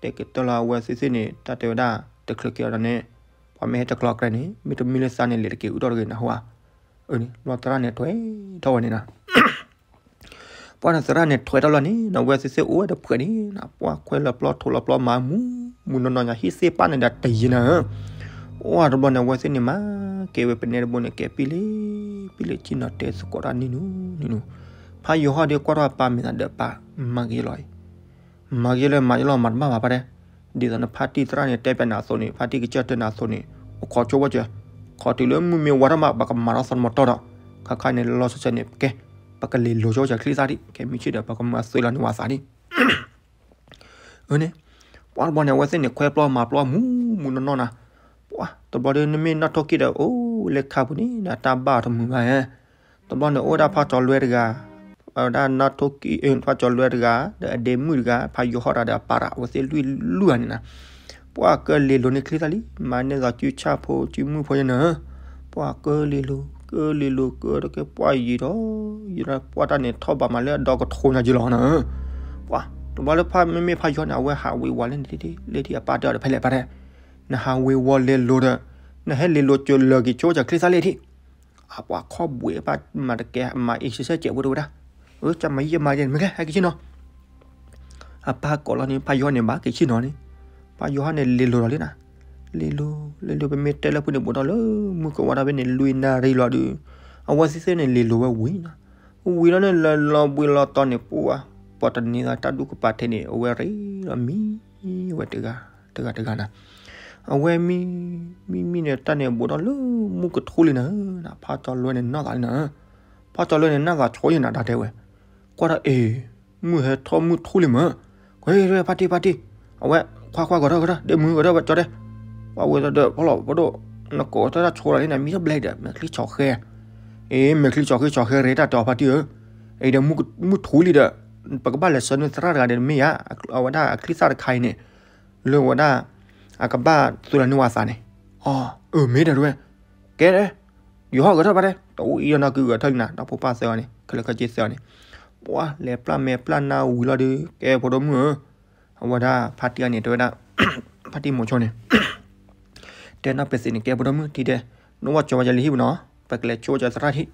တဲကတၢၢ်လီၤ အဝဲသ့ၣ်သ့ၣ်န့ၣ် တၢ်တဲဝဲဒၣ် တချုးက့ၤအီၤဒီးန့ၣ်, ပှၤမ့ၢ်ဟဲတကျီၤကြဲန့ၣ် မ့ၢ်တမံလၢသးန့ၣ် လဲၤတက့ၤအုၣ်ထီၣ်တဂ့ၤနၢ်ဟူဧါ, အန့ၣ် ဘျီသရၣ်န့ၣ်ထွဲထီၣ်ဝဲန့ၣ်နီၤ ပှၤန့ၣ်သရၣ်န့ၣ်ထွဲထီၣ်လီၤန့ၣ် အဝဲသ့ၣ်သ့ၣ်အိၣ်ဝဲတဖှဲးန့ၣ် ပှၤခွဲလီၤပျီထိးလီၤပျီမၤမူမူနီၢ်နီၢ်ညါ ဟံၣ်သ့ၣ်ပာ်န့ၣ်ဒီးတယံၤနၤဧၢ, အိၣ်တဘျီန့ၣ် အဝဲသ့ၣ်န့ၣ်မၤကဲဝဲပနဲတဘိန့ၣ် ကဲပံလ့ ပံလ့ ကံၣ်နီၤတဲသကိးတၢ်နံၤနူနံၤနူ, ဖးယိၤဟီၣ်ဒီးကွၢ်ထီၣ်အပၢ်မ့ၢ်သးဒီးပၢ် မၤက့ၤလီၤအံၤ မၤက့ၤလၢမၤက့ၤလီၤမၤတဘၣ်ဘၣ်ဖါတဲ, ဒ်သိးနဖါတံၢ်သရၣ်န့ၣ် တဲပျးနၤအသိးန့ၣ် ဖါတံၢ်ကစၢၢ်တဲနၤအသိးန့ၣ် အိၣ်ခိးဆိဝဲစၢၤ, ခိးတုၤလၢမုၢ်မ့ၢ်ဝါထီၣ်မး ပကမၤထီၣ်သီတမီၤတီၢ်ဒီး, ခါခါန့ၣ်လီၤလီၤဆဲးဆဲးန့ၣ် ကဲ, ပကလဲၤလိၤဆိဝဲစၢၤချံသၣ်ဒံး ခဲမုၢ်ဆ့ၣ်ဒီး ပကမၤသွဲလီၤန့ၢ်ဝဲသးဒံး အန့ၣ်, ပှၤတဘျီန့ၣ် အဝဲသ့ၣ်န့ၣ် ခွဲပျီမၤပျီမူမူနီၢ်နီၢ်နၤ, ပှၤတဘျီဒီး နမ့ၢ်နီၣ်ထိၣ်က့ၣ်ဒီး အိၣ်လၢခါပူၤန့ၣ် နတၢ်ဘၣ်အီၤတမုာ်ဘၣ်ဧါ, တဘျီန့ၣ် အိၣ်ဝဲဒၣ်ဖးကၠီၤလွဲတဂၤ, အဝဲဒၣ်နီၣ်ထိၣ်က့ၣ် ဖးကၠီၤလွဲတဂၤ ဒီးအဒ့မုၣ်တဂၤ ဖးယိၤဟီၣ်တဂၤဒီးအပၢ်တဂၤ အဝဲသ့ၣ်လွံၢ်လွံၢ်ဂၤန့ၣ်နၤ, ပှၤကလဲၤလိၤန့ၢ်ချံသၣ်လံ မၤန့ၢ်သးစုဆၣ်ဖိစုမုၣ်ဖိယဲနၤ, ပှၤကလဲၤလိၤ ကလဲၤလိၤ ကတကဲပှၤယံၤဒီး ယံၤဒီးပှၤတၢ်န့ၣ်ထီၣ်ဘးမးလၢအဒီကထိညါက့ၤလီၤနၤ, ပှၤတဘျီလၢဖးမ့မ့ၢ်ဖးယိၤန့ၣ် အဝဲဟးဝ့ၤဝီၤလၢန့ၣ် လၢထံၣ်အပၢ်တဲအီၤဒီး ဖဲလဲၣ်ပၢ်တဲ, နဟးဝ့ၤဝီၤလဲၤလိၤဒီး နဟဲလဲၤလိၤကၠိလၢာ်က့ၤဆိဝဲစၢၤချံသၣ်လံထံၣ် အပှၤခီၣ်ဘှံးဘၣ် မၤတကဲ မၤအ့ၣ်ဆံဆဲၣ်ကဲးဖိတဝဲဒၣ်, အၢ ကမၤယံာ်မၤယဲၢ် မ့ၢ်ကဲ ဟဲက့ၤဆ့ၣ်နီၤ, အပၢ်ကိးလီၤန့ၣ် ဖးယိၤန့ၣ် ဘၣ်က့ၤဆ့ၣ်နီၤန့ၣ်, ဖးယိၤဟီၣ်န့ၣ် လဲၤလိၤလီၤလံနၤ, လဲၤလိၤ လဲၤလိၤ ပမ့ၢ်တဲလၢဖုန့ၣ် ဘူးထီၣ်လၢမုၢ်ကဝါထီၣ်ဖဲန့ၣ် လွံၢ်နၣ်ရံၣ်လီၤဒီး, အဝဲသ့ၣ်သ့ၣ်န့ၣ် လဲၤလိၤဝဲဝံၤနၤ, ဝံၤလီၤန့ၣ် လၢလီၤဘှံးလီၤတီၤန့ၣ် ပှၤ ပှၤတန့ၤသးတၢ်ဒူၣ်ကပၤထဲန့ၣ် အဝဲရ့ဒီးမံဝဲတဂၤ တဂၤတဂၤနၤ, အဝဲမံ မံမံန့ၣ် တၢ်န့ၣ်ဘူးထီၣ်လၢမုၢ်ကထူလံနၤ, ဖးကၠီၤလွဲန့ၣ်နီၢ်သးလံနၤ, ဖးကၠီၤလွဲန့ၣ် နီၢ်သးဆိယဲနၤ တၢ်တဲဝဲ, ကွၢ်ထီၣ်အ့ၣ် မုၢ်ဟဲထီၣ်မုၢ်ထူလံမး, ကွၢ်ဖါတံၢ် ဖါတံၢ်, အဝဲ ခွါခွါဂီၤထီၣ်ဂီၤထီၣ် ဒ့မုၣ်ဂီၤထီၣ်ဝဲကၠီတဲ, ပှၤဝဲဒီး ဖီလီၤ ဖိဒိၣ်, နကိးတၢ်ဆိလီၤလံနၤ မံထီၣ်ဘျဲၣ်ဒီး မဲာ်ချံဆီၣ်ဃဲ, အ့ၣ် မဲာ်ချံဆီၣ်ဃဲဆီၣ်ဃဲရ့တၢ်တဲအီၤဖါတံၢ်ဧၢ, အံၤဒီး မုၢ်ထူလံဒီး ပကဘၣ်လဲၤဆှၢနုာ်သရၣ်တဂၤဒီးမ့ၢ်ဧါ, အဝဲဒၣ်အချံသၣ်တခါအံၤန့ၣ် လၢဝဲဒၣ် အကဘၣ်သွဲလီၤန့ၢ်ဝဲသးန့ၣ်, အၢ မ့ၢ်ဒီးတဝဲ, ကဲ ယိၤဟီၣ်ဂီၤထီၣ်ဖါတဲ, တအူအံၤဒီးနီၢ်ကုဂီၤထီၣ်လံနၤ ဒီးဖိပၢ်သၢဂၤန့ၣ် ခဲလၢာ်ခဲဆ့သၢဂၤန့ၣ်, ပှၤလဲၤပျၢ်မဲာ်ပျၢ်နါဝံၤလီၤဒီး ကဲဖိဒိၣ်မုၣ်ဧၢ, အဝဲဒၣ်ဖါတံၢ်အံၤန့ၣ် တဲဝဲဒၣ် ဖါတံၢ်မိၤဆိန့ၣ် တဲနီၢ်ပသ့ၣ်န့ၣ် ကဲဖိဒိၣ်မုၣ် ထံၣ်တဲ, နအိၣ်ဝဲကၠီဝဲယၤလၢဟံၣ်ပူၤနီၤ, ပကလဲၤဆိကၠီသရၣ်ထံၣ်,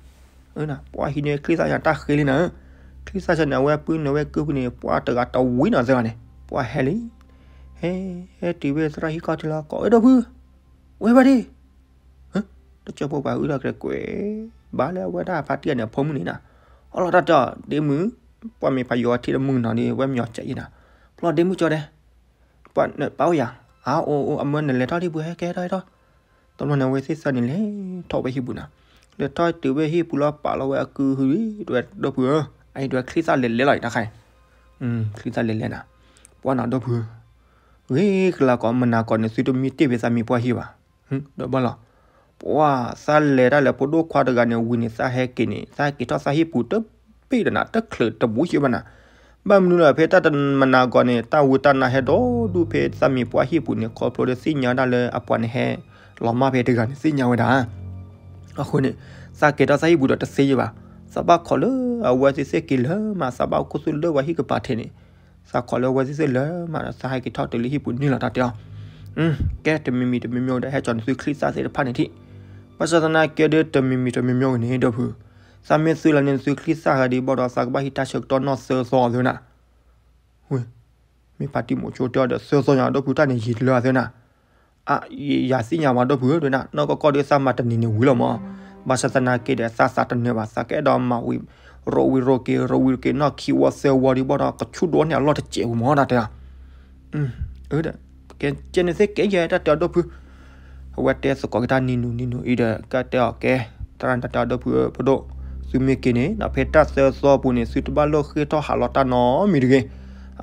ပှၤဟံးန့ၢ်ချံသၣ်ယၤတၢ်ဃ့လံနၤ, ချံသၣ်ဆၢန့ၣ် အဝဲပုၢ်န့ၣ်ဝဲကုၢ်ဖုန့ၣ် ပှၤတဂၤတဝံၤနီၤသၢဂၤန့ၣ် ပှၤဟဲလံ, ဟဲ ဟဲတုၤဝဲသရၣ်ဟံၣ်ခီၣ်ထံးလီၤ ကိးဝဲဒီပုၢ်, ဝဲဖါတံၢ် တကၠိဖိပှၤအုၣ်ထီၣ်ကရဲကွဲး ဘၣ်လၢအဝဲဒၣ်ဖါတံၢ်အံၤန့ၣ် အဖိမုၣ်န့ၣ်နၤ, အီလီၤတၢ်တဲအီၤ ဒ့မုၣ်, ပှၤမ့ၢ်ဖးယိၤထံၣ်တမုၣ်နီၤဒီး ဝဲမ့ၢ်အီၤကဲးယဲနၤ, ပျီဒ့မုၣ်ကၠီတဲ, ပှၤပၢ်အိၣ်ယၤ, အအိၣ်အိၣ် အမၢနလဲၤထီၣ်ထံၣ်ပူၤ ဟဲကဲထီၣ်ဟဲထီၣ်, တဘျီန့ၣ် အဝဲသ့ၣ်သၢန့ၣ်လဲၤထီၣ်ဝဲဟံၣ်ပူၤနၤ, လဲၤထီၣ်တုၤဝဲဟံၣ်ပူၤလီၤ ပာ်လီၤဝဲအကုၢ်ဟုၣ်ဒံး တဝဲဒီပုၢ်ဧၢ, အအံၤတဝဲချံသၣ်လဲၤလဲၤလီၤအံၤတခါအံၤ, ချံသၣ်လဲၤလဲၤနၤ, ပှၤနၤဒီပုၢ်ဧၢ, ဂ့ၤကလၤကီးမနၤကီးန့ၣ် သုတမံတ့ၢ်ဖဲသးမံပှၢ်ဟံၣ်ဘၣ်, ဒီးဘၣ်လီၤ, ပှၤသးလဲၤတၢ်လၢဖိဒိၣ်ခွါတဂၤန့ၣ်ဝံၤန့ၣ် သးဟဲက့ၤန့ၣ် သးဟဲက့ၤထီၣ်သးဟံၣ်ပူၤတဘ့ၣ်ဒီးနၤ တချုးတဘူးယဲၢ်ဘၣ်နၤ. ဘၣ်မနုၤလၢဖဲတၢ်တမနၤအဂီၢ်န့ၣ် တၢ်ဝံတၢ်နါဟဲဒီဒူၣ်ဖဲသးမံၤပှၢ်ဟံၣ်ပူၤန့ၣ် ခီဖျိဒီးသ့ၣ်ညါဒၣ်လၢအပှၤန့ၣ်ဟဲလီၤမၢ်ဖဲတဂၤန့ၣ် သ့ၣ်ညါဝဲဒၣ်. အဃိန့ၣ် သးက့ၤထီၣ်သးဟံၣ်ပူၤဒီးတသ့ယဲၢ်ဘၣ်. သးဘၣ်ခိးလၢအဝဲသ့ၣ်စ့ၢ်ကီးလၢမး သးဘၣ်အိၣ်ခိၣ်သူၣ်လၢဝဲဟံၣ်ကပၤထံးန့ၣ် သးခိးလၢအဝဲသ့ၣ်စ့ၢ်လၢမးဒီး သးဟဲက့ၤထီၣ်တုၤလၢဟံၣ်ပူၤန့ၣ်လီၤ တၢ်တဲအီၤ. ကဲ တမံၤမံၤတမံၤမံၤဒီး ဟဲကၠီနသုချံသၣ်သ့ၣ်တဖၣ်န့ၣ်ထံၣ်. ဘၣ်ဆၣ်သနာ်က့ဒီး တမံၤမံၤတမံၤမံၤဂ့ၤန့ၣ် ဒီပုၢ်, သးမ့ၢ်သုလၢန့ၣ် နသုချံသၣ်ဂၤဒ်ဘၣ်ဒီး သးကဘၣ်ဟံးတၢ်ဆၢကတီၢ်နီၢ်သၢသီသ့နၤ. ဝ့ၢ်, မ့ၢ်ဖါတံၢ်မိၤဆိတဲအီၤဒီး သၢသီညါ ဒီပုၢ် တၢ်န့ၣ်ယံာ်လၢအသ့နၤ. အ, ယၤသ့ၣ်ညါဝဲ ဒီပုၢ်ဧၢ တဲဝဲဒၣ်, နီၢ်ကီၢ်ကီၢ်ဒီး သးမၤတနံၤန့ၣ်ဝံၤလီၤမး. ဘၣ်ဆၣ်သနာ်က့ဒီး သးသးတနၢၤဘၣ်, သးကအဲၣ်ဒိးမၤဝံၤ ရိးဝံၤရိးက့ၤ ရိးဝံၤရိးက့ၤ နီၢ်ခံဝီသၢဝီဒ်ဘၣ်ဒီး ကဆူၣ်ဒိၣ်န့ၢ်အလီၢ်တစဲးပူၤမး တၢ်တဲအီၤ. အၢ ဒီး ကဲ ကဲန့ၣ်သ့ၣ်ကဲယဲ တၢ်တဲအီၤ ဒီပုၢ်. အဝဲတဲသကိးက့ၤတၢ်နံၤနုၤနံၤနုၤအံၤဒီး ကတဲအီၤ ကဲ, သရၣ်န့ၣ် တၢ်တဲအီၤ ဒီပုၢ်ဧၢ ဖိဒိၣ်, သုမ့ၢ်က့ၤန့ၣ် ဒီးဖဲတၢ်သၢသီပူၤန့ၣ် သုတဘၣ်လိၣ်ဃ့ၢ်ထီၣ်ဟးလီၤတၢ်နီတမံၤတဂ့ၤ.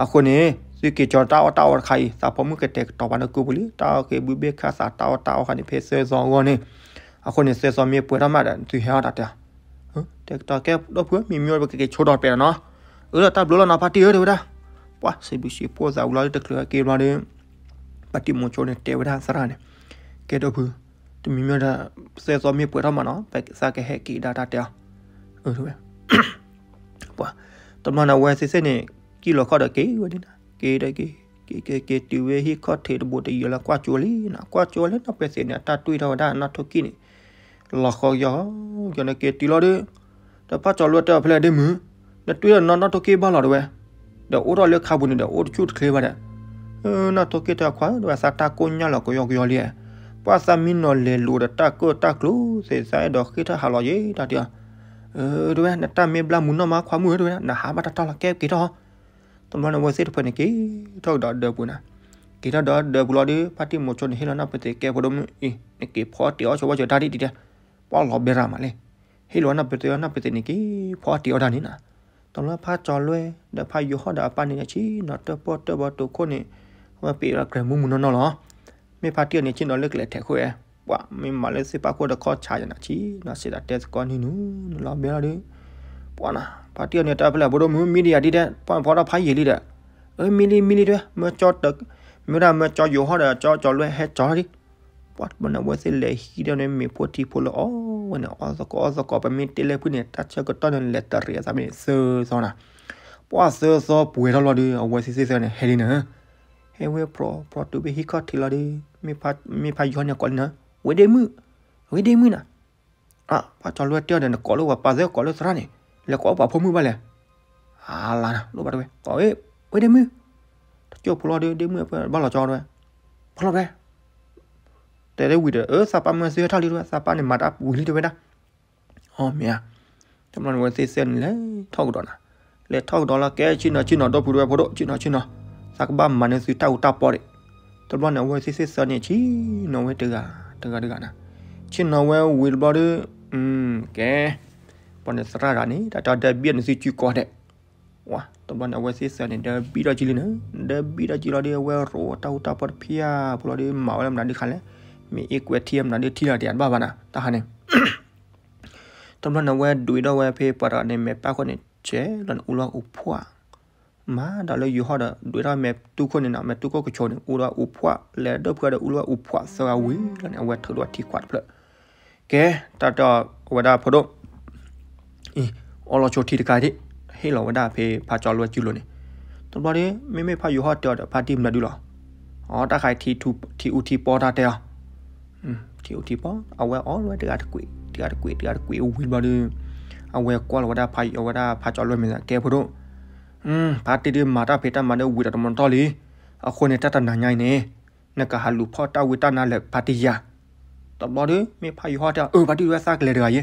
အဃိန့ၣ် သုက့ၤကၠီၤတၢ်အီၣ်တၢ်အီတခါအံၤ သးဖိမုၣ်ကတဲာ်ကတီၤပှၤလၢကိးပူၤလံ, တၢ်အီၣ်က့ၤဘုဘ့ၣ်ခါသးတၢ်အီၣ်တၢ်အီခါန့ၣ် ဖဲသၢသီအဂီၢ်န့ၣ်. အဃိန့ၣ် သၢသီမ့ၢ်ပှဲၤထီၣ်မးဒီး သုဟဲအီၣ် တၢ်တဲအီၤ. တဲာ်ကတီၤ ကဲ ဒီပုၢ်ဧၢ မ့မ့ၢ်ဝဲ ပကက့ၤဆိဒီးပဲာ်လီၤနီၤ. အၢ ဒီးတၢ်ဘျုးလီၤနီၤ ဖါတံၢ်ဧၢ တဲဝဲဒၣ်. ပှၤစံးဘျုးစံးဖှိၣ်သးဝံၤလီၤ တချုးဟဲက့ၤဘျီဒီး ဖါတံၢ်မိၤဆိန့ၣ်တဲဝဲဒၣ်သရၣ်န့ၣ်, ကဲ ဒီပုၢ်, တမံၤမံၤဒီး သၢသီမ့ၢ်ပှဲၤထီၣ်မးနီၤ ပသးကဟဲက့ၤဒၣ် တၢ်တဲအီၤ. အၢ တဲဝဲ. ပှၤ တဘျီန့ၣ် အဝဲသ့ၣ်သ့ၣ်န့ၣ် ကံၣ်လီၤခီၣ်ဒီးက့ၤဝဲဒၣ်နၤ, က့ၤဒီးက့ၤ, က့ၤက့ၤက့ၤတုၤဝဲဟံၣ်ခီၣ်ထံးတဘိတယံၤလၢကွၢ်ကၠိလံနီၤ, ကွၢ်ကၠိလၢနီၢ်ပှဲၤသ့ၣ်န့ၣ် အတၢ်တွံၢ်ထီၣ်ဝဲဒၣ်နီၢ်ထိၣ်ကံၣ်န့ၣ် လီၤဃီယီၤ, ယီၤန့ၣ်က့ၤတုၤလီၤဒီး ဒီးဖါကၠီၤလွဲၢ်တဲအီၤ ဖဲလဲၣ်ဒ့မုၣ်, နတွံၢ်ထီၣ်နီၢ်နီၢ်ထိၣ်ကံၣ်ဘၣ်လီၤ တဲဝဲ, ဒီးအိၣ်ထီၣ်လၢခါပူၤန့ၣ်ဒီး အိၣ်တဆူၣ်တချ့ဘၣ်ဒီး, နီၢ်ထိၣ်ကံၣ်တဲခွါ တဲဝဲ သးတၢ်ကိၢ်ညါလီၤကယီကယီလံ, ပှၤသးမံနီၤလဲၤလိာ်ဒီးတၢ်ကၢၣ်တၢ်ကျူသ့ၣ် သးအဲၣ်ဒိးဃ့ၢ်ထီၣ်ဟးလီၤယဲ တၢ်တဲအီၤ. အၢ တဲဝဲ နတၢ်မ့ၢ်ဘျါမုာ်နီၢ်မး ခွါမုၣ်ဧၢ တဲဝဲဒၣ်, နဟးဘၣ်တၢ်တၢ်လီၤ ကဲက့ၤထီၣ် တဘျီန့ၣ် အဝဲသ့ၣ်တဖၣ်န့ၣ် က့ၤထီၣ်ကဒီးဒၢးပူၤနၤ, က့ၤထီၣ်ဒီးဒၢးပူၤလီၤဒီး ဖါတံၢ်မိၤဆိန့ၣ် ဟ့ၣ်လီၤနီၢ်ပှဲၤသ့ၣ် ကဲ ဖိဒိၣ်မုၣ်အံၤ နက့ၤဖီတ့ၢ်အီၣ်ဆိဝဲဆိတၢ်ဒ်တံၤတဲ, ပှၤလီၤဘဲရၤမးလံ, ဟ့ၣ်လီၤနီၢ်ပှဲၤသ့ၣ် နီၢ်ပှဲၤသ့ၣ်န့ၣ် က့ၤဖီတ့ၢ်အီၣ်တၢ်န့ၣ်နၤ. တဘျီဖါကၠီၤလွဲၢ် ဒီးဖါယိၤဟီၣ်ဒီးအပၢ်န့ၣ် ဆ့ၣ်နီၤတၢၣ်ပီၣ်တၢၣ်ဘီတိာ်ခိၣ်န့ၣ်, အဝဲပ့ၤလီၤ ကြဲးမူးမူးနီၢ်နီၢ်လီၤ. မ့ၢ်ဖါတံၢ်အီၤန့ၣ် ဆ့ၣ်နီၤလၢကျဲထဲးခိၣ်ဝဲ, ပှၤမ့ၢ်မၤလၢသ့ၣ်ပာ်ခိၣ်ဒီးခီၣ်ဆးယၤနၤ ဆ့ၣ်နီၤစံးတၢ်တဲသကိးနံၤနုၤ နလီၤဘဲလီၤဒီး, ပှၤနၤ, ဖါတံၢ်အီၤန့ၣ် တၢ်ဖဲလဲၣ် ဖိဒိၣ်မုၣ် မံလံယၤဒ်တဲ, ပှၤဖီထီၣ်ဖးယံာ်လံဒီး, အၢ မံလံ မံလံ တဲဝဲ, မၢကၠီ, မ့ၢ်ဝဲဒၣ်မၢကၠီယိၤဟီၣ်ဒီးကၠီကၠီၤလွဲၢ်ဟဲကၠီၤလီၤဒံး. ပှၤတဘျီန့ၣ် အဝဲသ့ၣ်လဲၤဟံးဒီးန့ၣ် မ့ၤဖိထံဖိလၢအီၣ်ဝဲန့ၣ် အီၣ်သကိးအီၣ်သကိး ပမ့ၢ်တဲလဲၣ်ဖုၣ်န့ၣ် တၢ်ဆၢကတီၢ်န့ၣ် လဲၤတရံးအသးမ့ၢ်သၢသီနၤ. ပှၤသၢသီပှဲၤထီၣ်လီၤဒီး အဝဲသ့ၣ်သ့ၣ်သၢန့ၣ် ဟဲလံနၤ, ဟဲဝဲဖြီဖြီတုၤဖဲဟံၣ်ခီၣ်ထံးလီၤဒီး မ့ၢ်ဖါယိၤဟီၣ်န့ၣ်ကိးလံနၤ, ဝဲဒ့မုၣ်, ဝဲဒ့မုၣ်နၤ. ဖါကၠီၤလွဲၢ်တဲအီၤဒီး နကိးလၢပှၤပၢ်သ့ ကိးလၢသရၣ်န့ၣ်, လဲၤကိးပှၤဖိမုၣ်ဘၣ်လဲၣ်. အလါနၤ လိၣ်ဘၣ်တဲဝဲ, ကိးဝဲ, ဝဲဒ့မုၣ်, တကၠိၢ်ဖိလီၤဒီး ဒ့မုၣ်အပၢ်ဘၣ်လီၤကၠီတဲဝဲ, ဖီလီၤတဲ တဲလၢဝံၤဒီး အၢ သးပၢ်မၢသ့ဟဲထီၣ်လံတဲဝဲ, သးပၢ်န့ၣ်မၤတၢ်ဝံၤလံတဲဝဲဒၣ်. အီ မ့ၢ်ဧါ. တဘျီန့ၣ် အဝဲသ့ၣ်သၢန့ၣ်လဲၤထီၣ်ကဒီးနၤ, လဲၤထီၣ်ကဒီးလီၤ ကဲ ဆ့ၣ်နီၤဆ့ၣ်နီၤ ဒီပုၢ်ဝဲၢ်ဖိဒိၣ် ဆ့ၣ်နီၤဆ့ၣ်နီၤ, သးကဘၣ်မၤန့ၢ်သုတၢ်အူတၢ်ပီဒံး. တဘျီန့ၣ် အဝဲသ့ၣ်သၢန့ၣ် ဆ့ၣ်နီၤဝဲတဂၤတဂၤတဂၤနၤ, ဆ့ၣ်နီၤဝဲဝံၤတဘျီဒီး ကဲ ပှၤန့ၣ်သရၣ်တဂၤန့ၣ် တၢ်တဲဒီးဘံၣ်န့ၣ်သုစုကိးဒဲး ဝါ တဘျီန့ၣ် အဝဲသ့ၣ်သၢန့ၣ် ဒီးဘံၣ်ထီၣ်ကံလံနၤ, ဒီးဘံၣ်ထီၣ်ကံလီၤဒီး အဝဲရိးတၢ်အူတၢ်ပီတဖၣ်အပူၤလီၤဒီး မၤဝဲလၢမနုၤဒုးခါလဲၣ်, မ့ၢ်အ့ၣ်ကွဲးထံမနုၤဒုးထံလီၤဒံး တဘၣ်ဘၣ်နၤ တၢ်ဟါန့ၣ်. တဘျီန့ၣ် အဝဲဒွံးထီၣ်ဝဲဖဲပှၤတဂၤန့ၣ် မဲာ်ပၢ်ခိၣ်န့ၣ် စဲးလီၤန့ၣ် အူလီၤအူဖှး မၤဒီးလၢယိၤဟီၣ်ဒီး ဒွံးထီၣ်မဲာ်တူၢ်ခိၣ်န့ၣ်နီၤ, မဲာ်တူၢ်ခိၣ်ကဆိးန့ၣ် အူလီၤအူဖှး လဲၤဒိၣ်ဖှးဒီး အူလီၤအူဖှးသၢဂၤဝံၤလီၤန့ၣ် အဝဲထုးထီၣ်ထံခွးတဖျၢၣ်. ကဲ တၢ်တဲအီၤဝဲဒၣ်ဖိဒိၣ် အံၤ အီလီၤဆိထံတခါဒံး, ဟ့ၣ်လီၤဝဲဒၣ်ဖဲဖါကၠီလွဲၢ်စုလိၤန့ၣ်. တဘျီဒီး မ့မ့ၢ်ဖါယိၤဟီၣ်တဲအီၤဒီး ဖါတံၢ်မနုၤဒုးလီၤ. အီ တၢ်ခါအံၤ ထံအူထံပီတၢ်တဲအီၤ, ထံအူထံပီ အဝဲအီလီၤဝဲတဂၤတကွံာ် တဂၤတကွံာ် တဂၤတကွံာ်ဝံၤဘျီဒီး အဝဲကွၢ်လီၤဝဲဒၣ်ဖါယိၤ အဝဲဒၣ်ဖါကၠီလွဲၢ်မဲာ်သး ကဲဖိဒိၣ် ဖါတံၢ်ဒုးမၤတၢ်ဖံးတၢ်မၤဒုးဝံၤဒီးတမီၤတီၢ်လံ. အဃိန့ၣ် တၢ်တနၤညါအံၤန့ၣ် နကဟးလူၤဖီၣ်တၢ်ဝံတၢ်နါလၢဖါတံၢ်ယၤ. တဘျီဒီး မ့ၢ်ဖါယိၤဟီၣ်တဲအီၤ အၢ ဖါတံၢ်ဝဲသးကလဲၤတဂၤယဲ.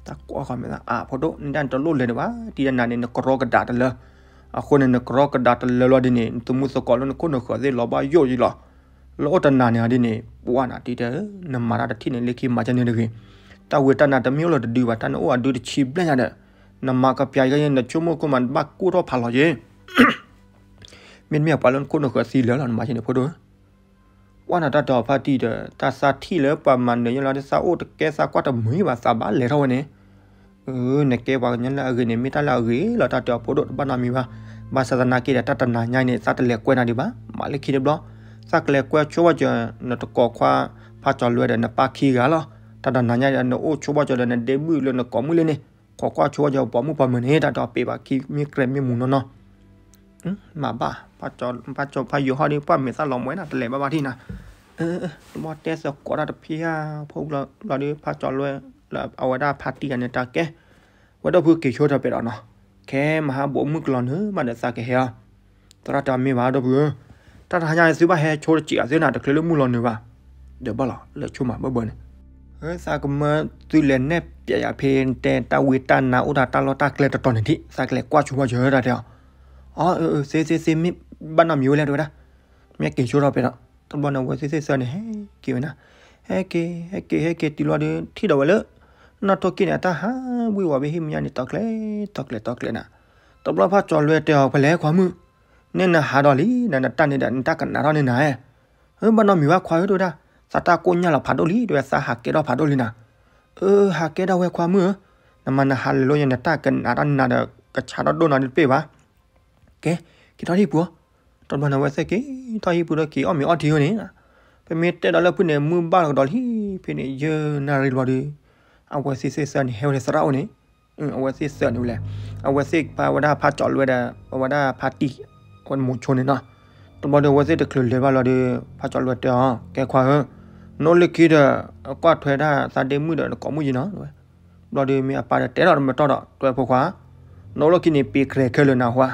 တၢ်ကွၢ်ဃီမဲာ်သး အါ ဖိဒိၣ် နဒၣ်နတလိၣ်လဲၤဒံးဘၣ် တံၢ်တနၤန့ၣ် နကရီကဒါတလၢ. အဃိန့ၣ် နကရီကဒါတလၢလီၤဒ်န့ၣ် နသမူသကိးလၢနခိၣ်နဃၢၤသ့ၣ်လီၤဘၣ်ယိၣ်ယံလီၤ. လၢအိၣ်တနၤန့ၣ်ဒ်န့ၣ် ပှၤနၤတံၢ်တဲ နမၤတၢ်တထံၣ်န့ၣ် လၢခံမၤကဲန့ၣ်တဂ့ၤ. တၢ်ဝံတၢ်နါတမ့ၢ်အိၣ်လၢတဒုဘၣ် တၢ်န့ၣ်အိၣ်အဒုတဆံဘျဲၣ်ညါဒီး နမၤကပျးကဲယဲ နဆိကမိၣ်ခိၣ်မး နဘၣ်ကိၢ်ထီၣ်ဖးလီၤယဲ. မ့တမ့ၢ်ပှၤလၢနခိၣ်နဃၢၤသံလၢာ်လီၤ နမၤကဲန့ၣ်ဖိဒိၣ်. ကွၢ်နၤတၢ်တဲအီၤဖါတံၢ်ဒီး တၢ်သးထံၣ်လၢပှၤမၤနၢၤယဲလီၤ တၢ်သးအိၣ်တကဲသးကွၢ်တမုာ်ဘၣ် သးဘၣ်လဲၤထီၣ်ဝဲန့ၣ်, နကဲပှၤကညီလၢအဂ့ၤန့ၣ် မ့ၢ်တၢ်လၢအဂ့ၤလီၤ တၢ်တဲအီၤဖိဒိၣ် တဘၣ်နီတမံၤဘၣ်. ဘၣ်ဆၣ်သနာ်က့ဒီး တၢ်တနၤညါအံၤန့ၣ် သးတလဲၤကွဲနၤဒံးဘၣ်, မၤလၢခံတဘျီ, သးကလဲၤကွဲဆိဘၣ်စၢၤ နတကိးခွါ ဖါကၠီၤလွဲဒီးနပၢ်ခံဂၤလီၤ. တၢ်တနၤညါဒီး နအိၣ်ဆိဘၣ်စၢၤဒီး နဒ့မုၣ်လၢနကိးမုၣ်လၢန့ၣ်, ခိးကွၢ်ဆိဘၣ်စၢၤပိာ်မုၣ်ပိာ်မၢၤန့ၣ် တၢ်တဲအီၤ ပ့ၤဘၣ်ခံမ့ၢ်ကြဲးမ့ၢ်မူၤနီၢ်နီၢ် မၤဘၣ်, ဖါယိၤဟီၣ်ဒီး ပှၢ်မဲာ်သၣ်လီၤမွဲနၤ တလဲၤဘၣ်ဘၣ်ထံၣ်နၤ, တဘျီတဲသကိးတၢ်တဖံဧါ, ဖိလီၤဒီး ဖါကၠီၤလွဲ လၢအဝဲဒၣ်ဖါတံၢ်ဂၤန့ၣ် တၢ်ကဲ, ဝဲဒီပုၢ်က့ၤဆိထီၣ်ပဲာ်ဒီးနီၤ, ခဲမဟါဘိးမုၢ်ကလီၤနုာ်မးဒီးသးကဟဲအီၤ, သရၣ်တဲအီၤမ့ၢ်ဘၣ်ဒီပုၢ်ဧၢ, တၢ်တဟါညါသုဘၣ်ဟဲဆိတစဲးအသုနၤ တချုးလၢမုၢ်လီၤနုာ်ဘၣ်, ဒီးဘၣ်လီၤ လၢဆိမးဘၢဘၢန့ၣ် သးကမၢသုလဲၤနဲၣ်ပျဲယၤဖဲတဲတၢ်ဝံတၢ်နါအိၣ်တၢ်တၢ်လီၢ်တၢ်ကျဲတတီၤန့ၣ်ထံၣ် သးကလဲၤကွၢ်ဆိဘၣ်စၢၤတၢ်တဲအီၤ, အၢ သ့သ့သ့မ့ၢ်ဘၣ်နီတမံၤဝဲလဲၣ်တဲဝဲဒၣ်, မ့ၢ်က့ၤဆိထီၣ်ပဲာ်ဒီး, တဘျီန့ၣ်ဝဲသ့သ့သၢန့ၣ် ဟဲက့ၤဝဲနၤ, ဟဲက့ၤ ဟဲက့ၤ ဟဲက့ၤတုၤလီၤဒီး ထံၣ်ဒီးဝဲလၢ နီၢ်ထိၣ်က့ၣ်န့ၣ် အတၢ်ဟးဝံၣ်ဝဲဖဲဟံၣ်မဲာ်ညါန့ၣ် တီၤကျဲၤ တီၤကျဲၤ တီၤကျဲၤနၤ, တဘျီဖါကၠီၤလွဲတဲအီၤ ဖဲလဲၣ်ခွါမုၣ်, န့ၣ်နဟးဒီးလံ နတၢ်န့ၣ်ဒီး နတၢ်ကနးထီၣ်န့ၢ်နၤ, ဘၣ်နီတမံၤဘၣ်ခွါဧၢတဲဝဲဒၣ်, သးတၢ်ကိၢ်ညါလီၤဖးဒိၣ်လံ တဲဝဲ သးဟးကဲထီၣ်ဖးဒိၣ်လံနၤ, အၢ ဟးကဲထီၣ်ဝဲခွါမုၣ်ဧၢ, နမၤနဟးလဲၤလိယၤ နတၢ်ကနးထီၣ်န့ၢ်နၤဒီး ကဆါထီၣ်ဒိၣ်နၤဒ်တပ့ၢ်ဘၣ်, ကဲ က့ၤထီၣ်ဟံၣ်ပူၤ, တဘျီန့ၣ်ဝဲသ့ၣ်က့ၤထီၣ်ဟံၣ်ပူၤဒီး က့ၤအီၣ်မ့ၤအီထံဝဲန့ၣ်, ပမ့ၢ်တဲဒီးလၢဖုန့ၣ် မုၢ်ဘၣ်လီၤကဒီးလံ ဖဲန့ၣ် ယဲၢ်နၣ်ရံၣ်တဘျီဒီး, အဝဲသ့ၣ်သ့ၣ်သၢန့ၣ် ဟဲဝဲလၢသရၣ်အိၣ်န့ၣ်, အဝဲသ့ၣ်သၢန့ၣ်ဝဲလဲၣ်, အဝဲသ့ၣ်ပာ်ဝဲဒၣ်ဖါကၠီၤလွဲဒီး အဝဲဒၣ်ဖါတံၢ် အဝဲမိၤဆိန့ၣ်နီၤ, တဘျီဒီးအဝဲသ့ၣ်တချုးလဲၤဘၣ်လီၤဒီး ဖါကၠီၤလွဲတဲအီၤ ကဲခွါဧၢ, နအိၣ်လၢခံဒီး ကွၢ်ထွဲဒၣ်သးဒ့မုၣ်ဒီးနကိးမုၣ်ယံၤနီၤ တဝဲ, ဘျီဒီးမ့ၢ်အပၢ်ဒီးတဲထီၣ်တမုာ်တီၢ်ဒီး တဝဲဖိခွါ, နအိၣ်လၢခံန့ၣ် ပ့ၤကြဲၤခဲလၢာ်နၤဟါ,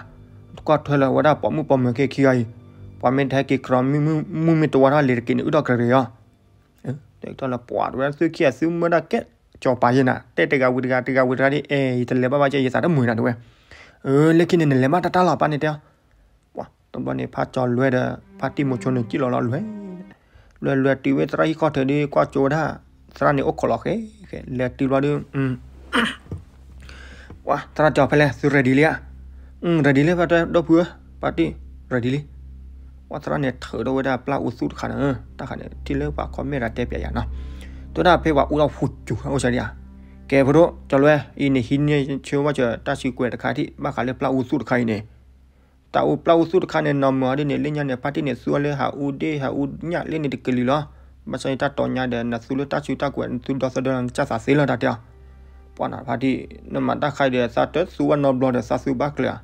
ကွၢ်ထွဲလၢဝဲဒၣ်ပိာ်မုၣ်ပိာ်မၢၤခဲခံဂၤအံၤ, ပှၤမ့ၢ်တဟဲက့ၤကြၢး မုၢ်မ့ၢ်တဝါထီၣ်လံၤတက့ၢ်န့ၣ် အုၣ်ထီၣ်ကြဲၤကြဲၤအီၤ, တဲလီၤပှၤတဝဲ သုခံဂၤသုမၢဒၣ်ကဲ ကၠီၤပၤယဲနၤ တဲတဂၤဝံၤတဂၤ တဂၤဝံၤတဂၤဒ် အဲ ယတလဲၤဘၣ်ဘၣ်ကဲ ယသးတမုာ်နၤတဝဲ, လၢခံန့ၣ် နလဲၤမးတၢ်တၢ်လီၤပၢ်န့ၣ်တဲအီၤ ပှၤတဘျီန့ၣ် ဖါကၠီၤလွဲဒီး ဖါတံၢ်မိၤဆိန့ၣ် စံၣ်လီၤလီၤလွဲ, လွဲလွဲတုၤဝဲသရၣ်ဟံၣ်ခီၣ်ထံးဒီး ကွၢ်ကၠိဝဲဒၣ် သရၣ်န့ၣ်အိၣ်ခိးလီၤဃဲဃဲ လဲၤတုၤဘျီဒီး ပှၤသရၣ်တဲအီၤဖဲလဲၣ် သု ready လံဧါ, ready လံ ဖါတဲဒီပုၢ်ဧၢ ဖါတံၢ် ready လံ, ပှၤသရၣ်န့ၣ် ထုးထီၣ်ဝဲဒၣ်ပျၢ်အူသူၣ်တခါန့ၣ်, တၢ်ခါန့ၣ် ထံၣ်လၢပှၤ comment တၢ်တဲပျးယၤနီၤ, တဲဝဲဒၣ်ဖဲပှၤအူထီၣ်ဖူစူၤအိၣ်စဒံဧါ, ကဲဖိဒိၣ် ကၠီၤလွဲ အံၤန့ၣ် ဟံးန့ၢ်ဆၢဝဲစၢၤတၢ်စုကဝဲၤတခါထံၣ် ဘၣ်ဃးလၢပျၢ်အူသူၣ်တခါအံၤန့ၣ် တၢ်အူပျၢ်အူသူၣ်တခါန့ၣ် နီၢ်မုာ်အီၤဒ်န့ၣ် လၢညါန့ၣ် ဖါတံၢ်န့ၣ် သူအီၤလၢဟးအူဒ့ၣ် ဟးအူညၣ်လၢန့ၣ်တကလုာ်လီၤ. ဘၣ်ဆၣ်န့ၣ် တၢ်တီၤညါဒီး နသူလၢတၢ်စုတၢ်ကဝဲၤ နသူဒီသဒၢလီၤ နကစၢ်သးသ့လီၤ တၢ်တဲအီၤ. ပှၤနဖါတံၢ် နမၤတၢ်ခါအံၤဒီး သးတသူဘၣ်နီတဘျီဒီး သးသူဘၣ်ကျဲၤဧါ.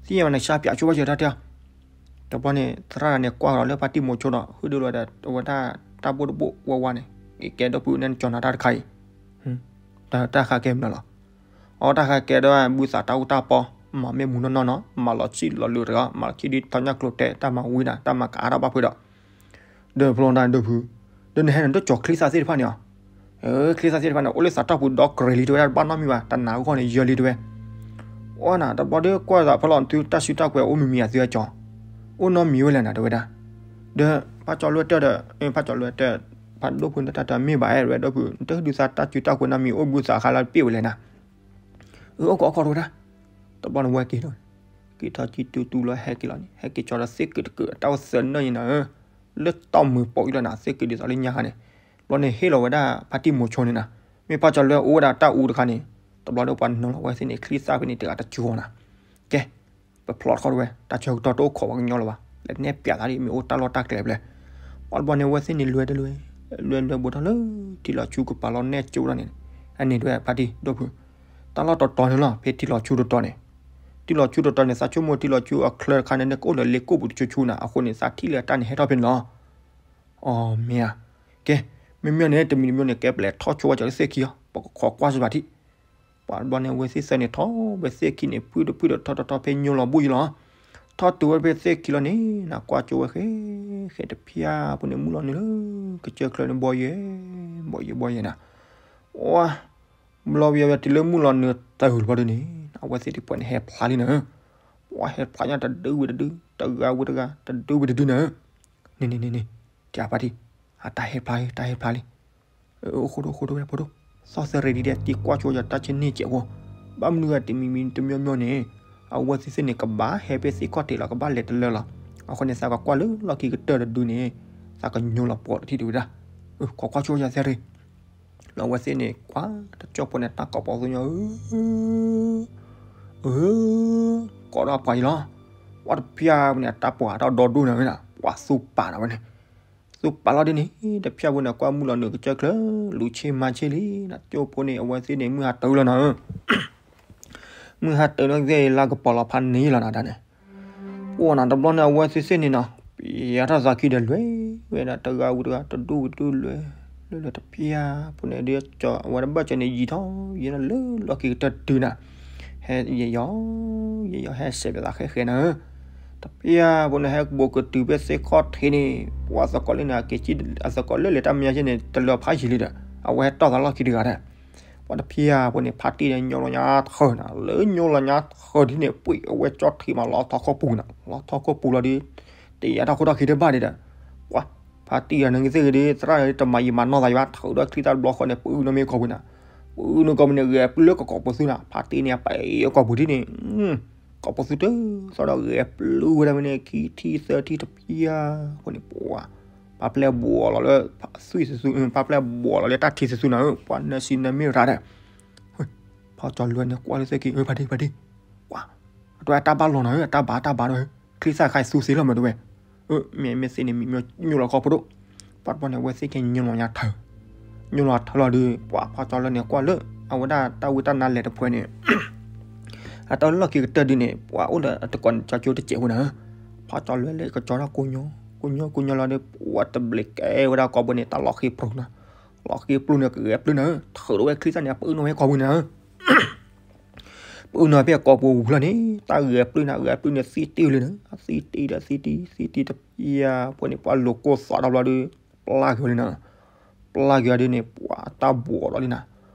သ့ၣ်ညါဘၣ်နကစၢ်ပျးဆိဘၣ်စၢၤ တၢ်တဲအီၤ. တဘျီန့ၣ် သရၣ်န့ၣ်ကွၢ်ဒီးလၢဖါတံၢ်မိၤဆိဒီး ဟုၣ်ဒိၣ်လီၤဒီး အဝဲဒၣ်တၢ်ဘိၣ်တဘိၣ်ဝါဝါန့ၣ် ကဲဒီပုၢ် နဲနကၠီၤနၤတၢ်တခါအံၤ တၢ်ခါကဲမနုၤလီၤ. အတၢ်ခါကဲဒီး ဘုသးတၢ်အူတၢ်ပီ မၤမ့ၢ်မူနီၢ်နီၢ်နီၤ မၤလီၤဆံၣ်လီၤလုာ်တဂၤ မၤလီၤဆံၣ်ဒ်ထီညၣ်ကျိၤတဲ တၢ်မၤဝံၤနၤ တၢ်မၤကအါထီၣ်ဘၣ်ဖုးဒီး ဒီးဖျိနၤဒိၣ်ဖုး ဒီးနဟဲနၤဒိၣ်ကၠီၤချံသၣ်သ့ၣ်တဖၣ်န့ၣ်လီၤ. ချံသၣ်သ့ၣ်တဖၣ်န့ၣ် အိၣ်လၢသးတီၢ်ပူၤဒီးကြၢးလံတဲဝဲဒၣ် တဘၣ်နီတမံၤဘၣ် တနၤအဂီၢ်န့ၣ် ယၢၤလံတဲဝဲ. အိၣ်နၤ တဘျီဒီးကွၢ်သးဖီလီၤ သုတၢ်စုတၢ်ကွဲၤအိၣ်မံၤမံၤဧါ သုအကၠီၤ အိၣ်နီတမံၤဝဲလဲၣ်နၤတဲဝဲဒၣ်. ဒီးဖါကၠီၤလွဲၢ်တဲဒီး ဖါကၠီၤလွဲၢ်တဲ ဖါဒိၣ်ဖုးနတၢ်တမ့ၢ်ဘၣ်အဲၣ်ဝဲဒိၣ်ဖုး နတဒုးသးတၢ်စုတၢ်ကွဲၤနီတမံၤ အိၣ်ဘုသးခါလၢပ့ၢ်ဝဲလဲၣ်နၤ. အၢ အိၣ်ကီးအိၣ်ကီးတဲဝဲဒၣ်. တဘျီန့ၣ်ဝဲက့ၤထီၣ် က့ၤထီၣ်ကံၢ်တူတူလီၤ ဟဲက့ၤလီၤန့ၣ် ဟဲက့ၤကၠီၤဒီးသ့ၣ်ကုာ်တကုာ် အတၢ်အိၣ်သၢနၢၣ်န့ၣ်နၤဧၢ လၢတီၢ်မုာ်ပိာ်အံၤလီၤနၤ သ့ၣ်ကုာ်ဒ်သိးလၢညါခါန့ၣ်. တဘျီန့ၣ်ဟ့ၣ်လီၤဝဲဒၣ်ဖါတံၢ်မိၤဆိန့ၣ်နၤ မ့ၢ်ဖါကၠီၤလွဲၢ်အိၣ်ဝဲဒၣ်တၢ်အူတခါန့ၣ် တဘျီဒီးပှၤနုာ်လီၤဝဲသ့ၣ်န့ၣ် ချံသၣ်ဖဲန့ၣ်တဂၤတကၠီၤနၤ. ကဲ ပဖျီတခီတဝဲ တၢ်ဆၢကတီၢ်တအိၣ်ခိးပှၤကညီလၢၤဘၣ် လဲၤနဲၣ်ပျးသးဒ်မ့ၢ်အိၣ်တၢ်လီၢ်တၢ်ကျဲဖဲလဲၣ်. ပှၤတဘျီန့ၣ်ဝဲသ့ၣ်န့ၣ်လွဲတလွဲ လွဲလွဲဘူးထီၣ်လၢထံလီၤဆူကပၤလီၤနဲၣ်ကၠိဒီးန့ၣ် အန့ၣ်တဝဲဖါတံၢ်ဒိၣ်ဖုး တၢ်လီၢ်တတီၤန့ၣ်လီၤ ဖဲထံလီၤဆူတတီၤန့ၣ် ထံလီၤဆူတတီၤန့ၣ် သးဆိကမိၣ်ထံလီၤဆူအချၢတခါန့ၣ် နကအိၣ်ဒီးလ့ကိၣ်ပူၤတဆူဆူနၤ အဃိန့ၣ် သးထံၣ်လၢတၢ်န့ၣ်ဟဲထီၣ်ဖဲန့ၣ်လီၤ. အီ မ့ၢ်ဧါ. ကဲ မ့မ့ၢ်န့ၣ် တမံၤတမံၤန့ၣ် ကဲပလဲၤထီၣ်ဆိဝဲကၠီၤလၢသ့ၣ်ခံလီၤ ပကခိးကွၢ်စၢၤဘၣ်ထံၣ် ပှၤတဘျီန့ၣ် အဝဲသ့ၣ်သၢန့ၣ် ထီၣ်ဝဲသ့ၣ်ခံန့ၣ် ဖုၣ်တဖုၣ်ဒီးထီၣ်ထီၣ်ထီၣ်ဖဲညိလီၤဘူၣ်ယံလီၤ. ထီၣ်တုၤဝဲဖဲသ့ၣ်ခံလီၤန့ၣ် နကွၢ်ကၠိဝဲဃဲ ဃဲတဖျၢၣ်ဖိန့ၣ်မုၢ်လီၤနုာ်လၢ ကစၢၢ်ချၢန့ၣ် ဘီယဲ ဘီယဲ ဘီယဲနၤ. ဝါ ဘျီဝံၤဝဲတုၤလၢမုၢ်လီၤနုာ်တၢ်ဂုၤတဘျီဒ်န့ၣ် အဝဲသ့ၣ်တပှဲၤန့ၣ်ဟဲဖျါလံနၤ. ပှၤဟဲဖျါညါတဒုဝံၤတဒု တဂၤဝံၤတဂၤ တဒုဝံၤတဒုနၤ. န့ၣ်န့ၣ်န့ၣ်န့ၣ် တၢ်ဖါတံၢ် အတၢ်ဟဲဖျါ တၢ်ဟဲဖျါလံ. အိၣ်ဃိဒိၣ်ဃိဒိၣ်ဝဲဖိဒိၣ် သီၣ်သၢ ready ဒဲး တံၤကွၢ်ဆိယီၤတၢ်ဆ့န့ၢ်စဲးဖိ ဘၣ်မနုၤဂၤတမံၤမံၤတမံၤမံၤန့ၣ် အဝဲသ့ၣ်သ့ၣ်န့ၣ် ကဘၣ်ဟဲဖဲသ့ၣ်ခီၣ်ထံးလီၤ ကဘၣ်လဲၤတလၢလီၤ. အဃိန့ၣ် သးကကွၢ်လၢလီၢ်ခံကတၢၢ်တဒုန့ၣ် သးကညိလီၤပှီၢ်တထံၣ်တဝံၤဒၣ်, ခိးကွၢ်ဆိယၤသဲရ့ၣ်, လီၤအဝဲသ့ၣ်န့ၣ် ကွၢ်တကၠိဖိန့ၣ် တၢ်ကိးပီၤသူညီဧၢ, အၢ, ကိးထီၣ်ပှၤအံၤလီၤ, ပှၤတဖၠၣ်ဖိန့ၣ် အတၢ်ပှၤထီၣ်ဒီဒူၣ်န့ၣ်ဝဲဒၣ်, ပှၤသူပာ်ဒီးဝဲန့ၣ် သူပာ်လီၤဒ်န့ၣ် တဖၠၣ်ဖိန့ၣ် ကွၢ်မုၢ်လီၤနုာ်ကစၢၢ်ချၢ, လူၤဆ့မၤဆ့လံနီၤ, ကၠိဖိန့ၣ် အဝဲသ့ၣ်န့ၣ် မုၢ်ဟါတၢၢ်လီၤနီၤဧၢ, မုၢ်ဟါတၢၢ်လီၤသ့ၣ် လါကပီၤလီၤဖးန့ၢ်လီၤနီၤတၢ်န့ၣ်, ပှၤနီၤ တဘျီန့ၣ် အဝဲသ့ၣ်သ့ၣ်န့ၣ်နီၤ ပျဲထီၣ်သးခံဒီးလွဲၢ်ဝဲဒၣ် တဂၤဝံၤတဂၤ တဒူၣ်ဝံၤတဒူၣ် လွဲၢ်လွဲၢ်လွဲၢ်တဖၠၣ်ဖိန့ၣ်ဒီး အဝဲတဘၣ်ကၠီန့ၣ် ယံာ်ထီၣ်ယံာ်ထီၣ်လၢလီၢ်ခံကတၢၢ်တုၤနီၤ, ဟဲယဲယီၤ ယဲယီၤ ဟဲစဲးဖဲသးဃဲဃဲနီၤဧၢ, တဖၠၣ်ဖိန့ၣ် ဟဲဘူးကတုၤဖဲသ့ၣ်ခီၣ်ထံးန့ၣ် ပှၤသကိးလၢန့ၣ် အက့ၤကံၣ် အသကိးလၢလဲၤတၢ်မဲာ်ညါက့န့ၣ် တလၢအဖးယံာ်လံဒီး အဝဲဟဲတီၢ်သးလီၢ်ခံတဂၤဒီး ပှၤတဖၠၣ်ဖိန့ၣ် ဖါတံၢ်န့ၣ် ညိလီၤညါထၢၣ်နီၤ, လၢညိလီၤညါထၢၣ်ဒ်န့ၣ် ပှ့ၤအဝဲကၠီထံးမးလီၤထီၣ်ခိၣ်ပူၤနီၤ, လီၤထီၣ်ခိၣ်ပူၤလီၤဒီး တယာ်တၢ်ခိၣ်ထီၣ်ခံတဘၣ်န့ၣ်ဒီး ပှၤ ဖါတံၢ်ဂၤန့ၣ်သ့ၣ်ဂ့ၤဒီး သရၣ်န့ၣ်တမၤယံာ်မၤနီၢ်သးယဘၣ် ထုးဒီးချံသၣ်တဘျီဃီန့ၣ် ပအုၣ်နီၢ်မ့ၢ်ကိာ်ပူၤနီၤ, ပအုၣ်နီၢ်ကိာ်ပူၤန့ၣ် ဂဲၤပျုၢ်လၢကကိာ်ပူၤသုနီၤ, ဖါတံၢ်န့ၣ် အပအံၤအကိာ်ပူၤဒ်န့ၣ် ကိာ်ပူၤသုတသီဒီး ဂဲၤပျုၢ်ဝဲဒၣ်မ့ၢ်န့ၣ် ခံထံၣ်သၢထံၣ်တဖၠၣ်ဖိန့ၣ် ပှၤ ပာ်ပျဲဘှီးလီၤလၢသွံၣ်သ့ၣ်သု, ပာ်ပျဲဘှီးလီၤလၢတၢ်ထံးသ့ၣ်သုနီၤဧၢ, ပှၤနၢၤစံနၢၤမ့ၢ်ရၤဒီး ဖီကၠီလွဲန့ၣ်ကွၢ်လၢသ့ၣ်က့ၤ အၢ ဖါတံၢ် ဖါတံၢ်, ပှၤ အတဝဲအတၢ်ဘၣ်လီၤနီၤဧၢ, အတၢ်ဘၣ်တၢ်ဘၣ်ဒီး ချံသၣ်ခါအံၤသူသ့လီၤမးတဝဲ, အၢ မ့ၢ်မ့ၢ်သ့ၣ်န့ၣ် မ့ၢ်ညိလီၤခီဖိဒိၣ်, ပှၤတဘျီန့ၣ် အဝဲသ့ၣ်က့ၤညိလီၤညါထၢၣ်, ညိလီၤထၢၣ်လီၤဒီး ပှၤဖီကၠီလွဲန့ၣ်ကွၢ်လၢ အဝဲဒၣ်တၢ်ဝံတၢ်နါလဲၤတဖှဲန့ၣ် အတၢ်လီၢ်ခံကတၢၢ်ဒ်န့ၣ် ပှၤအိၣ်ဒီးအတကိးန့ၣ် ကၠီကၠိတစဲးဖိနီၤဧၢ, ဖီကၠီလွဲလဲၤကကၠီထီၣ်ကိညိ ကိညိ ကိညိလီၤဒီး ပှၤတဘျီကဲဝဲဒၣ်ကိာ်ပူၤန့ၣ် တၢ်လီၢ်ဃ့ပျုၢ်နီၤ, လီၢ်ဃ့ပျုၢ်န့ၣ် ကဂဲၤပျုၢ်နီၤဧၢ, ထုးဒီးဝဲချံသၣ်န့ၣ် ပအုၣ်နီၢ်ဝဲကိာ်ပူၤန့ၣ်နီၤဧၢ ပအုၣ်နီၢ်ဖဲအကိာ်ပူၤဝံၤလီၤန့ၣ် တၢ်ဂဲၤပျုၢ်န့ၣ် ဂဲၤပျုၢ်န့ၣ် သံတ့ၢ်လံနီၤ, သံတ့ၢ်ဒီးသံတ့ၢ် သံတ့ၢ်တဖၠၣ်ဖိန့ၣ် ပှၤလိာ်ကိၢ်သီတဘျီဒီး ပျၢ်က့ၤဝဲလံနီၤ, ပျၢ်က့ၤဝဲဒ်န့ၣ် ပှၤအတၢ်ဘှီးလီၤလံနီၤ,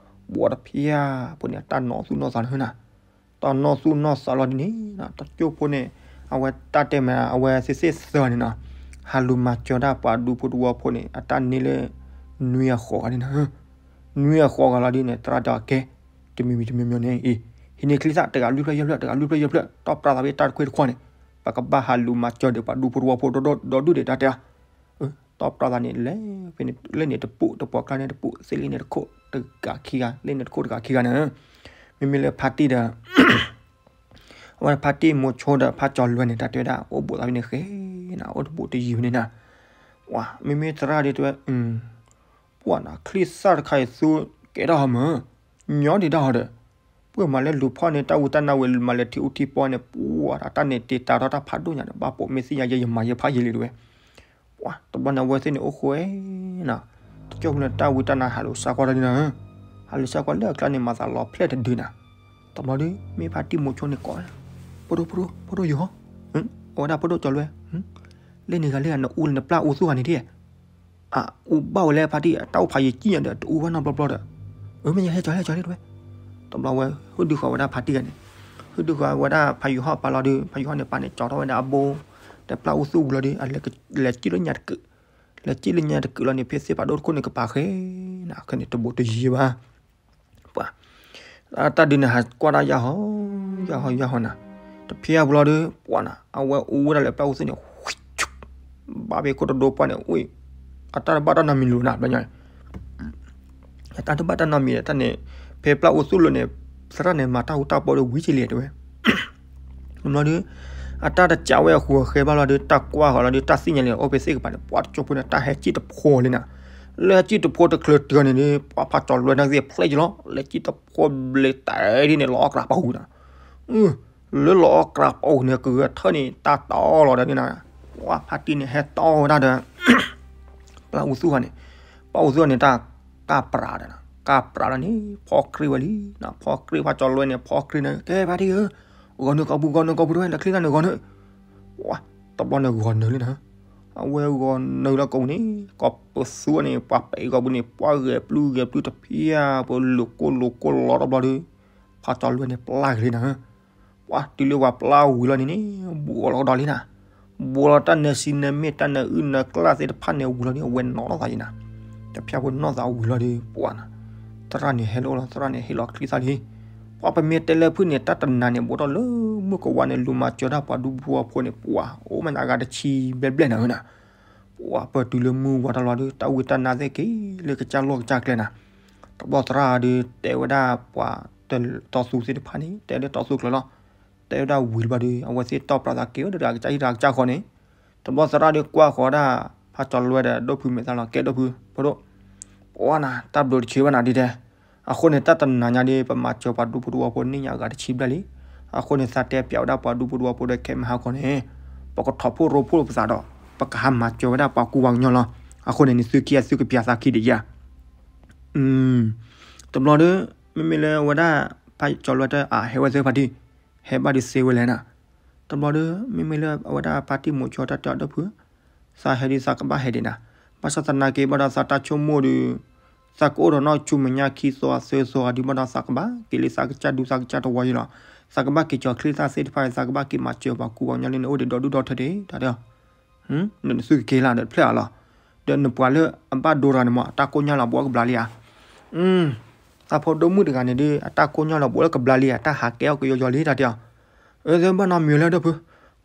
ဘှီးတဖၠၣ်ဖိန့ၣ် အတၢ်နီၢ်သူၣ်နီၢ်သးနီၤဧၢနီၤ, တၢ်နီၢ်သူၣ်နီၢ်သးလီၤဒ်န့ၣ် တကၠိဖိန့ၣ် အဝဲတၢ်တဲမး အဝဲသ့ၣ်သ့ၣ်သၢန့ၣ်နီၤ, ဟးလူၤမၤစၢၤတၢ်ပှၤဒူဖိတဝီဖိန့ၣ် အတၢ်န့ၢ်လၢ နွံအဃိးဂၤန့ၣ်နီၤ, နွံအဃိးဂၤလီၤဒ်န့ၣ် သရၣ်တဲအီၤကဲ တမံၤမံၤတမံၤမံၤန့ၣ် အံၤ ဟံးန့ၢ်ချံသၣ် တဂၤလွံၢ်ဖျၢၣ်ယဲၢ်ဖျၢၣ် တဂၤလွံၢ်ဖျၢၣ်ယဲၢ်ဖျၢၣ် တီၢ်ပြးသးဖဲတၢ်တခွဲတခွဲန့ၣ် ပကဘၣ်ဟးလူၤမၤစၢၤဒီးပှၤဒူဖိတဝီဖိဒီဒူၣ်ဒီးတၢ်တဲအီၤ တီၢ်ပြးသးန့ၣ် လဲၤဖဲန့ၣ် လၢန့ၣ်တပူၤ တပှီၢ်ကျါန့ၣ်တပူၤ သ့ၣ်လၢန့ၣ်တခိၣ်တဂၤခံဂၤ လၢန့ၣ်တခိၣ်တဂၤခံဂၤန့ၣ် မ့မ့ၢ်လၢဖါတံၢ်ဒီး အဝဲဖါတံၢ်မိၤဆိဒီးဖါကၠီလွဲန့ၣ် တၢ်တဲဝဲဒၣ် အိၣ်ဘူးသးဖဲန့ၣ်ဃဲနီၤ အိၣ်တဘူးတယံၤဖဲန့ၣ်နီၤ ပှၤ မ့မ့ၢ်သရၣ်ဒ်တဲဝဲ ပှၤနီၤ ချံသၣ်တခါအံၤသူ ကဲထီၣ်ဟီမၢ် ညီဒံးဒၣ်ဟီဒီး ပှၤမၤလၢလူၤဖီၣ်န့ၣ် တၢ်ဝံတၢ်နါဝဲ မၤလၢထံအူထံပီန့ၣ် ပှၤတၢ်န့ၣ်တ့တၢ်ထီၣ်တၢ်ဖးဒိၣ်ညါဒီး ဘၣ်ပိာ်မ့ၢ်သ့ၣ်ညါယဲ ယမၤယဲဖးယံာ်လံတဲဝဲ ပှၤတဘျီန့ၣ် အဝဲသ့ၣ်န့ၣ်အိၣ်ဃိဝဲနီၤ တကၠိဖိန့ၣ် တၢ်ဝံတၢ်နါဟးလူၤစါကွၢ်တၢ်န့ၣ်နီၤ ဟးလူၤစါကွၢ်လၢအကျါန့ၣ် မၤသးလီၤဖျဲၣ်တဒုနီၤ တဘျီဒီး မ့ၢ်ဖါတံၢ်မိၤဆိန့ၣ်ကိးဝဲ ဖိဒိၣ် ဖိဒိၣ် ဖိဒိၣ်ယီၤ အဝဲဒၣ်ဖိဒိၣ်ကၠီလွဲ လၢန့ၣ်ဂၤလၢဂၤ နအူလၢနပျၢ်အူသူၣ်ဂၤန့ၣ်ဒ် အအူဘၣ်ဝဲလၢဖါတံၢ် တၢ်အိၣ်ဖးယံာ်ကံၣ်ညါဒီး တအူဘၣ်နီတဘျီဘျီဒီး အမ့ၢ်ယဟဲကၠီ ဟဲကၠီလံတဲဝဲ တဘျီဝဲ ဟုၣ်ဒုဃီၤဝဲဒၣ်ဖါတံၢ်ဂၤန့ၣ် ဟုၣ်ဒုဃီၤဝဲဒၣ်ဖးယိၤဟီၣ်ပၢ်လီၤဒီး ဖးယိၤဟီၣ်န့ၣ် ပၢ်န့ၣ် ကၠီထီၣ်ဝဲဒၣ်အဘိ တပျၢ်အူသူၣ်ဝံၤလီၤဒီး အလဲၤကၠီလၢညါတကုာ် လဲၤကၠီလၢညါတကုာ်လီၤန့ၣ် ဖဲသ့ၣ်ဖးဒိၣ်တခိၣ်န့ၣ် ကပၤဃဲနီၤ ခဲန့ၣ်တဘူးတယံၤဘၣ် ပှၤ တၢ်ဒုးန့ၣ် ဟးကွၢ်တၢ်ယၢ်ဟီ ယၢ်ဟီ ယၢ်ဟီနီၤ တဖျဲၣ်အပူၤလီၤဒီး ပှၤနီၤ အဝဲအူဝဲဒၣ်လၢပျၢ်အူသူၣ်န့ၣ် ဘၣ်ဖဲခိၣ်တဒိပှၢ်န့ၣ် အတၢ်တဘၣ်တၢ်နီတမံၤလၢၤနီၤ ဘျီညါ အတၢ်တဘၣ်တၢ်နီတမံၤတၢ်န့ၣ် ဖဲပျၢ်အူသူၣ်လၢန့ၣ် သရၣ်န့ၣ် မၤတၢ်ဟူတၢ်ပီဒီးဝံၤက့ၤလံတဲဝဲ ဘျီဒီး အတၢ်တကးဝဲအဃိအဃဲဘၣ်လီၤဒီး တၢ်ကွၢ်ဃီလီၤဒီး တၢ်သ့ၣ်ညါလံ အိၣ်ဖဲသ့ၣ်ကပၤန့ၣ် ပှၤတကၠိဖိန့ၣ် တၢ်ဟဲကံၣ်တဖိလံနီၤ လၢဟဲကံၣ်တဖိတချုးတုၤန့ၣ်ဒီး ပှၤဖးကၠီလွဲန့ၣ်သ့ၣ်ဖျဲၣ်က့ၤလီၤ လဲၤကံၣ်တဖိဘျ့တၢ်ဒ်န့ၣ် လီၤအီၣ်ကြးပာ်ဝံၤနီၤ လၢလီၤအီၣ်ကြးပာ်ဝံၤန့ၣ် ကဂဲၤထၢၣ်န့ၣ် တၢ်တီလီၤဒီးန့ၣ်နီၤ ပှၤဖါတံၢ်န့ၣ် ဟဲတီဝဲဒၣ်ဒီး ပျၢ်အူသူၣ်ဂၤန့ၣ် ပျၢ်အူသူၣ်ဂၤန့ၣ် တၢ်ကၢ်ပြးဒီးနီၤ ကၢ်ပြးလီၤန့ၣ် ဖီကြ့ၢ်ဝဲလံနီၤ ဖီကြ့ၢ်ဖးကၠီလွဲန့ၣ် ဖီကြ့ၢ်န့ၣ် ကဲဖါတံၢ်ဧၢ ဂီၤနုာ်ကိာ်ပူၤ ဂီၤနုာ်ကိာ်ပူၤတဝဲ နချံသၣ်န့ၣ်ဂီၤနုာ် ပှၤ တဘျီန့ၣ်ဂီၤနုာ်လံနီၤ အဝဲဂီၤနုာ်လီၤကိာ်ပူၤန့ၣ် ကိးပသူန့ၣ် ပှၤပဲာ်ကိာ်ပူၤန့ၣ် ပှၤဂဲၤပျုၢ်ဂဲၤပျုၢ်တဖျဲၣ်ဖိ လိာ်ကိၢ်လိာ်ကိၢ်လီၤတဘျီဒီး ဖးကၠီလွဲန့ၣ် ပျၢ်က့ၤလံနီၤ ပှၤတုၤလၢပှၤပျၢ်ဝံၤလီၤန့ၣ်န့ၣ် ဘူးလီၤကဒီးလံနီၤ ဘူးလီၤတၢ်နၢၤစံနၢၤမ့ၣ် တၢ်နၢၤအုၣ်နၢၤကျၢ်သ့ၣ်တဖၣ်န့ၣ်ဝံၤလီၤဒီး အဝဲနီၣ်ထီၣ်သးလံနီၤ တဖျဲၣ်ဖိနီၣ်သးဝံၤလီၤဒီး ပှၤနီၤ သရၣ်န့ၣ် ဟဲလီၤလီၤ သရၣ်န့ၣ် ဟ့ၣ်လီၤချံသၣ်လံ ပှၤပမ့ၢ်တဲလၢဖုၣ်န့ၣ် တၢ်တနၤန့ၣ် ဘူးထီၣ်လၢမုၢ်ကဝါန့ၣ် လူၤမၤစၢၤတၢ်ပှၤဒူဖိဖိန့ၣ် ပှၤ အိၣ်မးန့ၣ် အဂၤတဆံဘျဲၣ်ဘျဲၣ်နီၤနီၤ ပှၤပၢၢ်တုၤလၢမုၢ်ဝါတၢ်လီၤဒီး တၢ်ဝံတၢ်နါသ့ၣ်က့ၤလၢကစၢ်လီၢ်ကစၢ်ကျဲနၤ, တဘျီသရၣ်ဒီးတဲဝဲဒၣ်ပှၤတီသူသ့ၣ်တဖၣ်န့ၣ် တဲလၢတီသူကျဲလီၤ, တဲဝဲဒၣ်ဝံၤလၢၤဘၣ်ဒီး အဝဲသ့ၣ်တီၢ်ပြးသးက့ၤဝဲဒီးအကစၢ်ဟံၣ်ဒီးအကစၢ်ဃီန့ၣ်, တဘျီသရၣ်ဒီးကွၢ်ဃီၤဒၣ် ဖးကၠီၤလွဲဒီးဒိၣ်ဖုမဲာ်သၣ်လီၤ ကဲဒိၣ်ဖု ဖိဒိၣ် ပှၤနၤ တၢ်ဘျုးတဆံးဘၣ်နၤဒ်တဲ, အဃိန့ၣ် တၢ်တနၤညါဒီး ပမၤစၢၤပှၤဒူဖိတဝီဖိန့ၣ်ညါအဂၤတဆံဘျဲၣ်လံ, အဃိန့ၣ် သးတဲပျးဝဲဒၣ်ပှၤဒူဖိတဝီဖိဒီးခဲမဟါခီန့ၣ်, ပကထီၣ်ဖိရိဖှိၣ်လိာ်ပသးဒီး ပကဟးမၤစၢၤဝဲဒၣ်ပှၤကူပှၤကညီလီၤ, အဃိန့ၣ် နသုခံဂၤသုကပျးသးခံဒံးယါ တဘျီဒီး မ့မ့ၢ်လၢအဝဲဒၣ် ဖးကၠီၤလွဲတၢ်အဟဲဝဲသ့ၣ်ဖါတံၢ်, ဟဲဘၣ်ဒီးစ့ဝဲလဲၣ်နၤ, တဘျီဒီး မ့မ့ၢ်လၢအဝဲဒၣ်ဖါတံၢ်မိၤဆိတၢ်တဲအီၤဒိၣ်ဖု, သးဟဲဒီးသးကဘၣ်ဟဲဒံးနၤ, ဘၣ်ဆၣ်သနာ်က့ဘၣ်ဒီးသးတၢ်ဆိကမိၣ်ဒီး, သးကအိၣ်ဒီးနီၢ်ဆူမဲာ်ညါခံသီသၢသီဒံးဘၣ်ဒီးသးကဘၣ်က့ၤလၢသးကစၢ်ဒူသးကစၢ်တဝီယံၤလီၤ, သးကဘၣ်က့ၤကၠီၤချ့သၣ်သ့ၣ်တဖၣ် သးကဘၣ်က့ၤမၤစၢၤပှၤကူပှၤကညီလၢနအိၣ်ဒံးဒီဒူၣ်ဒီထၢဒံး တၢ်တဲအီၤ နသုကက့ၤလၢဒီးတဖျၢၣ်အလီၤ, ဒီးနပှၤလၢအဘၣ်ဒိတဂၤန့ၣ်မး အတၢ်ကိၢ်ညါလီၤဘိးကဘျါလံဧါ, သးဖိဒိၣ်မုၣ်တဂၤန့ၣ်ဒီး အတၢ်ကိၢ်ညါလီၤဘိးလၢကဘျါလံဧါ တၢ်ဟးကဲအီၣ်ကယီယီလံ တၢ်တဲအီၤ, အၢ သၢဘၣ်နီတမံၤဝဲလၢဒိၣ်ဖု,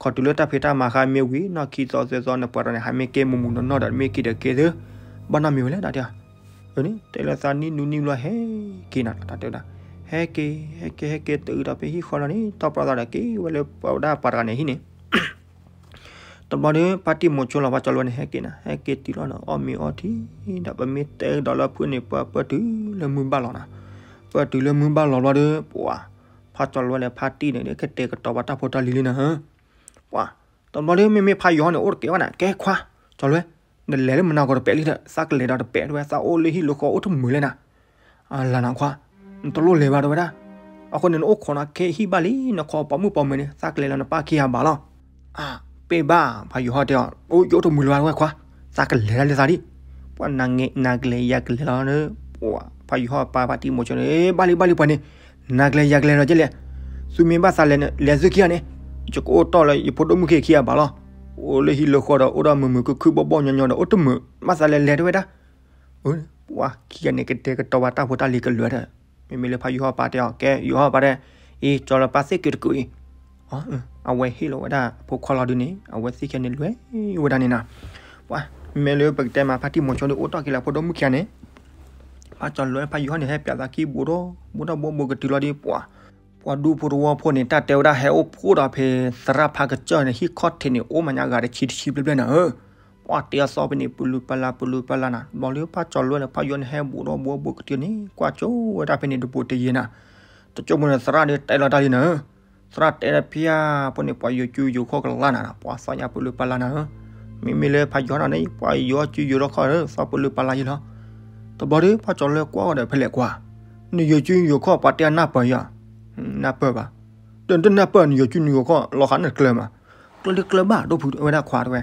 ခီတုၤလၢတၢ်ဖံးတၢ်မၤဃါမ့ၢ်ဝံၤ နီၢ်ခံသီသၢသီ နပှၤတဂၤန့ၣ် ဟးမ့ၢ်ကဲမူးမူးနီၢ်နီၢ်ဒီး မ့ၢ်က့ၤဒီးက့ၤသၢ, ဘၣ်နီတမံၤဝဲလၢ တၢ်တဲအီၤ, အၢ တဲလၢသးနံၣ်နူနံၣ်ဘျီဟဲက့ၤနၤ တၢ်တဲဝဲဒၣ်, ဟဲက့ၤ ဟဲက့ၤ ဟဲက့ၤ တအုးဒီးဖဲဟံၣ်ဃီလီၤန့ၣ် တီၢ်ပြးသးဒီးက့ၤဝဲလၢပဝဲဒၣ်ပှၤတဂၤန့ၣ်ဟံၣ်န့ၣ် တဘျီဒီး ဖါတံၢ်မိၤဆိလီၤ ဖါကၠီၤလွဲန့ၣ် ဟဲက့ၤနၤ ဟဲက့ၤတုၤလီၤဒီး အီၣ်မ့ၤအီထံဒီး ပမ့ၢ်တဲကဒီးလၢဖုန့ၣ် ပၢၢ်ပၢၢ်တုၤလၢမုၢ်ဘၣ်လီၤနၤ, ပၢၢ်တုၤလၢမုၢ်ဘၣ်လီၤဘျီဒီး ပှၤ ဖါကၠီၤလွဲဒီးဖါတံၢ်န့ၣ် ကတဲာ်ကတီၤဘၣ်တၢ်ဖိတၢ်လံၤလံနၤ, ပှၤ တဘျီဒီး မ့မ့ၢ်ဖါယီၤန့ၣ် အိၣ်တကဲဘၣ်နၤ ကဲခွါ ကၠီၤလွဲ နလဲၤလၢမုၢ်နၤဂီၤတပဲာ်လံဒီး သးကလဲၤဒီးတပဲာ်တဝဲ သးအိၣ်လၢဟံၣ်လၢဃီအိၣ်တမုာ်လဲၣ်နၤ အလၤနၤခွါ, နတလိၣ်လဲၤဘၣ်တဝဲဒၣ်, အဃိန့ၣ် နအိၣ်ခိးနၤခဲဟံၣ်ဘၣ်လံ နခိးပိာ်မုၣ်ပိာ်မၢၤန့ၣ် သးကလဲၤလီၤနပၢ်ခံဂၤဘၣ်လီၤ. အၢ ပ့ၢ်ဘၣ် ဖါယီၤဟီၣ်တဲအီၤ အိၣ်ယအိၣ်တမုာ်လၢၤဘၣ်တဝဲခွါ, သးကလဲၤဒၣ်လၢသးဒံး, ပှၤနၤကလဲၤယၤကလဲၤလီၤန့ၣ်, ပှၤဖါယီၤဟီၣ်ပၢ်ဖါတံၢ်မိၤဆိန့ၣ် ဘၣ်လံဘၣ်လံပှၤန့ၣ်, နၤကလဲၤယၤကလဲၤလီၤကလဲၣ်, သုမ့ၢ်ဘၣ်သးလဲၤန့ၣ် လဲၤသုခံဂၤန့ၣ်, ယကအိၣ်တီၢ်လၢယဖိဒိၣ်မုၣ်ခံဂၤခံဂၤဘၣ်လီၤ. အိၣ်လၢဟံၣ်လၢဃီဒီး အိၣ်ဒီးမုာ်မုာ်ခုၣ်ခုၣ်ဘီၣ်ဘီၣ်ညီညီဒီး အိၣ်တမုာ် ဘၣ်သးလဲၤလဲၤတဝဲဒၣ် ပှၤခံဂၤန့ၣ် ကတဲာ်ကတီၤဘၣ်တၢ်ဖိတၢ်လံၤကလဲၤဒီး, မ့မ့ၢ်လၢဖါယီၤဟီၣ်ပၢ်တဲအီၤ ကဲ ယီၤဟီၣ်ပၢ်တဲ, အံၤ ကၠီၤလၢပၢ်သ့ၣ်က့ၤတကုးအံၤ, အဝဲဟ့ၣ်လီၤဝဲဒၣ်အဖိခွါလီၤဒုန့ၣ် အဝဲသ့ၣ်ခံဂၤန့ၣ်လဲၤဝဲဒၣ်န့ၣ်နၤ, ပှၤ မ့မ့ၢ်လၢပကတဲမး ဖါတံၢ်မိၤဆိဒီးအိၣ်တီၢ်က့ၤလၢဖိဒိၣ်မုၣ်ခံဂၤန့ၣ်, ဖါကၠီၤလၢဖါယီၤဟီၣ်န့ၣ် ဟဲပၠးသးခံဘူးဒီး ဘူးဒီးဘူးဘူးကတုၤလီၤဒီး ပှၤ ပှၤဒူဖိတဝီဖိန့ၣ် တၢ်တဲဝဲဒၣ်ဟဲအိၣ်ဖှိၣ်ဒီးဖဲသရၣ်ဖါကစၢၢ်န့ၣ် ဟံၣ်ခီၣ်ထံးန့ၣ် အိၣ်မးညါဂၤတဆံတဆံဘျဲၣ်ဘျဲၣ်နၤဧၢ, ပှၤတဲအသီဖဲန့ၣ် ပလူၤပလၢ်ပလူၤပလၢ်နၤ, ဘျီလၢဖါကၠီၤလွဲန့ၣ် ဖါယီၤန့ၣ် ဟဲဘူးဒီးဘူးဘူးကတုၤန့ၣ် ကွၢ်ကၠိဝဲဒၣ်ဖဲန့ၣ်တဘူးတယံၤနၤ, တကၠိမိၣ်န့ၣ် သရၣ်ဒီးတဲလီၤတၢ်လံနၤဧၢ, သရၣ်တဲလၢဖဲအံၤဖိန့ၣ် ပှၤယိၤကၠူယိၤခီၣ်ကလါနၤ ပှၤသီညါပလူၤပလၢ်နၤဧၢ, မ့မ့ၢ်လၢဖါယီၤဟီၣ်န့ၣ် ပှၤယိၤကၠူယိၤခီၣ်ဒီး သီပလူၤပလၢ်ယံၤလီၤ. တဘျီဒီး ဖါကၠီၤလွဲကွၢ်အီၤဒီးဖဲလဲၣ်ကွၢ်, နယိၤကၠူယိၤခီၣ် ပှၤတဲအနၢ်ပၢၢ်ယၤ, နၢ်ပၢၢ်ဘၣ်, ဒီးနတနၢ်ပၢၢ် နယိၤကၠူနယိၤခီၣ် လီၤဃးနတကျၢၤမး, ကျၢၤလၢကျၢၤဘၣ် ဒိၣ်ဖုးဝဲဒၣ်ခွါတဝဲ,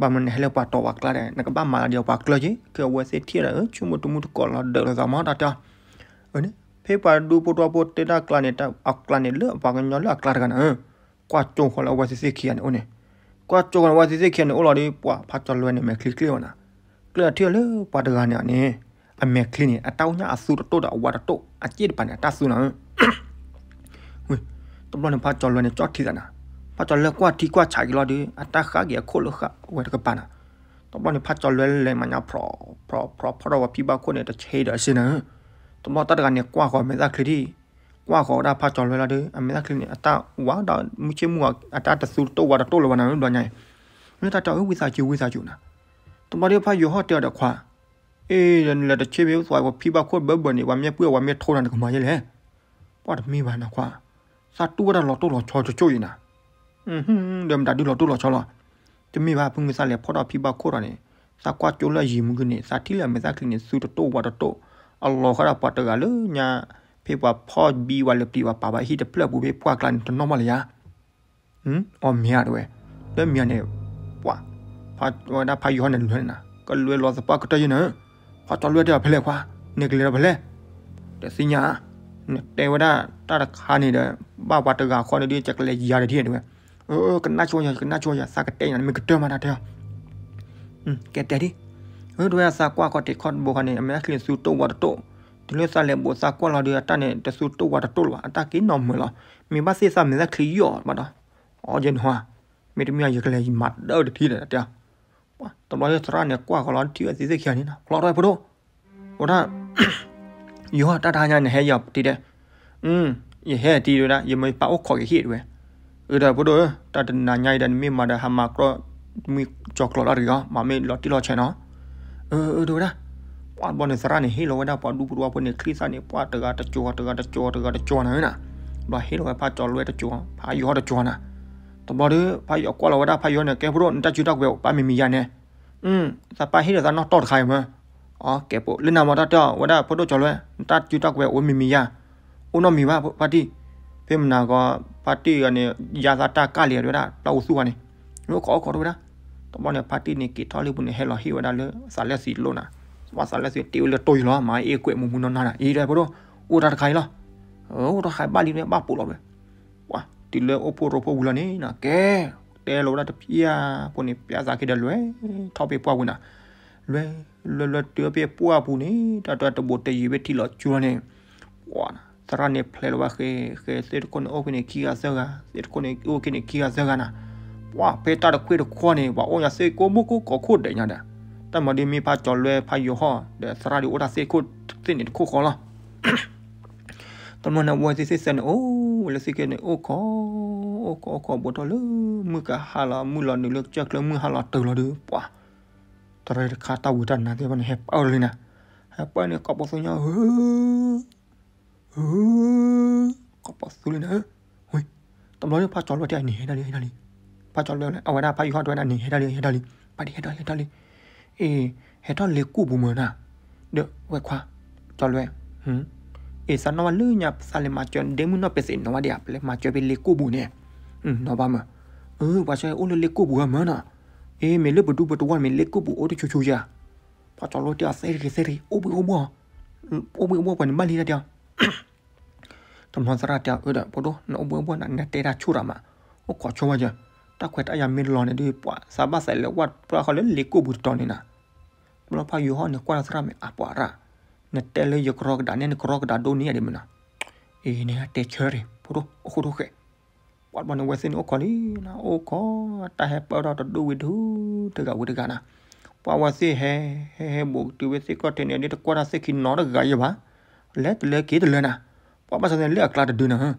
ဘၣ်မနုၤနဟဲလၢပှၤတီၤပှၤကျါဒီး နကဘၣ်မၤလၢဒ်ပှၤကျၢၤက့ၤ ကဲအဝဲသ့ၣ်ထံၣ်ဒီး ဆိကမိၣ်တမူတကိးလီၤဒၢးလိာ်သးမး တၢ်တဲအီၤ, ဖဲပှၤဒူဖိတဝီဖိတဲတၢ်ကျါန့ၣ် အကျါန့ၣ်လၢပှၤကညီလၢအကျါတဂၤန့ၣ်ဧၢ, ကွၢ်ကၠိဃီလၢအဝဲသ့ၣ်သ့ၣ်ခံဂၤန့ၣ်အိၣ်န့ၣ်, ကွၢ်ကၠိဃီလၢအဝဲသ့ၣ်သ့ၣ်ခံဂၤန့ၣ်အိၣ်လီၤဒီး ပှၤဖါကၠီၤလွဲန့ၣ် မဲာ်ချံကျ့အီၤနၤ, ကျ့အီၤထံၣ်လၢပှၤတဂၤန့ၣ်န့ၣ်, အမဲာ်ချံန့ၣ် အတၢ်အိၣ်ညါအသူတတိၢ်ဒီးအဝးတတိၢ် အစ့ၣ်တပၤန့ၣ် အတၢ်သူနၤဧၢ ဝ့ၢ်, တဘျီန့ၣ် ဖါကၠီၤလွဲန့ၣ် ကၠီၣ်ထံသးနၤ, ဖါကၠီၤလွဲကွၢ်ထံကွၢ်ဆးက့ၤလီၤဒီး အတၢ်ဃၣ်က့ၤအခိၣ်လၢဃၣ်ဝဲတကပၤနၤ, တဘျီန့ၣ် ဖါကၠီၤလွဲလဲၤမၤညါ ဖြီဖြီဖြီထီၣ်ဝဲဖံဘၣ်ခိၣ်န့ၣ် တဆ့ဒီးအစ့ၣ်နၤဧၢ, တဘျီတၢ်တဂၤန့ၣ် ကွၢ်ဃီၤအမဲာ်သၣ်ချံထံၣ်, ကွၢ်ဃီၤဝဲဒၣ်ဖါကၠီၤလွဲလီၤဒီး အမဲာ်သၣ်ချံန့ၣ် အတၢ်ဝးဒီးမုၢ်ဆ့ၣ်မုၢ်ဂီၤ အတၢ်တသူတတိၢ်ဝးတတိၢ်လၢၤဘၣ်နၤဧၢ ဘျီညါအံၤ, မ့ၢ်တၢ်တဲအီၤ ဝံသးစူၤ ဝံသးစူၤနၤ, တဘျီဒီးဖါယိၤဟီၣ်တဲအီၤဒီးခွါ အ့ လဲၤတဆ့ဖဲသွဲၣ်ဖံဘၣ်ခိၣ်ဘၢဘၢန့ၣ် ပှၤမ့ၢ်ပှၢ်ဝဲမ့ၢ်ထိနၤ နကမၤယဲလဲၣ်, ပှၤတမ့ၢ်ဘၣ်နၤခွါ, သးတူၢ်ဝဲဒၣ်လီၤတိၢ်လီၤဆီတကၠိၢ်အံၤနၤ, ဒီးမတၤဒုးလီၤတိၢ်လီၤဆီလီၤ, တမ့ၢ်ဘၣ် ဖုမုၢ်သၣ်လဲၤဖီၣ်ထီၣ်ဖံဘၣ်ခိၣ်ဒီးန့ၣ်, သးကွၢ်ကၠိလၢအယံၤမုၢ်ဂ့ၤန့ၣ် သးထံၣ်လၢအမဲာ်သၣ်ချံန့ၣ် သူတတိၢ်ဝးတတိၢ်, အလီၤဃာ်ဒီးပှၤတဂၤလၢညါ, ဖဲပှၤဖီၣ်ဘံဝဲလၢပျံၤပှၤပာ်ဘၣ်ဟံၣ်တဖျၢၣ်ပူၤဖဲပှၢ်ကျါန့ၣ် တနီၣ်ဘၣ်လၢၤယၤ အီၣ်မ့ၤဧါတဝဲ, လၢမ့ၤန့ၣ်, ပှၤ, ဝဲဒၣ်ဖးယိၤဟီၣ်န့ၣ်လဲၤနၤ, ကလဲၤလီၤသပှၢ်ကတၢၢ်ယဲနၤ, ဖးကၠီလွဲတဲအီၤဖဲလဲၣ်ခွါ, နကလဲၤဒီးဖဲလဲၣ်, တသ့ၣ်ညါ, နတဲဝဲဒၣ်တၢ်တခါန့ၣ်ဒီး, ဘၣ်ပှၤတဂၤဃီန့ၣ်ဒီး ကလဲၤယၤတထံၣ်တဝဲ, ကနၣ်ဆိယၤ ကနၣ်ဆိယၤ သးကတဲယၤ နမ့ၢ်ကတၢၢ်မးတၢ်တဲအီၤ ကဲတဲဒ်, တဝဲသးကွၢ်ခီၣ်ထံးခီၣ်ဘိခီန့ၣ် အမဲာ်ချံသူတတိၢ်ဝးတတိၢ်, တုၤလၢသးလဲၤဘိးသးကွၢ်လီၤဒီး အတၢ်န့ၣ်တသူတတိၢ်ဝးတတိၢ်လၢၤဘၣ်, အတၢ်က့ၤနီၢ်မုာ်လီၤ, မ့ၢ်ဘၣ်သ့ၣ်သးမဲာ်သၣ်ချံယီၢ်ဘၣ်ဒီး, အီယဲနဟါ, မ့တမ့ၢ်ယကလဲၤမၤဒၢတထံၣ်ဒီးတဲအီၤ တဘျီသရၣ်န့ၣ်ကွၢ်ဃီလီၤ ထံၣ်ဝဲသ့ၣ်သ့ၣ်ခံဂၤန့ၣ်နီၤ ဖျီထီၣ်ဝဲဖိဒိၣ်, ဝဲဒၣ် ယိၤဟၣ် တၢ်တဟါညါနဟဲယၤတံၤဒဲး, ယဟဲတံၤဝဲဒၣ် ယမ့ၢ်ပာ်အိၣ်ခိးက့ၤဟံၣ်တဝဲ, အၢ ဒီးဖိဒိၣ်ဧၢ တၢ်တနၤညါအံၤဒီး နမ့ၢ်မၤဒီးဟးမၤကြီ မ့ၢ်ကၠီၤကျီၤလီၤတဂ့ၤအီၤ မၤမ့ၢ်လီၤတံၢ်လီၤဆဲးနီၤ, အၢ အၢ တဝဲဒၣ်, ပှၢ်တဘျီန့ၣ် သရၣ်န့ၣ် ဟ့ၣ်လီၤဝဲဒၣ်ပှၤဒူပှၤတဝီဖိန့ၣ် ချံသၣ်န့ၣ် ပှၢ်တဂၤတကၠီၤ တဂၤတကၠီၤ တဂၤတကၠီၤနၤဧၢနီၤ, ဘျီဟ့ၣ်လီၤဝဲဖးကၠီၤလွဲတကၠီၤ ဖးယိၤဟၣ်တကၠီၤနၤ, တဘျီဒီး ဖးယိၤကွၢ်လီၤဝဲဒၣ်ဖးယိၤဟၣ်န့ၣ် ကဲဖိဒိၣ် နတၢ်စုတၢ်ကဝဲၤအိၣ်ဘၣ်မံၤမံၤယါန့ၣ် သးပၢ်ဟ့ၣ်ဒီးသးနီၣ်တီၢ်တခါအံၤမၢ်, အကဲပိာ် လၢနၤမၤတၢ်တၢ်အီၤ ဝဲဒၣ်ဖိဒိၣ်ကၠီၤလွဲ နတၢ်စုတၢ်ကဝဲၤအိၣ်မံၤမံၤယါ, အိၣ်နီတမံၤဘၣ်ဖါတံၢ်, ဖဲမနၤဂီၤ ဖါတံၢ်ဂီၤန့ၣ် ယါသးတၢ်ကၢ်လံဝဲဒၣ် ပျၢ်အိၣ်သူၣ်ဂီၤန့ၣ်, အိၣ်ခိးအိၣ်ခိးတဝဲဒၣ်, တဘျီန့ၣ် ဖါတံၢ်န့ၣ် က့ၤထီၣ်လံပူၤန့ၣ် ဟဲလီၤဟ့ၣ်ဝဲဒၣ်လၢသးလဲၣ်သံလိၣ်နၤ, သးလဲၣ်သံတ့ဝဲလၢတိၢ်ယံၤလီၤ မၤအ့ၣ်ကွဲးမူးမူးနီၢ်နီၢ်နၤ အံၤဒီးဖိဒိၣ်, အိၣ်တၢ်တခါအံၤလီၤ, အိၣ်တၢ်တခါအံၤဘၣ်လံဝဲဘၣ်ပိာ်လီၤဝဲ ပှၢ်တုၤလၢအိၣ်ဖှိၣ်ရိဖှိၣ်ဝံၤလီၤန့ၣ်နီၤ ကဲ, တဲလီၤဝဲဒၣ်တဖၣ်ဖိန့ၣ် ပျၢ်သးက့ၤဒီးလွဲၢ်ထီၣ်ဖဲပှၢ်ပူၤနၤ, လွဲၢ်လွဲၢ်လွဲၢ်တုၤဖဲပှၢ်ပူၤန့ၣ် တၢ်တၢတဘိးတယံၤဖဲထံလီၤကၠူလီၤန့ၣ်, ပှၢ် သရၣ်န့ၣ်ဖျဲးလီၤဝဲဃဲ ဃဲသ့ၣ်တခိၣ်န့ၣ် အိၣ်ဖဲန့ၣ်ခံဂၤသၢဂၤ သ့ၣ်တခိၣ်န့ၣ် အိၣ်ဖဲန့ၣ်ခံဂၤသၢဂၤနၤ, ပှၢ်ဖဲတၢ်တခွ့ၣ်တခွါန့ၣ် ပှၤအိၣ်ညါသ့ၣ်ကိးမုၢ်ကိးကီၢ်ခိၣ်ဒဲးညါဒီး, တၢ်မၤဒ်မ့ၢ်ဖးကၠီၤလွဲဖးယိၤဟီၣ် ဒီးသရၣ်ဒ်အိၣ်တၢ်သ့ၣ်ခိၣ်သ့ၣ်န့ၣ်တခိၣ်ဃီလီၤ တဘျီန့ၣ် အဝဲသ့ၣ်သ့ၣ်သၢန့ၣ် အိၣ်ဝဲလၢသ့ၣ်ခိၣ်န့ၣ် အိၣ်ခိး အိၣ်ခိး အိၣ်ခိး ဘူးထီၣ်လၢ မုၢ်ကဟါလီၤ မုၢ်လီၤနုာ်လၢကစၢၢ်ချၢမုၢ်ဟါလီၤတုၤလီၤဒီး ပှၢ် တရံးတခါ တၢ်ဝံတၢ်နါသ့ၣ်တဖၣ်န့ၣ် ဟဲပၢၢ်လီၤလံနၤ, ဟဲပၢၢ်န့ၣ် ကိးပသူညါ ဧၢ ဧၢ ကိးပသူလံနၤ ဧၢ, ဝံၤ တဘျီလၢဖးကၠီၤလွဲတဲအန့ၣ် ဟဲဒၣ်လံ ဟဲဒၣ်လံ, ဖးကၠီၤလွဲ အဝဲဒၣ်ဖးယိၤဟီၣ်တဲဝဲဒၣ်န့ၣ် ဟဲဒၣ်လံ ဟဲဒၣ်လံ, ပှၢ်ဒ်ဟဲဒၣ်လံ ဟဲဒၣ်လံ အ့ ဟဲထီၣ်လ့ကိၣ်ပူၤမၢ်နၤ, ဒီးဝဲခွါ ကၠီၤလွဲ, အ့ သးနီၣ်ဘၣ်လၢညါ သးလဲၤမၤစၢၤဒ့မုၣ်နီၢ်ပဲသ့ၣ်နီၣ်ဘၣ်ဒံးဧါ ပလဲၤမၤစၢၤဖဲလ့ကိၣ်ပူၤန့ၣ်, နီၣ်ဘၣ်မၢ်, အၢ ပှၤဆၢအိၣ်လၢလ့ကိၣ်ပူၤဧါမၢ်နီၤ, အ့ မ့ၢ်လၢပဒူပတဝီန့ၣ် မ့ၢ်လ့ကိၣ်ပူၤအိၣ်တဆိဆိယါ, ဖးကၠီၤလွဲတဲအီၤ သဲတဂ့ၤ သဲတဂ့ၤ အိၣ်ဘှံးအိၣ်ဘှီၣ်, အိၣ်ဘှံးအိၣ်ဘှီၣ်ပှၤန့ၣ်ဘၣ်လံတၢ်တဲအီၤ တနီၤသရၣ်တဲအီၤ အၢဒီး ဖိဒိၣ် နအိၣ်ဘှံးအိၣ်ဘှီၣ်နၤ နတဲတၢ်ဆိၣ်ရၣ်မး, အိၣ်ခိးဆိဝဲယၤ, တၢ်ခွဲးတၢ်ယာ်မ့ၢ်လီၤန့ၣ်ဒုး ပှၤသးဘၣ်သးလဲၤဝဲပှၢ်ဃီလၢလ့ကိၣ်ပူၤတတီၤန့ၣ်နၤ, တဘျီဖးယိၤဟီၣ်န့ၣ် ကွၢ်လီၤသရၣ်မ့ၢ်အပှၤရၣ်, နတဲလၢယကရီကဒါန့ၣ် နကရီကဒါဒိၣ်န့ၢ်ယၤဒံးမးနီၤ, အ့ နတဲဆၢထၢၣ် ဖိဒိၣ် အိၣ်ဃိဒိၣ်ဃဲ ပှၢ်တဘျီန့ၣ် ဝဲသ့ၣ်န့ၣ်အိၣ်ခိးလံနၤ အိၣ်ခိး, တၢ်ဟဲပၢၢ်ထီၣ်တဒူၣ်ဝံၤဒုး တဂၤဝံၤတဂၤနၤ, ပှၢ်ဝဲသ့ၣ်ဟဲ ဟဲဟဲဘူးတုၤဝဲသ့ၣ်ကီၢ်ထဲန့ၣ် ဒ်တကွၢ်တၢ်သ့ၣ်ခံနီတဂၤယဲဘၣ်, လဲၤတလၢက့ၤတလၢနၤ, ပှၢ်ဘၣ်ဆၣ်န့ၣ်လၢအကျါတဒုနၤ,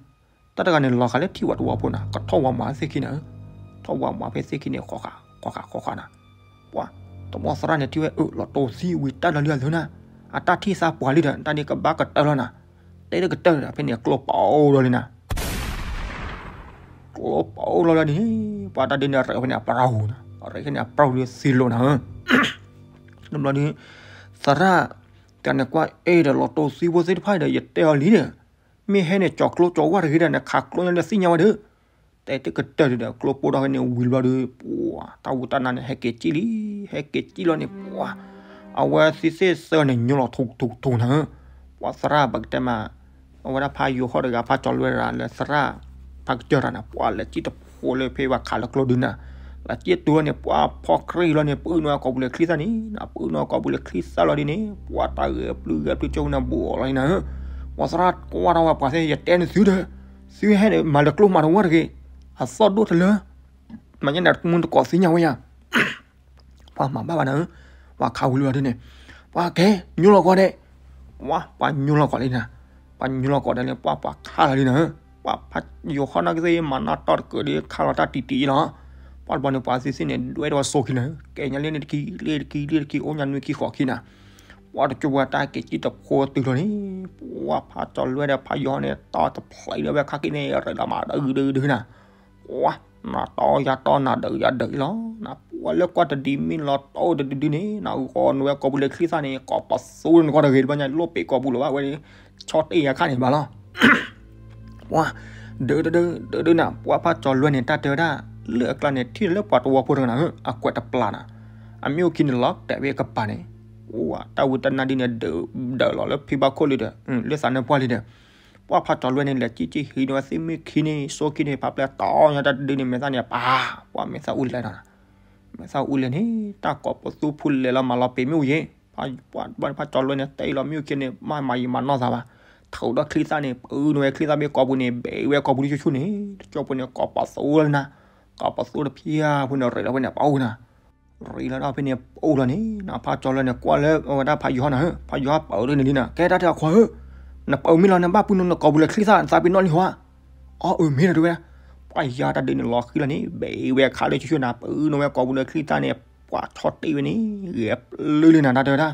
တၢ်တဂၤန့ၣ် လီၤဃာ်လၢထံဝဲတဝီဖိနၤ ကထီၣ်ဝဲမၤသ့ၣ်ခံနၤဧၢ, ထီၣ်ဝဲမၤဖဲသ့ၣ်ခံန့ၣ် ဃီဃာ်ဃီဃာ်ဃီဃာ်နၤ, ပှၢ် တဘျီသရၣ်န့ၣ်ထံၣ်ဝဲ အၢ လီၤတိၢ်သံဝံၤတၢ်လီၤလံအသုနၤ, အတၢ်ထံၣ်သးပှၢ်လံဒီး တၢ်ဒ်ကဘၣ်ကတၢၢ်လီၤနၤ, တဲတကတၢၢ်ဒီး ဖဲန့ၣ်ကျိပိလီၤလံနၤ ကျိပိလီၤလံန့ၣ်, ပှၢ်တၢ်ဒ်န့ၣ် ရဲၣ်ဖဲန့ၣ်အပျီပူၤနၤ, ရဲၣ်ဖဲန့ၣ်အပျီပူၤလံသံလိာ်နၤဧၢ, တဘျီဒီး သရၣ် တၢ်န့ၣ်ကွၢ်အဲၣ်ဒီးလီၤတိၢ်သံဖိသ့ၣ်တဖၣ်ဒီး ယတဲအီၤလံဒီး, မ့ၢ်ဟဲန့ၣ် ကၠီၤကျိကၠီၤဝါတဂ့ၤဒီး နခးကျိညါလၢသ့ၣ်ညါဝဲဒီး တဲတကတၢၢ်ဒီး ကျိပိဒီးဖဲန့ၣ်ဝံၤဘျီဒီး ပှၢ် တၢ်ဝံတၢ်နါန့ၣ် ဟဲက့ၤစံၣ်လံ, ဟဲက့ၤစံၣ်လီၤန့ၣ် ပှၢ် အဝဲသ့ၣ်သ့ၣ်သၢန့ၣ် ညိလီၤထူထူထူနၤဧၢ, ပှၢ်သရၣ်ပကတဲမး, အဝဲဒၣ်ဖးယိၤဟီၣ်တဂၤ ဖးကၠီၤလွဲတဂၤလၢသရၣ် ဖးကစၢၢ်တၢ်န့ၣ် ပှၢ်လဲၤစံၣ်တဖိလၢဖဲပှၤခးလၢကျိဒုနၤ, လဲၤစံၣ်တူၢ်လီၤန့ၣ် ပှၢ်ဖီခရံာ်လီၤန့ၣ် ပအုၣ်နီၢ်ကိာ်ပူၤလၢချံသၣ်န့ၣ်, ပအုၣ်နီၢ်ကိာ်ပူၤလၢချံသၣ်လီၤဒ်န့ၣ် ပှၢ်တၢ်ဂဲၤပျုၢ်ဂဲၤပျုၢ်ကၠိနၤ ဘူးအီၤလီၤန့ၣ်နၤဧၢ, ပှၢ်သရၣ်ကွၢ်ထီၣ်ဝဲပှၤသ့ၣ် ယတဲန့ၣ်သုဒီး သုဟဲန့ၣ် မၤလၢကျိမၤတဝီတဂ့ၤ, အသီၣ်ဒိၣ်တလၢ, မၤညါန့ၣ်မူတကိးသ့ၣ်ညါဝဲယၤ ပှၤမၤဘၣ်ဘၣ်နၤဧၢ, ပှၤခးဝံၤလီၤဒ်န့ၣ်, ပှၤကဲ ညိလီၤကီးဒဲး, ပှၤ ပှၤညိလီၤကီးလံနၤ, ပှၤညိလီၤကီးဒဲးလၢ ပှၤ ပှၤခးလီၤလံနၤဧၢ, ပှၤဖးယိၤဟီၣ်နီၢ်ကသ့ၣ် မၤနီၢ်တီၢ်တကၢၢ်ဒီး ခးလီၤတၢ်တံၢ်တံၢ်လီၤ, ပှၢ်တဘျီန့ၣ် ပှၤသ့ၣ်သ့ၣ်န့ၣ် ဒွဲၣ်ထီၣ်ဝဲစိခံနၤဧၢ, ကဲညါလၢန့ၣ်တခံ လၢတခံ လၢတခံ အိၣ်ညါနွံခံဃိးခံနၤ, ပှၢ်တကၠိပှၤတၢ်က့ၤစံၣ်တဖိတုၤလီၤန့ၣ်, ပှၢ်ဖးကၠီၤလွဲဒီးဖးယိၤဟီၣ်န့ၣ် တီၢ်တဖျဲးလၢဝဲခါက့ၤန့ၣ် ရ့းလီၤမးဒုးဒုးဒုးနၤ ပှၤ နတီၢ်ယၤတီၢ်နၤဒုးယၤဒုးလီၤ, နပှၤလၢကွၢ်တဒ်မ့ၢ်လီၤတီၢ်တဒုဒုန့ၣ် နဂီၤနဝဲကိာ်ပူၤလၢချံသၣ်န့ၣ် ကိးပသူနကီၢ်တဂ့ၤ တဘျီညါ လိၣ်ပ့ၤကိာ်ပူၤလီၤဘၣ်ဝဲန့ၣ် ဆီတ့ၢ်ယၤခါန့ၣ်ဘၣ်လီၤ. ပှၤ ဒုးဒုးဒုးဒုးဒုးနၤ ပှၢ်ဖးကၠီၤလွဲန့ၣ် တၢ်တဲဝဲဒၣ် လၢအကျါန့ၣ် ထံၣ်လၢပှၤတဝီဖိတဂၤနၤဧၢ အကွဲးတပျၢ်နၤ, အမ့ၢ်အိၣ်ခံန့ၣ်လီၤတဲာ်ဝဲကပၤန့ၣ်, ပှၤ တၢ်ဝံတၢ်နါဒ်န့ၣ် ဒုးဒုးလီၤလၢဖံဘၣ်ခိၣ်လံဒီး လၢသးနၢ်ပှၢ်လံဒီး ပှၢ်ဖးကၠီၤလွဲန့ၣ် လဲၤကံၣ်ကံၣ်ဟံးန့ၢ်ဝဲသ့ၣ်မ့ၢ်ခံန့ၣ် စိခံန့ၣ် ဖးပျဲၢ်တီညါတၢ်တဒုန့ၣ် မဲာ်သၣ်န့ၣ်ပၢ်, ပှၢ်မဲာ်သၣ်အူလဲၤနၤ, မဲာ်သၣ်အူလဲၤန့ၣ် တၢ်ကိးပသူဖူလဲၤလီၤမၤလီၤပ့ၤမ့ၣ်အူယ့ၣ်, ပှၢ်ဖးကၠီၤလွဲန့ၣ် တဲအံၤလီၤမ့ၣ်အူခံန့ၣ် မၤမၤယံာ်မၤနီၢ်သးဘၣ်, ထုးဒီးချံသၣ်န့ၣ် ပၢနုာ်ဝဲချံသၣ်မ့ၢ်ကိာ်ပူၤန့ၣ် ဘဲးဝဲကိာ်ပူၤလံဆူၣ်ဆူၣ်န့ၣ် တကၠိပူၤန့ၣ် ကိးပသူလီၤနၤ, ကိးပသူတဖၣ်ဖိန့ၣ် ရ့းလီၤဝဲန့ၣ် ပှၢ်အူနၤ, ရ့လီၤဒၣ်ဖဲန့ၣ် ပအိၣ်လီၤန့ၣ် ဖးကၠီၤလွဲန့ၣ် ကွၢ်လၢအဝဲဒၣ်ဖးယီၤဟီနၤဧၢ, ဖးယီၤဟီပာ်အီၤဒ်န့ၣ်လံနၤ, ကဲတၢ်တဲအခွါဧၢ, နပာ်အီၤမ့ၢ်လီၤ နဘၣ်ပုၢ်နကီၢ်ပူၤလၢချံသၣ် နသးပ့ၤနီၣ်လံဟီဧါ. အီၣ်အၢ မ့ၢ်လီၤတဲဝဲဒၣ်, ပှၤယၤတၢ်ဒုးန့ၣ်လီၤဃံလီၤန့ၣ် ဘဲဝဲခးလၢဆူၣ်ဆူၣ်နၤ ပာ်နဝဲကီၢ်ပူၤလၢချံသၣ်န့ၣ် ပှၤဆီတ့ၢ်ဝဲန့ၣ် ဂဲၤပျုၢ်လံနၤ တၢ်တဲဝဲဒၣ်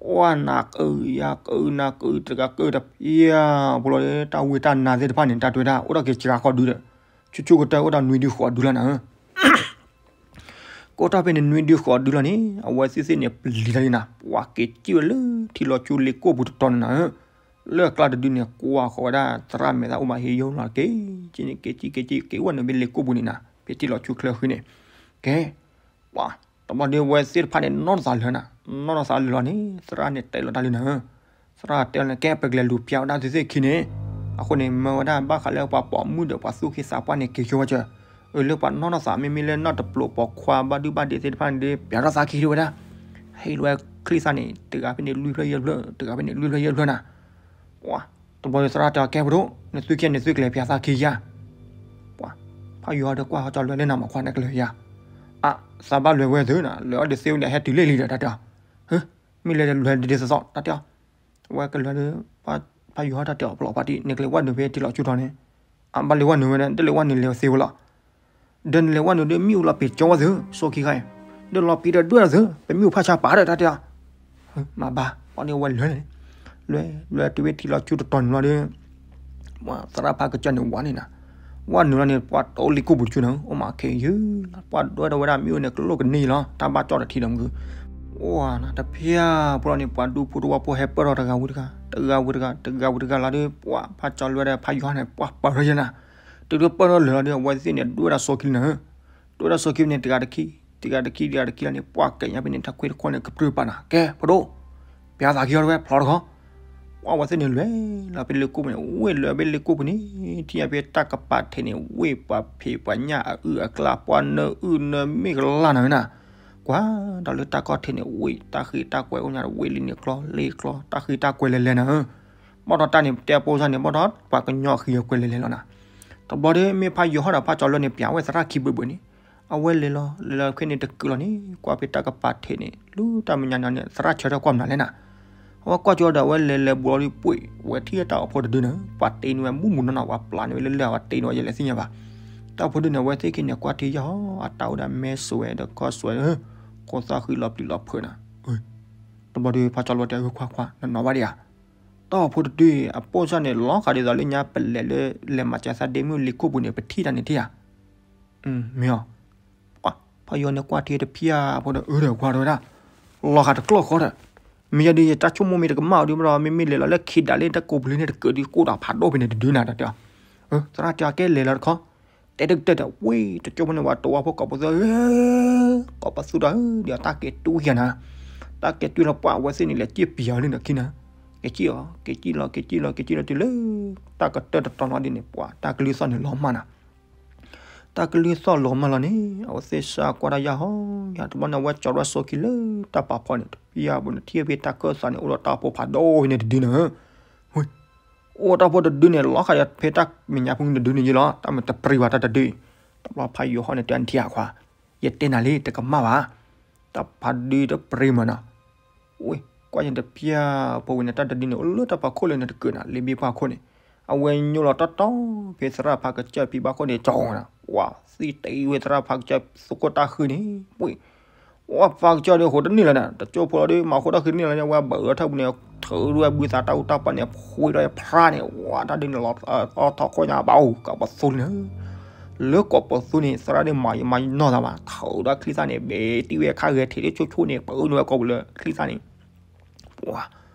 ပှၤနၤကၢယၤကၢနၤကၢတဂၤကၢတဖၣ် ဖိလီၤလၢတၢ်ဝံတၢ်နါသ့ၣ်တဖၣ်န့ၣ် တၢ်တဲဝဲဒၣ် အိၣ်ဒီးက့ၤစှၤဃီဒုဒီး ဆူၣ်ဆူၣ်ကတၢၢ်အိၣ်ဒီးနွံဒုဃိးဒုလီၤနၤဧၢ. ကအိၣ်တ့ၢ်ဖဲန့ၣ်နွံဒုဃိးဒုလီၤန့ၣ် အဝဲသ့ၣ်သ့ၣ်န့ၣ် ပျံၤတၢ်လံနၤ ပှၤက့ၤစံၣ်ဝဲလၢထံလီၤဆူလ့ကိၣ်ပူၤတတီၤန့ၣ်နၤဧၢ. လၢအကျါတဒုန့ၣ် ကွၢ်ဃီၤဝဲဒၣ်သရၣ်မဲာ်သၣ်အိၣ်မးဟ့ယိၣ်လီၤ က့ၤစံၣ်န့ၣ် က့ၤစံၣ်က့ၤစံၣ် က့ၤအိၣ်ဝဲနုာ်ဖဲလ့ကိၣ်ပူၤန့ၣ်နၤ ဖဲထံလီၤဆူချၢဃံန့ၣ် ကဲ ပှၤ တဘျီဒီးအဝဲသ့ၣ်တဖၣ်န့ၣ် နီၢ်တသးလၢၤနၤ, နီၢ်တသးလၢၤလီၤန့ၣ် သရၣ်န့ၣ်တဲလီၤတၢ်လံနၤဧၢ. သရၣ်တဲလီၤန့ၣ် ကဲပကလဲၤလူၤပျးဝဲဒၣ်သုသ့ၣ်ခံန့ၣ်, အဃိန့ၣ် မၢဝဲဒၣ်ဘၣ်ဃးလၢပှၤပိာ်မုၣ်ဒီးပှၤသူၣ်က့သးပှၢ်န့ၣ် က့ၤဆိဝဲစၢၤ, အၢ လၢပှၤနီၢ်တသး မ့မ့ၢ်လၢနီၢ်တပျိးပိာ်ခွါဘၣ်ဒုဘၣ်ဒ့သ့ၣ်တဖၣ်န့ၣ်ဒီး ပျးထီၣ်သးခံဒံးဝဲဒၣ်, ဟ့ၣ်လီၤဝဲချံသၣ်န့ၣ် တဂၤဖဲန့ၣ်လွံၢ်ဖျၢၣ်ယဲၢ်ဖျၢၣ် တဂၤဖဲန့ၣ်လွံၢ်ဖျၢၣ်ယဲၢ်ဖျၢၣ်နၤ ပှၤ တဘျီဒီးသရၣ်တဲအီၤ ကဲဖိဒိၣ် နသုခံန့ၣ်သုကလဲၤပျးသးခံဧါ. ပှၤ ဖးယီၤဒီးကွၢ်ဟီၣ်ကၠီလွဲလၢနၤမၤခွါနကလဲၤဧါ. အါ သးဘၣ်လဲၤဝဲသုနၤ လဲၤအီၤဒုးသ့ဝဲန့ၣ် ဟဲတုၤလ့ၣ်လံဒီးတၢ်တဲအီၤ, မ့ၢ်လဲၤလဲၤဒ်သိးသိး တၢ်တဲအီၤ, အဝဲကလဲၤဒီး ဖးယီၤဟီၣ်တၢ်တဲအီၤ ပလီၢ်ပှၤတံၢ် နကလဲၤဝဲနုာ်ဖဲထံလီၤဆူထီန့ၣ်, အဘၣ်လဲၤဝဲနုာ်ဝဲန့ၣ် တလဲၤဝဲနုာ်လဲၤသ့ဝဲလီၤ ဒီးနလဲၤဝဲနုာ်ဒီးမ့ၣ်အူလီၤပ့ၤကၠီဝဲသု စိခံခါအံၤ, ဒီးလီၤပ့ၤဒီးဒွဲၣ်လီၤသု ပမ့ၣ်အူဖးဆါပာ်ဒီးတၢ်တဲအီၤ, မၤဘၣ် ပှၤန့ၣ်ဝဲလဲၤန့ၣ်, လဲၤလဲၤတုၤဖဲထံလီၤဆူတတီၤန့ၣ်လီၤဒီး သရၣ်ဖးကစၢ်န့ၣ်ဝဲန့ၣ်နၤ, ဝဲနုာ်လီၤန့ၣ် ပှၤတအိၣ်လံကိၣ်ပူၤတဆူနၤ အိၣ်မးခဲအံၤယုၤလီၤ ပှၤဒွဲၣ်ဒီးဝဲဒၣ်မ့ၣ်အူန့ၣ် ကလိာ်ကန့ၢ်လီၤ တၢ်ဘၣ်ကၠီတထံလီၤမုၢ်, အိၣ်နၤတဖျၢၣ်ဖိလီၤန့ၣ် ပှၤဒူဖိတဝၢဖိဟဲပၢၢ်ထီၣ်တဂၤဝံၤတဂၤ တဂၤဝံၤတဂၤ တဂၤဝံၤတဂၤလီၤဒီး ပှၤဖးကၠီလွဲဒီးဖးယီၤန့ၣ် ပှၤပၢၢ်ထီၣ်ယဲနၤ, တုၤဒီးပၢၢ်ထီၣ်လၢာ်လီၤဒီး အဝဲသ့ၣ်န့ၣ် ဒွဲၣ်ဒၣ်စိခံလံနၤဧၢ, ဒွဲၣ်ဒၣ်စိခံန့ၣ် တဂၤတခံ တဂၤတခံ တဂၤတခံလီၤန့ၣ် ပှၤကဲညါဖဲန့ၣ် တၢ်ခွဲးတခီန့ၣ် ကပြုၢ်ပာ်နၤ ကဲဖိဒိၣ် ပျးသးခံအီၤတဝဲ ဖျီတခီ, ပှၤဝဲသ့ၣ်န့ၣ်လဲၤလီၤဖဲလ့ကိၣ်ပူၤန့ၣ် ဝ့ၢ်လၢဖဲလ့ကိၣ်ပူၤန့ၣ် ထံၣ်ညါဖဲတၢ်ကပၤထံးန့ၣ် ဝ့ၢ်ပှၤဖံးပှၤညၣ်အအုၣ်အကျါ ပှၤနၢအုၣ်နၢမ့ၢ်ကလၢ်နၤဝဲနၤ, ကွၢ်ဒီးလၢတၢ်ကီၢ်ထံးန့ၣ် ဝ့ၢ်တၢ်ဃ့တၢ်ကွဲးအိၣ်ညါဒီး ဝ့ၢ်လံန့ၣ်ကျီ လ့ကျီ တၢ်ဃ့တၢ်ကွဲးလဲၤလဲၤနၤဧၢ, ဘၣ်ဒီးတၢ်န့ၣ် တဲပိစၢ်န့ၣ် ဘၣ်ဒီးပှၤကညီဃ့အကွဲးလဲၤလဲၤလီၤနၤ, တဘျီဒီးမ့ၢ်ဖးယီၤဟီၣ်ဒီးဖးကၠီလွဲန့ၣ် ပျးဝဲသရၣ်ခံဘၢၣ်ဘၢၣ်န့ၣ်, အဝဲလဲၤလီၤ လဲၤလီၤခဲန့ၣ်တကုာ်လီၤန့ၣ် ကွၢ်ဖဲတၢ်ကပၤထံးန့ၣ် လၢတၢ်မဲာ်ညါန့ၣ် သရၣ်ဆၢထၢၣ်ကွၢ်မနုၤလဲၣ်နၤ, အဝဲကွၢ်ကၠီဒီးအဝဲလဲၤလဲၤဘူးလီၤဒီးပှ့ၤ အဝဲထံၣ်တၢ်အိၣ်ဖှိၣ်တဒုနၤ ပှၤတ့န့ၢ်ဝဲမူးမူးနီၢ်နီၢ် ပှၤပျးန့ၢ်ဝဲလၢလၢၢ်အဝဲတ့န့ၢ်ဝဲယလဲၤသ့ၣ်ညါဘၣ်, တၢ်အိၣ်ဖှိၣ်ဒုန့ၣ် အဝဲသ့ၣ်ခံန့ၣ် ကွၢ်ထံယီၤ အတၢ်အိၣ်ဒီးမဲစိးဝဲဒီးကီၢ်စိး ခိၣ်သၣ်ဃံလီၤပျံၤလီၤဖုးနၤ, တဘျီဒီးဖးကၠီလွဲတဲ ခွါခွါ နနီၢ်ဘၣ်ဒံးဧါ, တၢ်အိၣ်ဖှိၣ်တဒုအံၤ အပိစၢ်န့ၣ် လီၤဃာ်ဒ်သိးလၢညါပလဲၤလၢ လဲၤမၤစၢၤသးဒ့မုၣ်လ့ကိၣ်ပူၤန့ၣ် ပထံၣ်တၢ်န့ၣ်ထံၣ်ဧါ, မ့ၢ်အီၤ, ပှၤဖးယီၤန့ၣ်ကွၢ်ထံတဖျၢၣ်ဖိဒီးအၢဒီးကွၢ်ဒီးဝဲဒၣ်, လီၤဃာ်တကျိာ်ဃီဒီး, မ့ၢ်ယၤဒုးယတၢ်ဆိကမိၣ်မ့ၢ်တကမၣ်အီၤဒုးဘၣ်ဒီး မ့မ့ၢ်လဲၤလီၤလၢခံဒးလၢတၢ်ကိးပူၤလံန့ၣ်တကၢးဒုး ကိၣ်ဒီးဖးဒိၣ်ဖဲန့ၣ်တဒုနၤ တၢ်တဲအီၤ, သရၣ်တဲအီၤ ကဲလဲၤလီၤတခီ, တဲတကတၢၢ်ဒီး ဝ့ၢ် တကၠိဖိန့ၣ် ပှၤတဝၢဖိကိးပသူ ကိးပသူဒီး ဒီးတၢ်ကဲတူၢ်ယၤနၤ, တၢ်ကဲတူၢ်လီၤပှၢ် အဝဲသ့ၣ်န့ၣ် လဲၤစံၣ်ပျးအီၤလံဒီးခံနၤ, ကဲစံၣ်အီၤ ကဲစံၣ်လီၤ ကဲစံၣ်လီၤ ကဲစံၣ်လီၤတုၤလၢ တၢ်ကတၢၢ်တတီၤလီၤဒ်န့ၣ် ပှၤတၢ်ကလုၢ်သီၣ်န့ၣ်လီၤမၢ်နၤ, တၢ်ကလုၢ်သီၣ်လီၤမၢ်လီၤန့ၣ် အဝဲသ့ၣ်စးကွၢ်တၢ်ယၢ်ဟီ, ယၤတဘျီန့ၣ် အဝဲကၠီဝဲစိခံလၢတၢ်ပာ်ဖီန့ၣ် တပျၢ်ပူၤန့ၣ် ထံၣ်ဖဲတၢ်ကၢၢ်သးန့ၣ် အိၣ်ဒီးတၢ်အိၣ်ဖှိၣ်ဖးဒိၣ်ဖဲန့ၣ်တဒုနၤ, အိၣ်တၢ်အိၣ်ဖှိၣ်တဒုန့ၣ် လီၤဃာ်ဒီးဖဲတၢ်မဲာ်ညါဖိန့ၣ်တဒုန့ၣ်ယ့လီၤ တၢ်မ့ၢ်တပြံဘၣ်တၢ်တဒု, တဘျီဖးယိၤဟီၣ်န့ၣ်တဲအနထံၣ်အခွါ, ယတဲနၤလံတကမၣ်ဘၣ်, တၢ်ဖးဒုတပြံမၢ်နီၤ, ဝ့ၢ် ကွၢ်ယတပျၢ်ဖိဝဲန့ၣ် တၢ်တဒုန့ၣ် အိၣ်လၢတၢ်ပာ်ခိၣ်လၢန့ၣ်တကုာ်နၤ လ့ဘ့ၣ်ပှၢ်ခိၣ်န့ၣ်, အဝဲညိလီၤတီတီ ဖဲသရၣ်ဖးကစၢၢ်ဖံဘၣ်ခိၣ်န့ၣ် ကၠီနၤ, ဝ့ၢ် သံတ့ဝဲသရၣ်ဖးကစၢၢ်သကိးတၢ်ဃုန့ၣ်, ဝ့ၢ် ဝ့ၢ် ဖးကစၢၢ်ဒီး ဟိးတန့ၢ်လၢၤနၤ တကၠိဖိလီၤဒီး မၤဃိတၢ်ဃုန့ၢ်လီၤန့ၣ် ဝဲဘၢၣ်လီၤထၢၣ်ပူၤန့ၣ် ထုးဒီးဝဲဘုသးတၢ်အူတၢ်ပီၢ်န့ၣ် ဖှ့ဒီးဖျါန့ၣ် ဝ့ၢ် တၢ်ဒုးန့ၣ်လီၤ အီထီၣ်ခိၣ်ညါဘၣ်အိၣ် ကိးပသူလံနၤ, လၢကိးပသူန့ၣ် သရၣ်ဒုးမၤယမၤနီၢ်သးဘၣ် ထုးဒီးချံသၣ်န့ၣ် ဘဲတံၢ်ဝဲခါဂဲၤထံးလၢဆိဆိန့ၣ် ပအုၣ်န့ၢ်ဝဲကိးပူၤလၢချံသၣ်န့ၣ်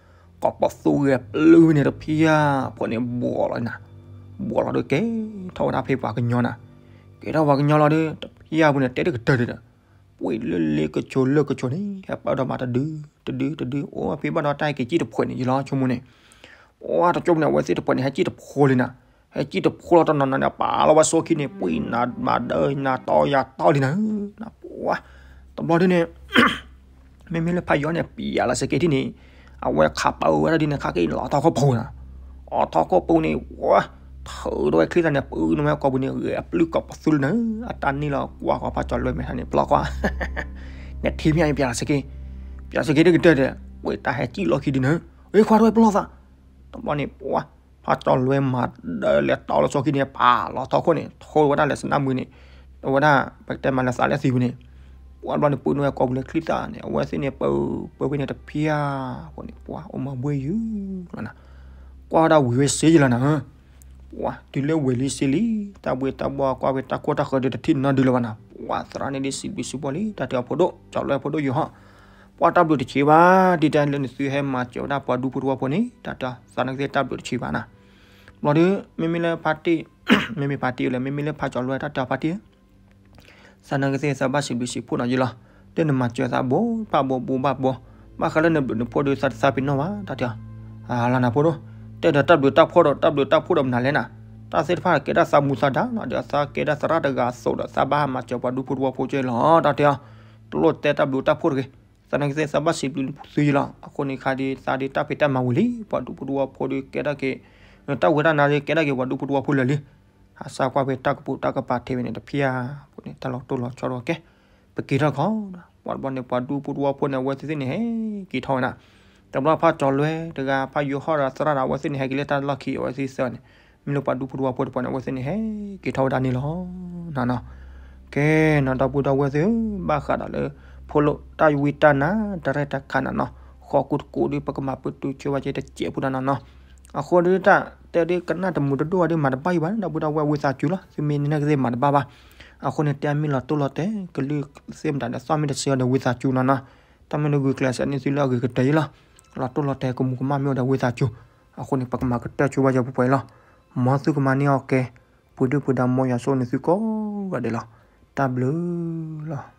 ပှၤ ကိးပသူဂဲၤပျုၢ်န့ၣ်တဖျၢၣ်ဖိန့ၣ် ဘှီးလီၤနၤ, ဘှီးလီၤဒီးကဲထီၣ်ဝဲဒၣ်ဖဲပှၤကညီနၤ, ကဲထီၣ်ပှၤကညီလီၤဒီး တဖျၢၣ်ဖိန့ၣ် တဲတကတၢၢ်ဒီး ပှ့ၤလၢလ့ကဆိးလၢကဆိးန့ၣ် ဟဲပၢၢ်ဒီးမၤတဒု တဒု တဒု အိၣ်ဖဲဘၣ်ဒီးတၢ်ဟဲက့ၤစံၣ်တဖှဲးန့ၣ်ယလီၤဆိကမိၣ်န့ၣ်, အိၣ်တကၠိပူၤန့ၣ် အဝဲသ့ၣ်တဖှဲးန့ၣ် ဟဲစံၣ်တဖှိလံနၤ, ဟဲစံၣ်တဖှိလီၤတနီၤနီၤန့ၣ် ပာ်လီၤဝဲဆိခံန့ၣ် ပှ့ၤနၤမၤဒၢနၤတီယၤတီလံနၤ, ပှၤ တဘျီဒ်န့ၣ် မ့မ့ၢ်လၢဖးယီၤန့ၣ် ပျးလီၤစကဲးထံၣ်န့ၣ် အဝဲခးပာ်ဝဲဒၣ်ဒ်န့ၣ် ခါက့ၤလီၤအီထီၣ်ခိၣ်ဖိနၤ, အီထီၣ်ခိၣ်ဖိန့ၣ် ဝ့ၢ် ထုးဒီးဝဲချံသၣ်န့ၣ် ပအုၣ်န့ၢ်ဝဲကိးပူၤန့ၣ် ဂဲၤပျုၢ်ကိးပသူလံနၤ, အတၢ်န့ၣ်လီၤကွၢ်ဃီဖးကၠီလွဲမဲာ်ထါန့ၣ် ပျီကွၢ် နထံၣ်မ့ၢ်အံၤ ပျးစက့, ပျးစက့တကတၢၢ်ဒီး ဝဲတၢ်ဟဲစံၣ်လီၢ်ခံဒုန့ၣ်, အ့ ခွါတဝဲပလီၢ်သး, တဘျီန့ၣ် ပှၤ ဖးကၠီၤလွဲမၤဒၢလဲၤတီလီၤဆီခံန့ၣ် ပာ်လီၤထီခိၣ်န့ၣ် ထိဝဲဒၣ်လဲၤစနၣ်မုာ်န့ၣ်, အဝဲဒၣ် ပကတဲမးလဲၤသးလၢသံဝံၤန့ၣ်, ပှၤတဘျီန့ၣ် ပာ်နုာ်ဝဲကိာ်ပူၤလၢချံသၣ်န့ၣ် အဝဲသ့ၣ်န့ၣ် ပာ် ပာ်ဝဲန့ၣ်တဖျၢၣ်အဃိန့ၣ် ပှၤအိၣ်မၤဘှ့ၣ်ယုာ်လီၤနၤ, ကွၢ်ဝဲဒၣ်ဝံၤဝဲစ့ယုာ်လီၤနၤ ပှၤတုၤလၢဝံၤလံစ့လံ, တၢ်ဘှ့ၣ်တၢ်ဘှီၣ်ကွၢ်ဝဲတၢ်ခိၣ်တၢ်ဃၢၤဒီးတထံၣ်နီတဒုလၢၤဘၣ်နၤ, ပှၤသရၣ်န့ၣ်ဒ်စံးဘျုးစံးဖှိၣ်လံ တၢ်တဲအီၤဖိဒိၣ် ကၠီၤလွဲဖိဒိၣ်ယိၤဟီၣ်, ပှၤတၢ်ဘျုးတဆံးဘၣ် ဒ်တဲလၢနသုဟဲမၤစၢၤဝဲဒၣ်ပှၤဒူဖိတဝီဖိန့ၣ် တၢ်တဲသးနကသ့ၣ်တၢ်ဘျုးတဆံးဘၣ်နၤ, ဘျီဒီး မ့မ့ၢ်လၢဖါတံၢ်, မ့မ့ၢ်ဖါတံၢ်လၢ မ့မ့ၢ်လၢဖးကၠီၤလွဲတၢ်တဲအီၤဖါတံၢ် သးနကသ့ၣ်သးဘၣ်စံးဘျုးစံးဖှိၣ်နီၤယုာ်လီၤ, တၢ်နမၤစၢၤသးဘိးဘၣ်ဘိးဘိးဘၣ်ဘိး, ဘၣ်ဃးလၢနဘျုးနဖှိၣ်ဒီးသးတသးပ့ၤနီၣ်ဘၣ် တၢ်တဲအီၤ, အလၤနၤဖိဒိၣ်, တဲဒီးတၢ်ဘျုးတၢ်ဖှိၣ်ဒီး တၢ်ဘျုးတၢ်ဖှိၣ်ဒီးမနုၤလဲၣ်နၤ, တၢ်သ့ၣ်တဖၣ်ကဲဒၣ်သးမူသးဒါလီၤ ဒီးသးကဲဒၣ်သရၣ်တဂၤအသိးဒီး သးဘၣ်ဟးမၤစၢၤပှၤဒူဖိတဝီဖိကဲလီၤ တၢ်တဲအီၤ, တလိၣ်တဲတၢ်ဘျုးတၢ်ဖှိၣ်တဂ့ၤ, သးနကသ့ၣ်သးဘၣ်စံးဘျုးသုယုာ်လီၤ, အဃိန့ၣ်ခါဒီး သးဒီးတၢ်ဖံးတၢ်မၤဝံၤလံ ပှၤဒူဖိတဝီဖိဒီးကဲဒၣ်က့ၤ, တၢ်ဝဲတၢ်နါဒီးကဲဒၣ်က့ၤပှၤဒူဖိတဝီဖိလၢာ်လံ ဟးစၢ်ကွၢ်ဖဲတၢ်ကပူၤတၢ်ကပၤထဲဝဲန့ၣ်တဖၣ်အဃိန့ၣ် တၢ်လီၤတိၢ်လီၤဆီဒီးကဲ, ပက့ၤထီၣ်ခီ, ပှၤတဘျီန့ၣ် ပှၤဒူဖိတဝီဖိန့ၣ် အဝဲသ့ၣ်န့ၣ်ဟဲက့ၤထီၣ်ဝဲနၤ, တဘျီဖးကၠီၤလွဲတဂၤ ဖးယိၤဟီၣ်ဒီးသရၣ်ဒီး အဝဲသ့ၣ်န့ၣ် ဟဲက့ၤလၢတၢ်လီၢ်ခံ အဝဲသ့ၣ်သၢန့ၣ်, မ့ၢ်လၢပှၤဒူဖိတဝီဖိတပှၤန့ၣ် အဝဲသ့ၣ်န့ၣ် ဟဲက့ၤထီၣ်ဝဲဒၣ်န့ၣ်လီၤ. ကဲနီၤ ဒီပုၢ်ဒီဝဲၢ်သ့ၣ်ဧၢ, ဘၣ်ဃးဒီးလၢ ဖိလိၣ်တၢ်ဝံတၢ်နါ တရဲၣ်တခါနၤနီၤ, ဃီကူတကူဒီး ပကမၤပတုာ်ဆိဝဲကဲတစဲးဖိဒၣ်နၤနီၤ, အဃိဒီးတၢ်တဲဒ်ကနၣ်တမုာ်တဒိၣ်ဝဲဒီးမၤတဘၣ်ယံၤဘၣ် ဒီပုၢ်ဒီဝဲၢ်ဝံသးစူၤလီၤ, သုမ့ၢ်နကသ့ၣ်မၤတဘၣ်ဘၣ်, အဃိန့ၣ် တဲမ့ၢ်လီၤတိၢ်လီၤတဲာ် ကလုၢ်သ့ၣ်မတၤဒီးသီၣ်မ့ၢ်တဆၢဒီးဝံသးစူၤနၤနီၤ, တၢ်မ့ၢ်နဂုာ်ကျဲးစၢးန့ၢ်သုလၢအဂ့ၤကတၢၢ်အံၤလီၤ, လီၤတိၢ်လီၤတဲာ်ကမူၤကမၣ်မ့ၢ်အိၣ်ဒီးဝံသးစူၤ, အဃိန့ၣ် ပကမၤကတၢၢ်ဆိဝဲကဲပှဲၤပှဲၤလီၤ, မ်သုကမၤန့ၢ်အီၤကဲ, ပှ့ၤဒုၣ်ပှ့ၤဒါမ်ယွၤဆိၣ်န့ၢ်သုကိးဂၤဒဲးလီၤ, တၢ်ဘျုးလီၤ.